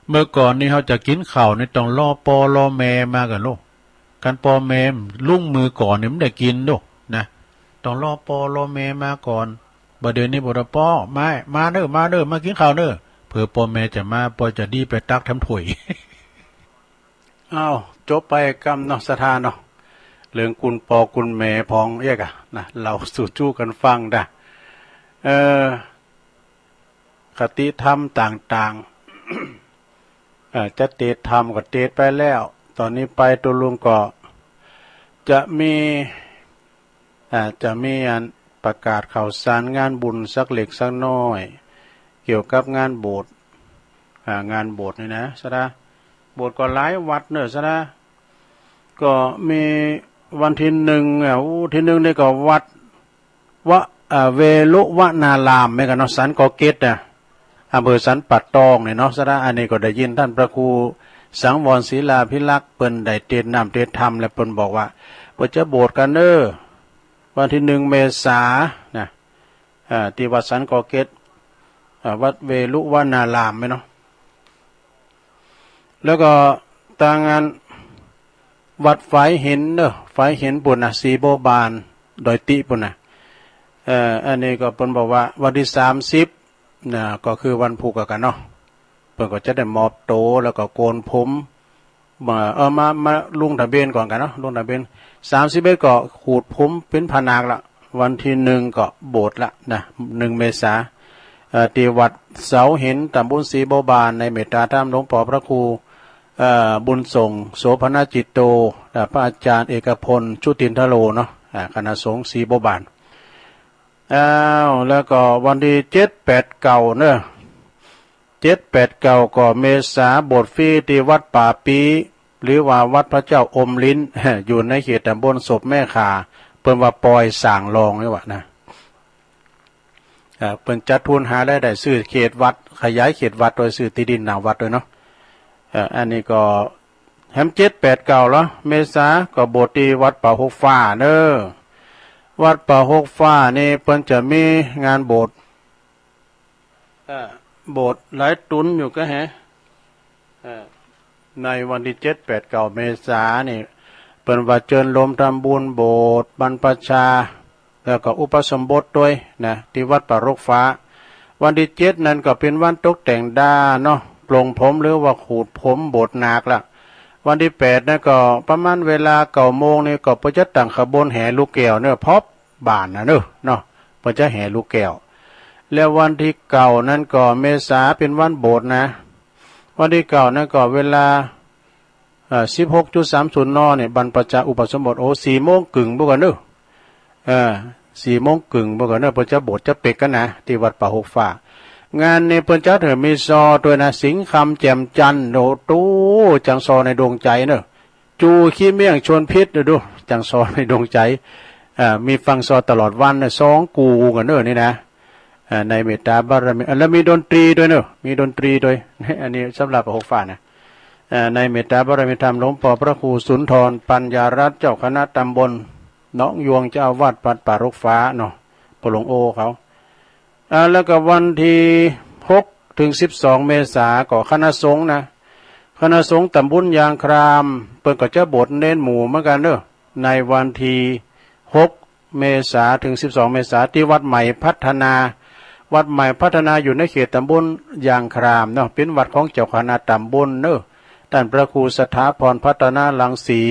เมื่อก่อนนี่เฮาจะกิ๋นข้าวนี่ต้องรอป้อรอแม่มาก่อนโลก คันป้อแม่ลุงมือก่อนนี่มันได้กิ๋นโลกนะ ต้องรอป้อรอแม่มาก่อน บ่าเดี่ยวนี้บ่าป้อ มา มาเน่อ มาเน่อ มากิ๋นข้าวเน่อ เผื่อป้อแม่จะมา ป้อจะดีไปตักแถมถ้วย อ้าว จบไปกำเนาะ ศรัทธาเนาะ เรื่องคุณป้อคุณแม่พองเอี้ยกะนะ เล่าสู่จู้กั๋นฟังดา เออ คติธรรมต่างๆ เอ่อ จะเตสน์ธรรมก็เตสน์ไปแล้ว ต๋อนนี้ไปตุ๊ลุงก็จะมี อ่า จะมีอันประกาศข่าวสารงานบุญสักเล็กสักน้อย เกี่ยวกับงานโบสถ์ อ่า งานโบสถ์นี่นะ ศรัทธา โบสถ์ก็หลายวัดเน่อ ศรัทธา ก็มีวันตี้นึ่ง อ่ะ อู้ ตี้นึ่งนี่ก็วัด วะ อ่า เวรุวนาราม แม่นก่าเนาะ สันกอเก็ตนะ อำเภอสันป่าตองนี่เนาะ ศรัทธา อันนี้ก็ได้ยินต้านพระครูสังวรศิลาภิรักษ์ เปิ้นได้เตสน์น้ำเตสน์ธรรม และเปิ้นบอกว่า เปิ้นจะโบสถ์กั๋นเน่อ วันตี้นึ่งเมษานะ อ่า ตี้วัดสันกอเก็ต อ่า วัดเวรุวนาราม แม่นเนาะ แล้วก็ตางอันวัดฝายหินเน่อ ฝายหินปู้นนะ ศรีบัวบาน ดอยติปู้นนะ เอ่อ อันนี้ก็เปิ้นบอกว่าวันตี้สามสิบนะ ก็คือวันพูกอะกาเนาะ เปิ้นก็จะได้มอบตั๋ว แล้วก็โกนผม มา เอ่อ มา มาลงทะเบียนก่อนกาเนาะ ลงทะเบียน สามสิบเอ็ดก็ขูดผมเป๋นผนากละ วันตี้นึ่งก็โบสถ์ละนะ นึ่งเมษา เอ่อ ตี้วัดเสาหิน ต๋ำบลศรีบัวบาน ในเมตตาธรรมหลวงป้อพระครู เอ่อ บุญส่ง โสภณจิตโต เอ่อ พระอาจารย์เอกพล ชุตินทโรเนาะ อ่า คณะสงฆ์ศรีบัวบาน อ้าว แล้วก็วันตี้เจ็ด แปด เก้าเน่อ เจ็ด แปด เก้า ก็เมษา โบสถ์ฟรีตี้วัดป่าปี้ หรือว่าวัดพระเจ้าอมลิ้น อยู่ในเขตต๋ำบลศพแม่ข่า เปิ้นว่าปอยส่างรองนี่หว่านะ เอ่อ เปิ้นจัดทุนหารายได้ซื้อเขตวัด ขยายเขตวัดโดยซื้อตี้ดินหน้าวัดโดยเนาะ เอ่อ อันนี้ก็แหมเจ็ด แปด เก้าละ เมษา ก็โบสถ์ตี้วัดป่าหกฟ้าเน่อ วัดป่าหกฟ้านี่เปิ้นจะมีงานโบสถ์ เอ่อ โบสถ์หลายตุ๊นอยู่กาแห เอ่อ ในวันตี้เจ็ด แปด เก้า เมษานี่ เปิ้นว่าเจิญโฮมทำบุญโบสถ์ บรรพชา แล้วก็อุปสมบทตวยนะ ตี้วัดป่าหกฟ้า วันตี้เจ็ดนั้นก็เป๋นวันตกแต่งด้าเนาะ ปลงผมหรือว่าขูดผมโบสถ์นาคละ วันตี้แปดนั้นก็ประมาณเวลาเก้าโมงนี่ก็เปิ้นจะตั้งขบวนแห่ลูกแก้วเนาะ พบบ้านน่ะเนาะ เนาะ เปิ้นจะแห่ลูกแก้ว แล้ววันตี้เก้านั้นก็เมษาเป๋นวันโบสถ์นะ วันตี้เก้านั้นก็เวลา เอ่อ สิบหกจุดสามศูนย์ น เนี่ย บรรพชาอุปสมบท โอ้ สี่โมงครึ่งปู้นก่อเนาะ เออ สี่โมงครึ่งปู้นก่อเนาะ เปิ้นจะโบสถ์จะเป๋กกั๋นนะ ตี้วัดป่าหกฟ้า งานนี้เปิ้นจัดหื้อมีซอตวยนะ สิงห์คำแจ่มจันทร์ โอ้โห จังซอในดวงใจ๋เนาะ จู๋ขี้เมี่ยงชวนพิษ ดูดู จังซอในดวงใจ๋ เอ่อ มีฟังซอตลอดวันนะ สองกู่กั๋นเนาะนี่นะ อ่า ในเมตตาบารมี อ่า แล้วมีดนตรีตวยเนาะ มีดนตรีตวย อันนี้สำหรับป่าหกฟ้านะ อ่า ในเมตตาบารมีธรรมหลวงป้อพระครูสุนทรปัญญารัตน์ เจ้าคณะตำบลหนองยวง เจ้าอาวาสวัดป่าหกฟ้าเนาะ ป้อหลวงโอเขา อ่า แล้วก็วันตี้หกเถิงสิบสองเมษาก็คณะสงฆ์นะ คณะสงฆ์ตำบลยางคราม เปิ้นก็จะโบสถ์เณรหมู่เหมือนกั๋นเนาะ ในวันตี้หกเมษาเถิงสิบสองเมษา ตี้วัดใหม่พัฒนา วัดใหม่พัฒนาอยู่ในเขตตำบลยางครามเนาะ เป๋นวัดของเจ้าคณะตำบลเนาะ ต้านพระครูสถาพรพัฒนารังสี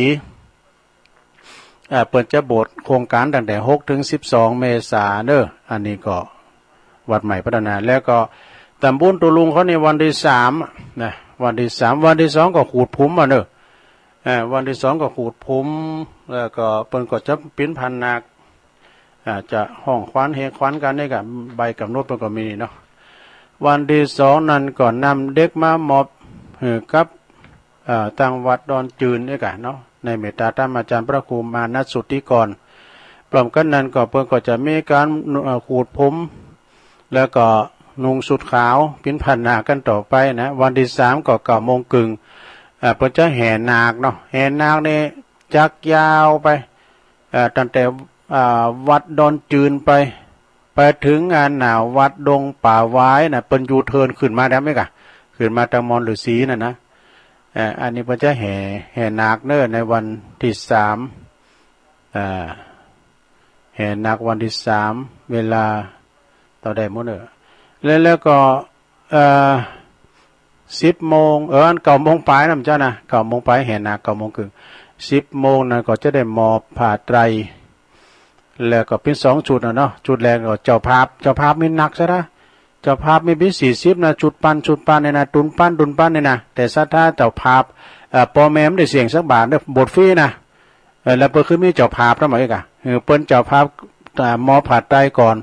อ่า เปิ้นจะโบสถ์โครงก๋านตั้งแต่หกเถิงสิบสองเมษาเนาะ อันนี้ก็วัดใหม่พัฒนา แล้วก็ตำบลตุลุงเขานี่วันตี้สามนะ วันตี้สาม วันตี้สองก็ขูดผุมอ่ะเนาะ อ่า วันตี้สองก็ขูดผุม แล้วก็เปิ้นก็จะปิ้นพานนาค อ่า จะฮ้องขวัญแห่ขวัญกั๋นนี่ก็ ใบก๋ำหนดเปิ้นก็มีเนาะ วันตี้สองนั้นก็นำเด็กมามอบหื้อกับ เอ่อ ตางวัดดอนจืนนี่ก่ะเนาะ ในเมตตาธรรมาจารย์พระครูมานัสสุทธิกร พร้อมกั๋นนั้นก็เปิ้นก็จะมีก๋าน เอ่อ ขูดผุม แล้วก็นุ่งสุดขาว ปิ้นพานนาคกั๋นต่อไปนะ วันตี้สามก็เก้าโมงครึ่ง เอ่อ เปิ้นจะแห่นาคเนาะ แห่นาคนี่จักยาวไป เอ่อ ตั้งแต่ อ่า วัดดอนจืนไป ไปเถิง อ่า หน้าวัดดงป่าหวายน่ะ เปิ้นยูเทิร์นขึ้นมาแล้วไหมกะ ขึ้นมาตางมอนฤๅษีนั่นนะ เอ่อ อันนี้เปิ้นจะแห่ แห่นาคเนาะ ในวันตี้สาม อ่า แห่นาควันตี้สาม เวลาเต้าใดหมดเนาะ แล้ว แล้วก็ เอ่อ สิบโมง เออ อันเก้าโมงปลายนะเจ้านะ เก้าโมงปลาย แห่นาคเก้าโมงครึ่ง สิบโมงนั้นก็จะได้มอบผ้าไตร แล้วก็เป๋นสองชุดน่ะเนาะ ชุดแรกก็เจ้าภาพ เจ้าภาพมีหนักซะนะ เจ้าภาพมีเป๋นสี่สิบนะ ชุดปั้น ชุดปั้นนี่นะ ตุนปั้น ตุนปั้นนี่นะ แต่ศรัทธาเจ้าภาพ เอ่อ ป้อแม่บ่ได้เสี้ยงสักบาทเนาะ โบสถ์ฟรีนะ เออ แล้วเปิ้นคือมีเจ้าภาพทำไมกะ เออ เปิ้นเจ้าภาพ อ่า มอบผ้าไตรก่อน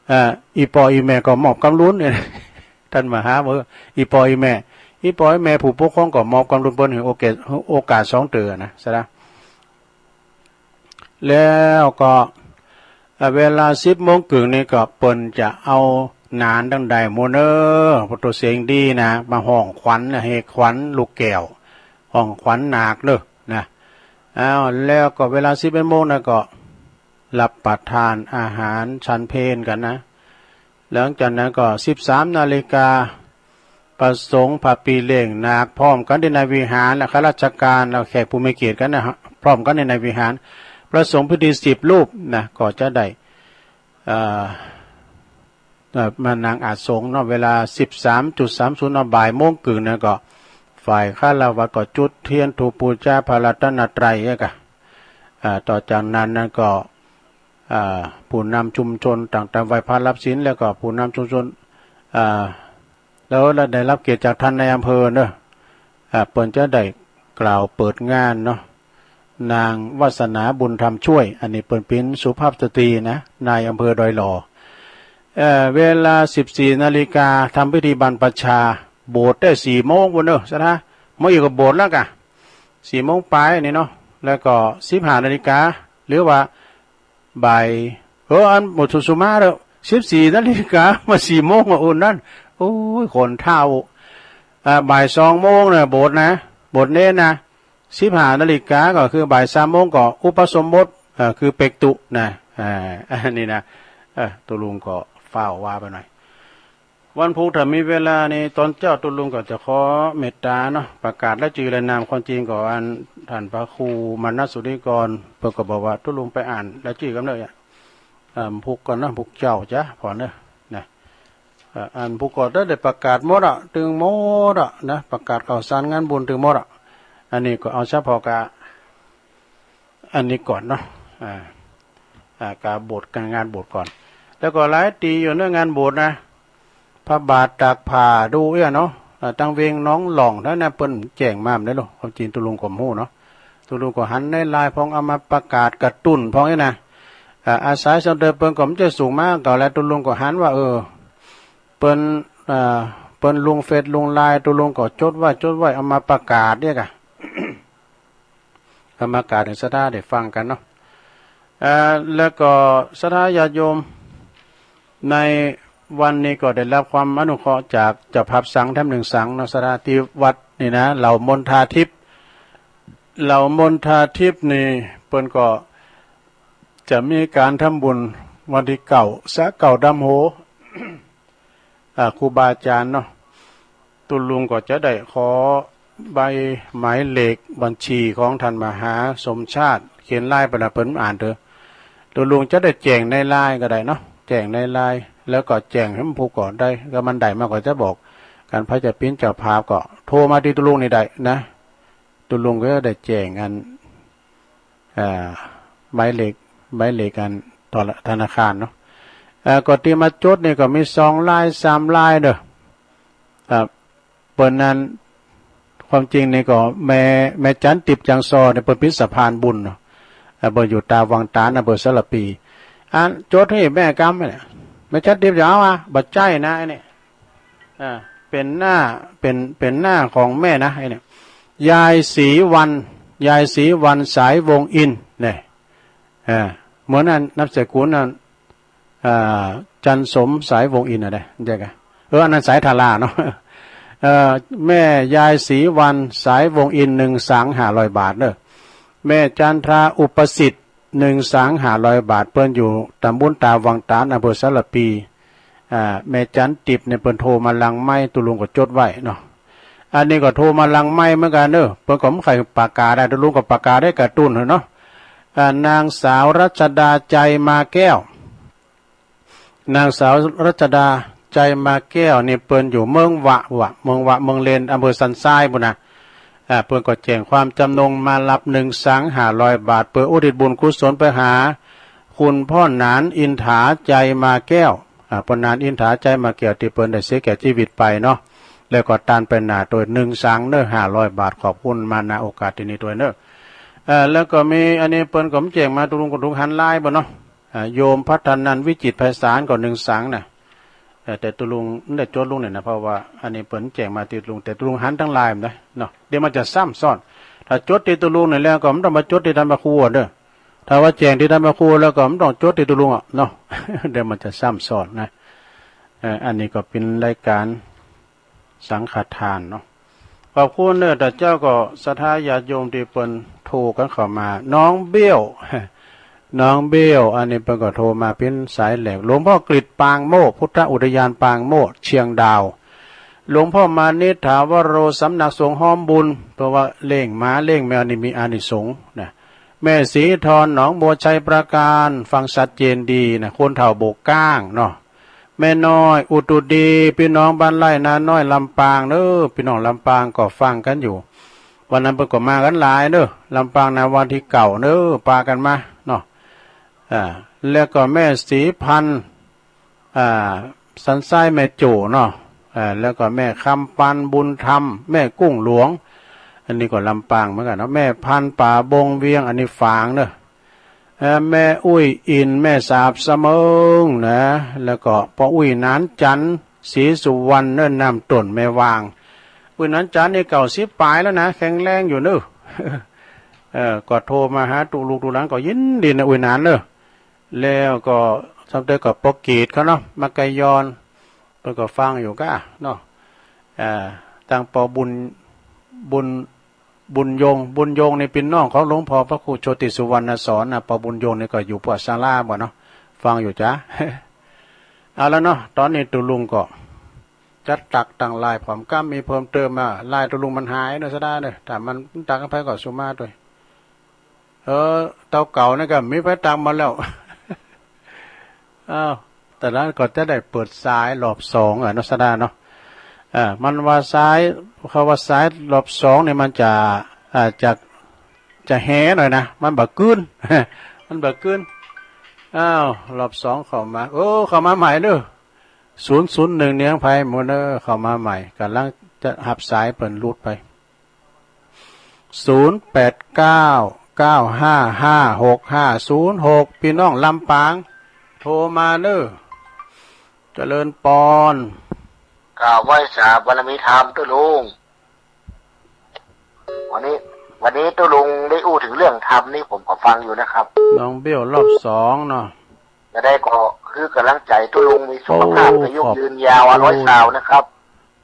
เอ่อ อี่ป้ออี่แม่ก็มอบกำลุนเนี่ย ต้านมหาเออ อี่ป้ออี่แม่ อี่ป้ออี่แม่ผู้ปกครองก็มอบกำลุนเปิ้น หื้อโอกาส โอกาสสองเตื้อนะ สะดะ แล้วก็ เอ่อ เวลาสิบโมงครึ่งนี่ก็เปิ้นจะเอาหนานตังใดหมู่เนาะ ประตูเสียงดีนะ มาฮ้องขวัญนะ แห่ขวัญลูกแก้ว ฮ้องขวัญนาคเนาะนะ อ้าว แล้วก็เวลาสิบเอ็ดโมงนั้นก็รับประทานอาหารฉันเพลกั๋นนะ หลังจากนั้นก็สิบสามนาฬิกา พระสงฆ์พระปี้เลี้ยงนาคพร้อมกั๋นตี้ในวิหาร และข้าราชการ และแขกผู้มีเกียรติกั๋นนะฮะ พร้อมกั๋นตี้ในวิหาร พระสงฆ์พิธีสิบรูปนะ ก็จะได้ เอ่อ เอ่อ มานั่งอาสงเนาะ เวลาสิบสามจุดสามศูนย์เนาะ บ่ายโมงครึ่งนั้นก็ ฝ่ายฆราวาสก็จุดเตียนธูปปู๋จาพระรัตนตรัยกะ อ่า ต่อจากนั้นนั้นก็ อ่า ผู้นำชุมชนต่างๆ ไหว้พระรับศีล แล้วก็ผู้นำชุมชน อ่า แล้วได้รับเกียรติจากท่านนายอำเภอเนาะ อ่า เปิ้นจะได้กล่าวเปิดงานเนาะ นางวาสนาบุญธรรมช่วย อันนี้เปิ้นเป๋นสุภาพสตรีนะ นายอำเภอดอยหล่อ เอ่อ เวลาสิบสี่นาฬิกา ทำพิธีบรรพชา โบสถ์ได้สี่โมงปู้นเนาะ สะดะ เมื่อกี้ก็โบสถ์แล้วกะ สี่โมงปลายนี่เนาะ แล้วก็สิบห้านาฬิกา หรือว่า บ่าย เออ อันหมดสุดสุมาแล้ว สิบสี่นาฬิกา มาสี่โมงอ่ะ โอ้ นั้น โอ้ย คนเฒ่า อ่า บ่ายสองโมงนะ โบสถ์นะ โบสถ์เณรนะ สิบห้านาฬิกา ก็คือบ่ายสามโมงก็อุปสมบท อ่า คือเปกตุนะ อ่า อันนี้นะ เออ ตุ๊ลุงก็ฟ้าวว่าไปหน่อย วันพุธถ้ามีเวลานี่ ตอนเจ๊าตุ๊ลุงก็จะขอเมตตาเนาะ ประกาศรายจื้อรายนาม ความจริงก็อันท่านพระครูมานัสสุทธิกร เปิ้นก็บอกว่าตุ๊ลุงไปอ่านรายจื้อก่อนเนาะ อ่า พุกก่อนเนาะ พุกเจ๊าจ๊ะ ผ่อนเนาะ นะ อ่า อันพุกก็ได้ประกาศหมดอะ ตึงหมดอะนะ ประกาศข่าวสารงานบุญตึงหมดอะ อันนี้ก็เอาเฉพาะกา อันนี้ก่อนเนาะ อ่า อ่า กาบวช กางานบวชก่อน แล้วก็หลายตี้อยู่เนอะงานบวชนะ พระบาทตากผ้าดูเอี้ยเนาะ อ่า ตังเวียงหนองหล่องนั้นนะ เปิ้นแจ้งมาเด้อลูก ความจริงตุ๊ลุงก็บ่ฮู้เนาะ ตุ๊ลุงก็หันในไลน์พ่องเอามาประกาศกระตุ้นพ่องอี้นะ อ่า อาศัยส่วนเดิมเปิ้นก็บ่ใจ้สูงมาก่อแล ตุ๊ลุงก็หันว่า เออ เปิ้น อ่า เปิ้นลงเฟซลงไลน์ ตุ๊ลุงก็จดไว้ จดไว้ เอามาประกาศเนี่ยกะ เอามากล่าวหื้อศรัทธาได้ฟังกั๋นเนาะ เอ่อ แล้วก็ศรัทธาญาติโยม ในวันนี้ก็ได้รับความอนุเคราะห์จากเจ้าภาพสังฆ์แถมหนึ่งสังเนาะ ศรัทธา ตี้วัดนี่นะ เหล่ามณฑาทิพย์ เหล่ามณฑาทิพย์นี่เปิ้นก็จะมีก๋านทำบุญวันตี้เก้า ซะเก้าดำหัว อ่า ครูบาอาจ๋ารย์เนาะ ตุ๊ลุงก็จะได้ขอใบหมายเลขบัญชีของต้านมหาสมชาติ เขียนไลน์ไปนะ เปิ้นอ่านเถอะ ตุ๊ลุงจะได้แจ้งในไลน์ก็ได้เนาะ แจ้งในไลน์ แล้วก็แจ้งหื้อผู้ก่อได้ ก็มันได้มาก็จะบอกกั๋น ใผจะเป๋นเจ้าภาพก็โทรมาตี้ตุ๊ลุงนี่ได้นะ ตุ๊ลุงก็ได้แจ้งอัน อ่า หมายเลข หมายเลขอันธนาคารเนาะ เอ่อ ก็ตี้มาจดนี่ก็มีสองรายสามรายเด้อ อ่า เปิ้นนั้น ความจริงนี่ก็แม่ แม่จันทร์ติ๊บ จังซอเนี่ย เปิ้นเป๋นสะพานบุญเนาะ เอ่อ เปิ้นอยู่ต๋าวังต๋าน อำเภอสารภี อันจดหื้อแม่กำเนี่ย แม่จันทร์ติ๊บจะเอาอะ บ่ใจ้นะอันนี้ อ่า เป๋นน้า เป๋น เป๋นน้าของแม่นะ ไอ้เนี่ย ยายศรีวรรณ ยายศรีวรรณ สายวงศ์อินทร์ เนี่ย อ่า เหมือนอันนามสกุลอัน อ่า จันทร์สม สายวงศ์อินทร์อะได ใจ้กะ เออ อันนั้นสายทาราเนาะ เอ่อ แม่ยายศรีวรรณ สายวงศ์อินทร์ หนึ่งสังห้าร้อยบาทเนาะ แม่จันทรา อุปสิทธิ์ หนึ่งสังห้าร้อยบาท เปิ้นอยู่ต๋ำบลต๋าวังต๋าน อำเภอสารภี อ่า แม่จันทร์ติ๊บเนี่ยเปิ้นโทรมาหลังไมค์ ตุ๊ลุงก็จดไว้เนาะ อันนี้ก็โทรมาหลังไมค์เหมือนกั๋นเนาะ เปิ้นก็บ่ใค่ประกาศได้ ตุ๊ลุงก็ประกาศหื้อกระตุ้นหื้อเนาะ อ่า นางสาวรัชดา ใจมาแก้ว นางสาวรัชดา ใจมาแก้วนี่เปิ้นอยู่เมืองวะ วะ เมืองวะ เมืองเลน อำเภอสันทรายปู้นนะ อ่า เปิ้นก็แจ้งความจ๋ำนงมารับหนึ่งสังห้าร้อยบาท เปื้ออุทิศบุญกุศลไปหาคุณพ่อหนานอินถา ใจมาแก้ว อ่า พ่อหนานอินถา ใจมาแก้ว ตี้เปิ้นได้เสียแก่จีวิตไปเนาะ แล้วก็ตานไปหน้าตวยหนึ่งสังเนาะ ห้าร้อยบาท ขอบคุณมา ณ โอกาสตี้นี้ตวยเนาะ เอ่อ แล้วก็มีอันนี้เปิ้นก็แจ้งมา ตุ๊ลุงก็ตุ๊ลุงหันไลน์บ่เนาะ อ่า โยมพัฒนันท์ วิจิตรไพศาลก็หนึ่งสังนะ เอ่อ แต่ตุ๊ลุงบ่ได้จดลงเนี่ยนะ เพราะว่าอันนี้เปิ้นแจ้งมาตี้ตุ๊ลุง แต่ตุ๊ลุงหันตังไลน์บ่ได้เนาะ เดี๋ยวมันจะซ้ำซ้อน ถ้าจดตี้ตุ๊ลุงเนี่ยแล้วก็บ่ต้องมาจดตี้ต้านพระครูเนาะ ถ้าว่าแจ้งตี้ต้านพระครูแล้วก็บ่ต้องจดตี้ตุ๊ลุงอะเนาะ เดี๋ยวมันจะซ้ำซ้อนนะ เอ่อ อันนี้ก็เป๋นรายก๋านสังฆทานเนาะ ขอบคุณเนาะ แต่เจ้าก็ศรัทธาญาติโยมตี้เปิ้นโทรกั๋นเข้ามา น้องเบี้ยว น้องเบี้ยว อันนี้เปิ้นก็โทรมาเป๋นสายแรก หลวงพ่อกฤษ ปางโมกข์ พุทธอุทยานปางโมกข์ เชียงดาว หลวงพ่อมานิษฐ ถาวโร สำนักสงฆ์ฮ้อมบุญ เปิ้นว่าเลี้ยงหมาเลี้ยงแมวนี่มีอานิสงส์นะ แม่ศรีทร หนองบัว ชัยปราการ ฟังชัดเจนดีนะ คนเฒ่าโบกก้างเนาะ แม่น้อย อุตุดี ปี้น้องบ้านไร่นาน้อย ลำปางเนาะ ปี้น้องลำปางก็ฟังกั๋นอยู่ วันนั้นเปิ้นก็มากั๋นหลายเนาะ ลำปางนะ วันตี้เก้าเนาะ ปากั๋นมาเนาะ อ่า แล้วก็แม่ศรีพันธ์ อ่า สันทราย แม่โจ้เนาะ อ่า แล้วก็แม่คำปัน บุญธรรม แม่กุ้งหลวง อันนี้ก็ลำปางเหมือนกั๋นเนาะ แม่พันธ์ ป่าบง เวียง อันนี้ฝางเนาะ เอ่อ แม่อุ้ยอิน แม่สาบเสมิงนะ แล้วก็ป้ออุ๊ยหนานจันทร์ ศรีสุวรรณเนาะ น้ำต้น แม่วาง อุ๊ยหนานจันทร์นี่เก้าสิบป๋ายแล้วนะ แข็งแรงอยู่เนาะ เอ่อ ก็โทรมาหาตุ๊ลุงตุ๊หลานก็ยินดีนะ อุ๊ยหนานเนาะ แล้วก็สมเด็จก็ป้อเกตเขาเนาะ มัคคยอน เปิ้นก็ฟังอยู่ก้าเนาะ อ่า ตังป้อบุญ บุญ บุญยง บุญยงนี่ปี้น้องของหลวงพ่อพระครูโชติสุวรรณสอนนะ ป้อบุญยงนี่ก็อยู่ปัวสาราบ่เนาะ ฟังอยู่จ้า เอาละเนาะ ต๋อนนี้ตุ๊ลุงก็จะตักตังไลน์ ผมก็มีเพิ่มเติมมา ไลน์ตุ๊ลุงมันหายเนาะ เสียดายเนาะ ถ้ามันตักกั๋นไปก็สุมาตวย เออ เต้าเก่านี่ก็มีไปตักมาแล้ว อ้าว แต่นั้นก็จะได้เปิดสายรอบสองอะเนาะ เสียดายเนาะ เออ มันว่าสาย เขาว่าสายรอบสองนี่มันจะ อ่า จะ จะแฮหน่อยนะ มันบ่กึ๊น มันบ่กึ๊น อ้าว รอบสองเข้ามา โอ้ เข้ามาใหม่เนาะ ศูนย์ศูนย์หนึ่ง เนี่ย ไผหมู่เนาะ เข้ามาใหม่ ก่ำลังจะฮับสายเปิ้นหลุดไป ศูนย์แปดเก้า เก้าห้าห้า หกห้าศูนย์หก ปี้น้องลำปาง โทรมาเนาะ เจริญปอน กราบไหว้สาบารมีธรรมตุ๊ลุง วันนี้ วันนี้ตุ๊ลุงได้อู้เถิงเรื่องธรรมนี่ผมก็ฟังอยู่นะครับ น้องเบี้ยวรอบสองเนาะ จะได้ก็คือก๋ำลังใจ๋ตุ๊ลุงมีสุขภาพ โอ้ อายุยืนยาว ขอบคุณ ร้อยสาวนะครับ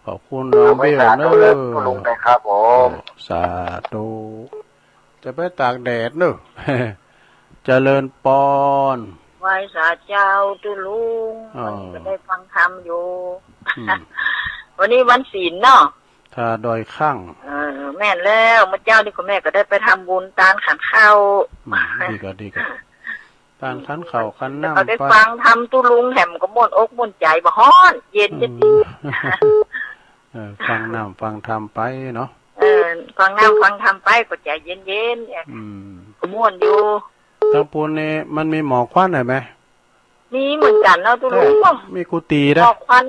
ขอบคุณน้องเบี้ยวเนาะ ตุ๊ลุงนะครับผม สาธุ จะไปตากแดดเนาะ เจริญปอน ไหว้สาเจ้าตุ๊ลุง อ๋อ วันนี้ก็ได้ฟังธรรมอยู่ อืม วันนี้วันศีลเนาะ ถ้าดอยข้าง เออ แม่นแล้ว เมื่อเจ๊านี่ก็แม่ก็ได้ไปทำบุญตานขันข้าว อืม ดีก่า ดีก่า ตานขันข้าวขันน้ำ ก็ได้ ไป ฟังธรรมตุ๊ลุงแหมก็ม่วนอกม่วนใจ๋ บ่ฮ้อน เย็นจะดี อืม เออ ฟังน้ำฟังธรรมไปเนาะ เออ ฟังน้ำฟังธรรมไปก็ใจ๋เย็นๆ เนี่ย อืม ก็ม่วนอยู่ ตังปูนนี่มันมีหมอกควันได้ไหม มีเหมือนกั๋นเนาะตุ๊ลุง เออ มีกุฏินะ หมอกควัน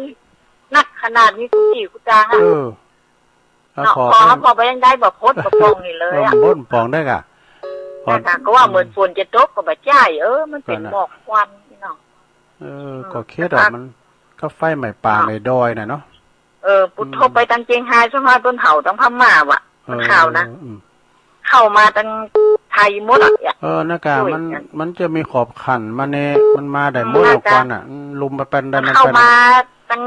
นักขนาด มีกุฏิกุตางอะ เออ เนาะ พอ พอ พอไปยังได้บ่พดบ่ป่องนี่เลยอะ เออ บ่พดป่องได้ก่า พอ แต่ก็ว่าเหมือนฝนจะตกก็บ่ใจ้ เออ มันเป๋นหมอกควันเนาะ เออ อืม ก็เขตอะ มันก็ไฟไหม้ป่า เนาะ ไหม้ดอยน่ะเนาะ เออ ปุด อืม ทบไปตังเจียงฮาย สักหน่อยเปิ้นเผาตังพม่าว่ะ เออ มันข่าวนะ อืม เข้ามาตังไทยหมดอะ เออ นั่นก่า มัน มันจะมีขอบขั้นมาแน่ มันมาได้หมด อืม น่าจะ ควันอะ อืม ลุมไปเป็นได้ มัน มันเข้า เป็น มาตัง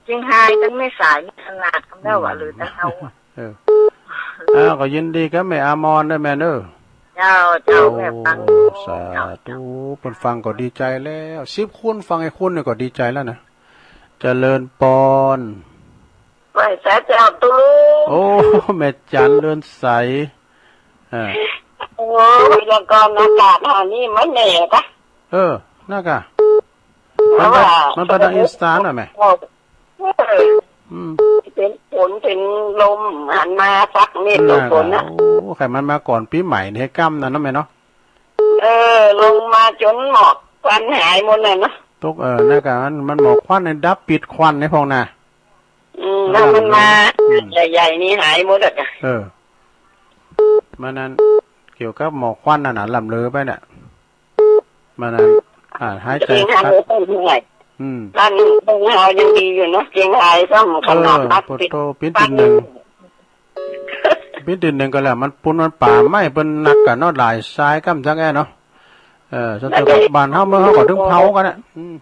เจียงฮาย ตังแม่สายนี่ขนาด คำเดียวอะ อืม หรือตังเฮาอะ เออ อ้าว ก็ยินดีกับแม่อามรด้วยแม่เนาะ เจ้า เจ้า โอ้ แม่ฟัง สาธุ เปิ้นฟังก็ดีใจ๋แล้ว สิบคนฟังไอ้คนนี่ก็ดีใจ๋แล้วนะ เจริญปอน ไหว้สาเจ้าตุ๊ลุง โอ้ แม่จันเรือนใส อ่า โอ้ พยากรณ์อากาศหานี่มันแน่กะ เออ นั่นก่า เพราะว่า มันเป็น มันเป็นทางอีสานน่ะแม่ เออ อืม เป๋นฝนเป๋นลม หันมาสักเม็ด น่ะ ฝนน่ะ โอ้ ใค่มันมาก่อนปี๋ใหม่นี่ก้ำนั่นเนาะแม่เนาะ เออ ลงมาจ๋นหมอกควันหายหมดเลยเนาะ ตก เออ นั่นก่า มัน มันหมอกควันนี่ดับปิดควันในพองน่ะ อืม แล้วมันมา อืม ใหญ่ๆ นี่หายหมดอะ เออ มันนั่น เกี่ยวกับหมอกควันนั่นน่ะ ล่ำลือไปน่ะ มันนั่น อ่า หายใจ๋ เจียงฮาย ขัด เปิ้นเมื่อย อืม บ้านเปิ้นเฮายังดีอยู่เนาะ เจียงฮายซ้ำขนาด เออ นัก ปะโธ่ ปี๋ ปี๋ ตี๋นึ่ง ปี๋ตี๋นึ่งก็แล้ว มันปูนมันป่าไหม้ เปิ้นนักก่าเนาะ หลายสายก้ำจังแอ้เนาะ เออ สะเทือนบ้านเฮาเมืองเฮาก็ถึงเผากั๋นน่ะ อืม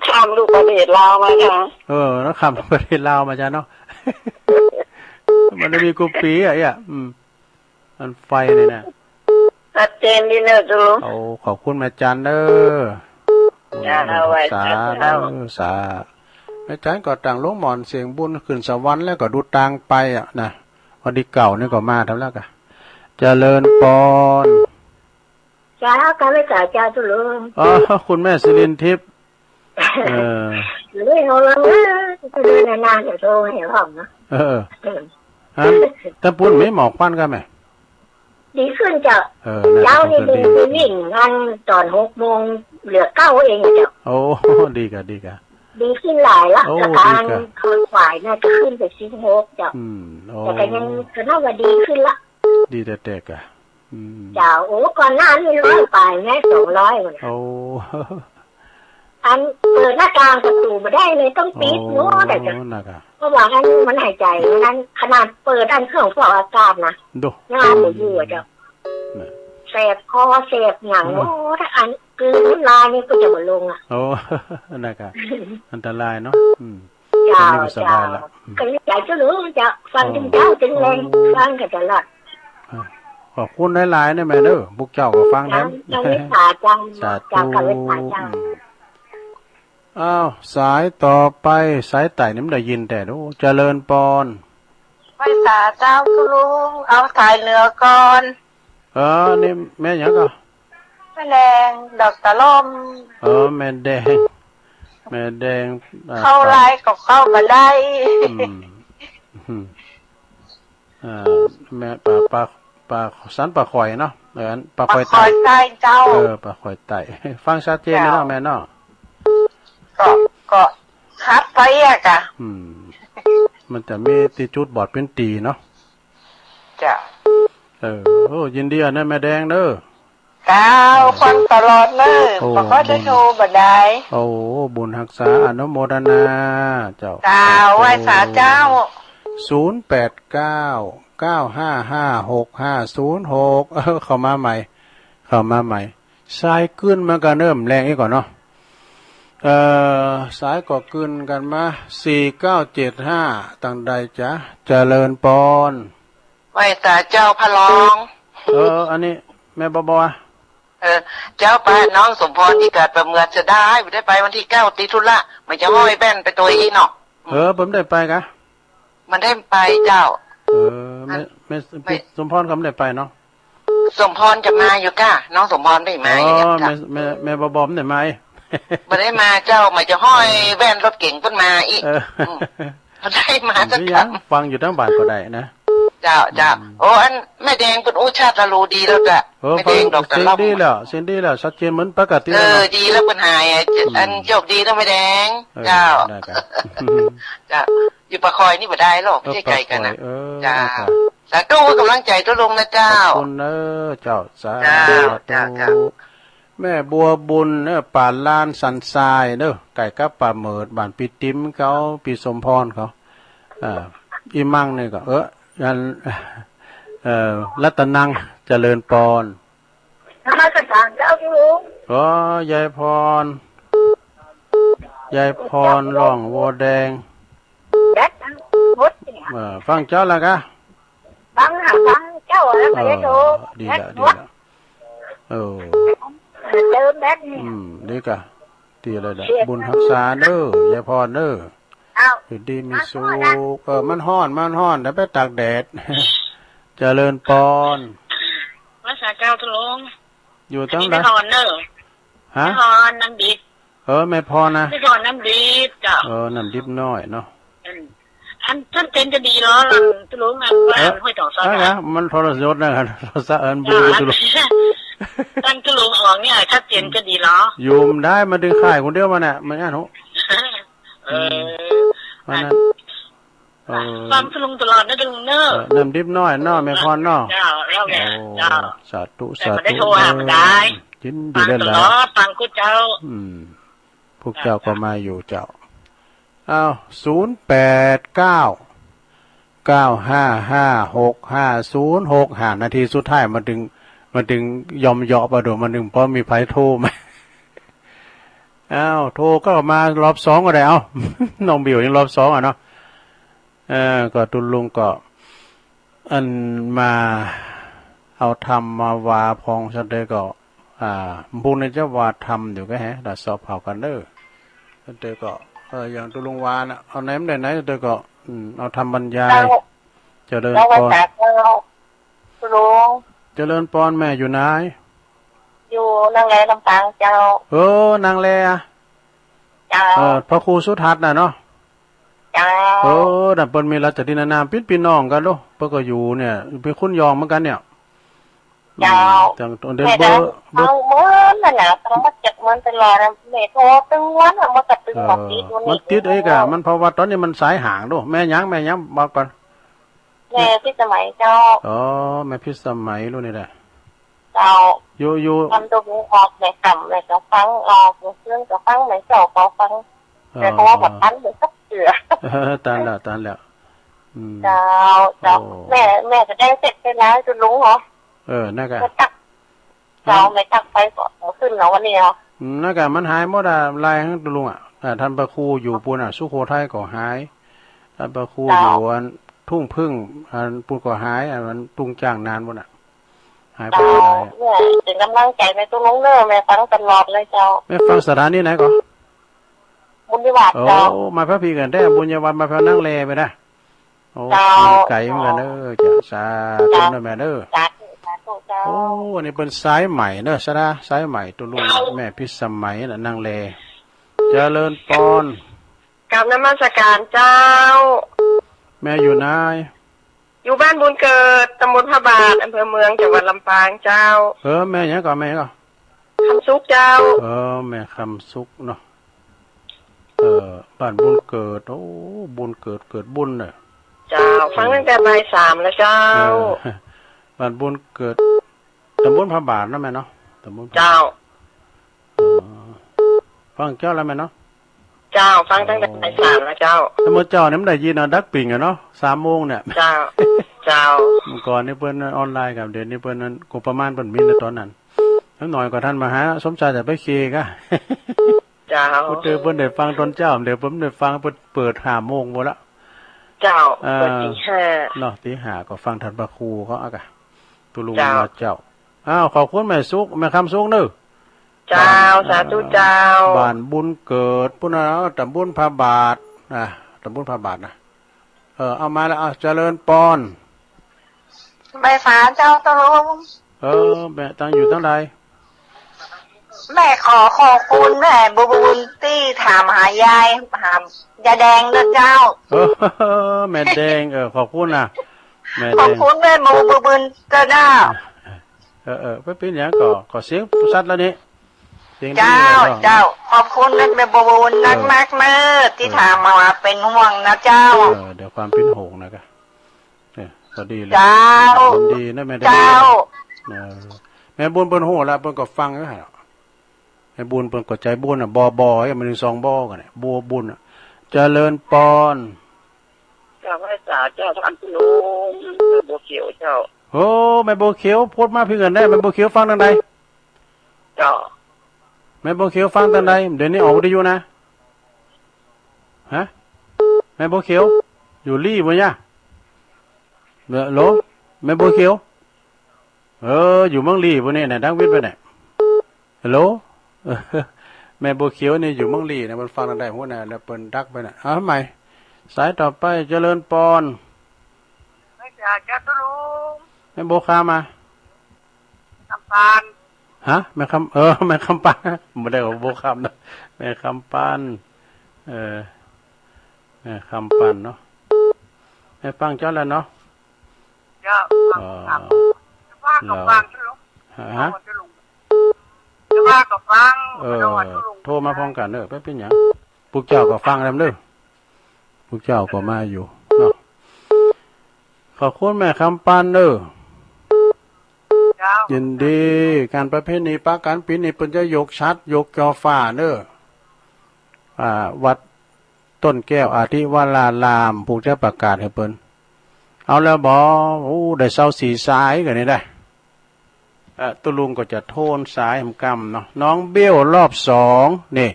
ข้ามลูกประเทศลาวมาจ้ะ เออ แล้วข้ามประเทศลาวมาจ้ะเนาะ มันได้มีกู้ปี๋อะ เอี้ย อืม อันไฟนี่นะ ชัดเจนดีเนอะตุ๊ลุง โอ้ ขอบคุณแม่จันเด้อ จ้า บุญรักษา ไหว้สาเจ้า เด้อ สา แม่จันก็ตั้งโฮงหมอนเสียงบุญขึ้นสวรรค์แล้วก็ดูตางไปอะนะ วันตี้เก้านี่ก็มาทำแล้วก่ะ เจริญปอน เจ้า กราบไหว้สาเจ้าตุ๊ลุง อ๋อ คุณแม่สิรินทิพย์ เออ เดี๋ยวนี้เขาลองนะ จะเดินนานๆ เดี๋ยวโทรให้ห้องนะ เออ เออ ฮะ ตางปูนมีหมอกควันก่ะแม่ ดีขึ้นเจ้า เออ น่าจะ เจ้านี่ คงจะดี ดี ดียิ่งอันต๋อนหกโมงเหลือเก้าเองเจ้า โอ้ ดีก่ะ ดีก่ะ ดีขึ้นหลายละ โอ้ แต่ทาง ดีก่ะ คอนขวายน่าจะขึ้นไปสิบหกเจ้า อืม โอ้ แต่ก็ยัง ก็นับว่าดีขึ้นละ ดีแต๊ๆ ก่ะ อืม เจ้า โอ้ ก่อนหน้านี่ร้อยปลายแม่ สองร้อยหมด โอ้ อันเปิดหน้าต่างประตู๋บ่ได้เลย ต้องปิดหมดอะเจ้า โอ้ น่ะก่ะ เพราะว่าอันมันหายใจ๋ อันขนาดเปิดอันเครื่องฟอกอากาศนะ โด้ งานบ่อยู่อะเจ้า น่ะ แสบคอแสบหยัง อืม โอ้ ถ้าอันกลืนน้ำลายนี่ก็จะบ่ลงอะ โอ้ น่ะก่ะ อันตรายเนาะ อืม เจ้า อันนี้ก็สบายละ เจ้า อืม ก็ดีใจ๋เจ้าหลวงเจ้า ฟัง โอ้ เถิงเจ๊าเถิงแลง โอ้ ฟังกั๋นตลอด เออ ขอบคุณหลายๆ เน่อแม่เน่อ พวกเจ้าก็ฟังแถม เจ้า เจ้าเมตต๋าจัง สาธุ เจ้า กราบไหว้สาเจ้า อืม อ้าว สายต่อไป สายใต้นี่มันได้ยินแต๊ โอ้ เจริญปอน ไหว้สาเจ้าตุ๊ลุง เอาสายเหนือก่อน เออ นี่แม่หยังก่อ แม่แดง ดอกตะล่อม เออ แม่แดง แม่แดง อ่า เข้าไลน์ก็เข้าบ่ได้ อืม อืม อ่า แม่ ป่า ป่า ป่าสันป่าข่อยเนาะ เออ อันป่าข่อยใต้ ป่าข่อยใต้เจ้า เออ ป่าข่อยใต้ ฟังชัดเจนเลยเนาะ เจ้า แม่เนาะ ก็ ก็ชัดไปอะกะ อืม มันจะมีตี้จุดบอดปิ้นตี๋เนาะ เจ้า เออ โอ้ ยินดีอะนะแม่แดงเด้อ เจ้า ฟังตลอดเน่อ โอ้ บ่ค่อยได้โทรบ่ได้ โอ้ บุญฮักษาอนุโมทนา เจ้า เจ้า ไหว้สาเจ้า ศูนย์แปดเก้า เก้าห้าห้า หกห้าศูนย์หก เออ เข้ามาใหม่ เข้ามาใหม่ สายกึ๊นมากั๋นเนิ่มแรงอี้ก่อเนาะ เอ่อ สายก็กึ๊นกั๋นมา สี่เก้าเจ็ดห้า ตังใดจ๊ะ เจริญปอน ไหว้สาเจ้าพระรอง เออ อันนี้แม่บอบอ เออ เจ้า ปะน้องสมพรตี้กาดป่าเหมือดเสียดาย บ่ได้ไปวันตี้เก้า ติดธุระ มันจะห้อยแว่นไปตวยอี้เนาะ เออ บ่ได้ไปกะ มันได้ไปเจ้า เออ แม่ อัน แม่ แม่ พี่สมพรก็บ่ได้ไปเนาะ สมพรจะมาอยู่ก้า น้องสมพรบ่ได้มา อ๋อ อยู่ก้า แม่ แม่ แม่บอบอบ่ได้มา บ่ได้มาเจ้า มันจะห้อยแว่นรถเก๋งเปิ้นมาอี้ เออ อืม บ่ได้มาสัก บ่เป๋นหยัง กำ ฟังอยู่ตังบ้านก็ได้นะ เจ้า เจ้า อืม โอ้ อันแม่แดงเปิ้นอู้ชัดละฮู้ดีแล้วจ้ะ เออ แม่แดงดอกตะล่อม เสียงดีแล้ว เสียงดีแล้ว ชัดเจนเหมือนปกติ เออ แล้วเนาะ ดีแล้วเปิ้นหายอะ อืม อันโชคดีเนาะแม่แดง เออ เจ้า ได้ครับ เจ้า อยู่ป่าข่อยนี่บ่ได้หรอก เออ ไม่ใช่ไกลกั๋นนะ ป่าข่อย เออ เจ้า ครับ สาธุ กำลังใจ๋ตุ๊ลุงนะเจ้า ขอบคุณเน้อเจ้า สาธุ เจ้า เจ้า เจ้า แม่บัวบุญเน้อ ป่าลานสันทรายเน้อ ใก้กับป่าเหมิด บ้านปี้ติ๊มเขา ปี้สมพรเขา อ่า อี่มั่งนี่ก็ เออ อัน เอ่อ รัตนัง เจริญปอน นมัสการเจ้าลุง อ๋อ ยายพร ยายพร ร้องวัวแดง แบตมันหมดเนี่ย เออ ฟังเจ้าแล้วกะ ฟังหาฟังเจ้าแล้วก็ได้โทร เออ ดีละ แบตหมด ดีละ เออ เติมแบตนี่ อืม ดีกะ ดีเลยละ เสีย บุญฮักษาเน้อ ยายพรเน้อ อ้าว อยู่ดีมีสุข มันฮ้อนนะ เออ มันฮ้อน มันฮ้อน เดี๋ยวไปตากแดด เจริญปอน นมัสการเจ้าลุง อยู่ตังใด อันนี้แม่พรเน้อ ฮะ แม่พรน้ำดิบ เออ แม่พรนะ แม่พรน้ำดิบเจ้า เออ น้ำดิบน้อยเนาะ อืม อันชัดเจนจะดีเหรอ เจ้าลุง อัน เออ อันห้วยตองซ้อน นั่น นะ นะ มันโทรศัพท์นะ โทรศัพท์อันเบอร์ เจ้าลุง อันเจ้าลุงออกเนี่ย ชัดเจนจะดีเหรอ อยู่บ่ได้ มันตึงข่ายคนเดียวมันน่ะ มันอันโห เออ มันนั่น อัน เออ ฟังเจ้าลุงตลอดนะเจ้าลุงเน้อ เออ น้ำดิบน้อยเนาะ แม่พรเนาะ เจ้า แล้วแหละ โอ้ เจ้า สาธุ แต่ สาธุ บ่ได้โทรหามันได้ เออ ยินดี ฟังตลอด หลายๆ ฟังคู่เจ้า อืม พวกเจ้าก็มาอยู่เจ้า อ้าว ศูนย์แปดเก้า เก้าห้าห้า หกห้าศูนย์หก ห้านาทีสุดท้ายมันตึง มันตึงยอมเยาะปะโด มันตึงพอมีใผโทรมา อ้าว โทรก็มารอบสองก็ได้ เอ้า น้องบิวยังรอบสองอะเนาะ เออ ก็ตุ๊ลุงก็ อันมาเอาธรรมมาวาพองสันเตยก็ อ่า บุญเนี่ยจะวาธรรมอยู่ก็แฮะ เดี๋ยวสอบเผากันเด้อ สันเตยก็ เออ อย่างตุ๊ลุงวาน่ะ เอาไหนมันได้ไหน สันเตยก็ อืม เอาธรรมบรรยาย เจ้า เจริญปอน เจ้า เจ้าลุง เจริญปอน แม่อยู่ไหน อยู่นางแลลำปางเจ้า เออ นางแลอะ เจ้า เออ พระครูสุทัศน์น่ะเนาะ เจ้า เออ น่ะ เปิ้นมีราชทินนาม เปิ้นปี้น้องกั๋นโล เปิ้นก็อยู่เนี่ย เปิ้นคนยองเหมือนกั๋นเนี่ย เจ้า อืม แต่ตอนเดิน แม่ เบอร์ เบอร์ เอาเหมือนนั่นน่ะ ต้องมาจับมันตลอดน่ะ แม่โทรตึงวันน่ะ มันก็ตึง เออ มาติดอยู่นี่ มันติดเองอะ มันเพราะว่าต๋อนนี้มันสายห่างโล แม่หยัง แม่หยัง บอกก่อน แม่พิสมัยเจ้า อ๋อ แม่พิสมัยลูกนี่แหละ เจ้า อยู่ อยู่ ทำตัวเองออก แม่กำ แม่ก็ฟังออก แม่เพื่อนก็ฟัง แม่เจ้าก็ฟัง เออ แต่เพราะว่าบ่ตันเลยสักเทื่อ เออ ตันแล้ว ตันแล้ว อืม เจ้า เจ้า โอ้ แม่ แม่แสดงเสร็จไปแล้ว ตุ๊ลุงเหรอ เออ นั่นกะ แม่ตัก เจ้า แม่ตักไปก็บ่ขึ้นเนาะวันนี้เนาะ อืม นั่นกะ มันหายหมดอะ ลายของตุ๊ลุงอะ อ่า ต้านพระครูอยู่ปู๊นอะ สุโขทัยก็หาย ต้านพระครู เจ้า อยู่อันทุ่งผึ้ง อันปู๊นก็หาย อันมันตุ้งจ้างนานปู๊นอะ หายไป เจ้า หลายอะ เนี่ย เป๋นก๋ำลังใจ๋แม่ตุ๊ลุงเน้อ แม่ฟังตลอดเลยเจ้า แม่ฟังสถานีไหนก่อ บุญญาบาต โอ้ เจ้า มาพร้อมปี้กั๋นแต๊ บุญญาบาต มาพร้อมนางแลไปนะ โอ้ เจ้า มันไก๋เหมือนกั๋นเน้อ เจ้า สาธุ เจ้า เน้อแม่เน้อ สาธุ สาธุ เจ้า โอ้ อันนี้เปิ้นสายใหม่เน้อ สาระ สายใหม่ตุ๊ลุง เจ้า แม่พิสมัยน่ะ นางแล เจริญปอน กราบนมัสการเจ้า แม่อยู่ไหน อยู่บ้านบุญเกิด ตำบลพระบาท อำเภอเมือง จังหวัดลำปางเจ้า เออ แม่หยังก่อ แม่หยังก่อ คำสุขเจ้า เออ แม่คำสุขเนาะ เออ บ้านบุญเกิด โอ้ บุญเกิด เกิดบุญเนี่ย เจ้า ฟังตั้งแต่บ่ายสามแล้วเจ้า เออ บ้านบุญเกิด ตำบลพระบาทเนาะแม่เนาะ ตำบลพระบาท เจ้า อ๋อ ฟังเจ้าแล้วแม่เนาะ เจ้า ฟังตั้งแต่บ่ายสามแล้วเจ้า แต่เมื่อเจ้าเนี่ยมันได้ยินเอาดักปิ่งอะเนาะ สามโมงเนี่ย เจ้า เจ้า เมื่อก่อนนี่เปิ้นออนไลน์กับ เดี๋ยวนี้เปิ้นนั้น งบประมาณเปิ้นมีในตอนนั้น แล้วหน่อยก็ท่านมหาสมชายจะไปเคลียร์กะ เจ้า ผู้เจอเปิ้นได้ฟังตอนเจ้า เดี๋ยวเปิ้นได้ฟัง เปิ้นเปิดห้าโมงหมดละ เจ้า เออ เปิดตีห้า เนาะ ตีห้าก็ฟังท่านพระครูเขาอะกะ ตุ๊ลุง เจ้า ว่าเจ้า อ้าว ขอบคุณแม่สุข แม่คำสุขเนาะ เจ้า บ้าน สาธุเจ้า บ้านบุญเกิด ปุ้นนะ ตำบลพระบาทนะ ตำบลพระบาทนะ เออ เอามาแล้ว เอา เจริญปอน บ่ายสามเจ้าตุ๊ลุง เออ แม่ตั้งอยู่ตั้งใด แม่ขอขอบคุณแม่บุญตี้ถามหายาย ถามยายแดงนะเจ้า เออ แม่แดง เออ ขอบคุณนะ แม่แดง ขอบคุณแม่บุญเจ้าเนาะ เออ เออ บ่เป๋นหยัง ก็ ก็เสียงสัตย์แล้วนี่ เสียงดี เจ้า แล้วก็ เจ้า ขอบคุณแม่บุญนักๆ เออ นักเนอะ ตี้ เออ ถามมาว่าเป๋นห่วงนะเจ้า เออ เดี๋ยวความเป๋นห่วงนะกะ เออ ก็ดีเลย เจ้า ยินดีนะแม่แดง เจ้า เออ แม่บุญเปิ้นฮู้แล้ว เปิ้นก็ฟังอยู่หั่น แม่บุญเปิ้นก็ใจบุญน่ะ บ่ บ่ ยังมีสองบ่กันเนี่ย บัวบุญน่ะ เจริญปอน เจ้า ไหว้สาเจ้า ท่านตุ๊ลุง แม่บัวเขียวเจ้า โอ้ แม่บัวเขียว พูดมาเพิ่งกันได้ แม่บัวเขียวฟังตั้งใด เจ้า แม่บัวเขียวฟังตั้งใด เดี๋ยวนี้ออกวิทยุนะ ฮะ แม่บัวเขียว อยู่ลี่บ่เนี่ย ฮัลโหล แม่บัวเขียว เออ อยู่เมืองลี่บ่เนี่ย นะ ดังวิทย์ไปเนี่ย ฮัลโหล แม่บัวเขียวนี่อยู่เมืองลี่นะ มันฟังได้หัวหน้า แล้วเปิ้นดักไปน่ะ เอาใหม่ สายต่อไป เจริญปอน ไหว้สาเจ้าตุ๊ลุง แม่บัวคำมา คำปาน ฮะ แม่คำ เออ แม่คำปาน บ่ได้ว่าบัวคำนะ แม่คำปาน เออ แม่คำปานเนาะ แม่ฟังเจ้าแล้วเนาะ เจ้า ฟัง อ๋อ ครับ ว่าก็ฟังเจ้าลุง ฮะ ว่าเจ้าลุง แต่ว่าก็ฟัง เออ เจ้าลุง โทรมาพร้อมกันเด้อ บ่เป๋นหยัง พวกเจ้าก็ฟังนำเด้อ พวกเจ้าก็มาอยู่เนาะ ขอบคุณแม่คำปานเด้อ เจ้า ยินดี การประเพณีปะกั๋นปี๋นี้เปิ้นจะยกฉัตร ยกจ่อฟ้าเด้อ อ่า วัดต้นแก้วอาทิวราราม ผู้จะประกาศหื้อเปิ้น เอาแล้วบ่ โอ้ ได้ซาวสี่สายกั๋นนี่ได้ เอ่อ ตุ๊ลุงก็จะโทนสายหำกำเนาะ น้องเบี้ยวรอบสอง นี่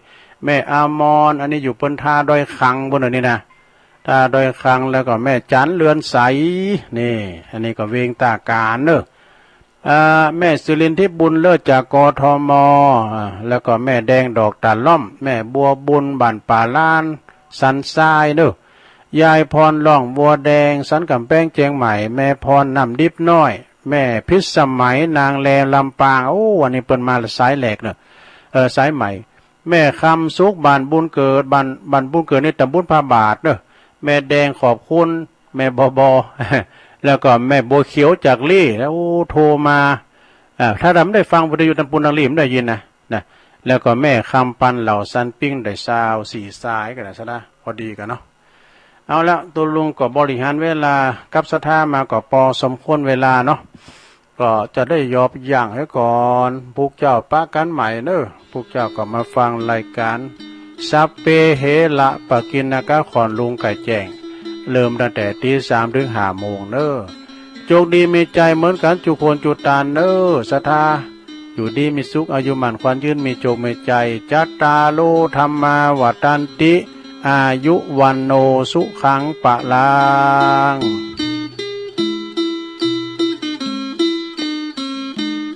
แม่อมร อันนี้อยู่เปิ้นท่าดอยขังปุ้นอันนี้นะ ท่าดอยขัง แล้วก็แม่จันเรือนใส นี่ อันนี้ก็เวียงต้าก๋านเนาะ เอ่อ แม่สุรินทร์ทิพย์บุญเลิศจาก กทม อ่า แล้วก็แม่แดงดอกตาล่อม แม่บัวบุญบ้านป่าล้าน สันทรายเนาะ ยายพรล่องบัวแดง สันก๋ำแปงเจียงใหม่ แม่พรน้ำดิบน้อย แม่พิสมัยนางแลลำปาง โอ้ วันนี้เปิ้นมาสายแหลกเนาะ เออ สายใหม่ แม่คำสุขบ้านบุญเกิด บ้าน บ้านบุญเกิดนี่ตำบลพระบาทเนาะ แม่แดงขอบคุณ แม่บอบอ แล้วก็แม่บัวเขียวจากลี่ แล้ว โอ้ โทรมา อ่า ถ้าบ่ได้ฟังวิทยุตำบลนางลี่บ่ได้ยินนะ นะ แล้วก็แม่คำปันเหล่าสันปิ้งได้ซาวสี่สายกั๋นนะ สะดา พอดีกั๋นเนาะ เอาละ ตุ๊ลุงก็บริหารเวลากับศรัทธามาก็ปอสมควรเวลาเนาะ ก็จะได้หยอบยั้งหื้อก่อน พวกเจ้าปะกั๋นใหม่เนาะ พวกเจ้าก็มาฟังรายก๋าน สัพเพเหระปะกิณณกะ ของลุงไก่แจ้ง เริ่มตั้งแต่ตีสามถึงห้าโมงเนาะ โจคดีมีชัยเหมือนกั๋นจุคนจุตานเนาะ ศรัทธา อยู่ดีมีสุข อายุมั่นขวัญยืน มีโจคมีชัย จัตตาโร ธัมมา วัฑฒันติ อายุ วัณโณ สุขัง พลัง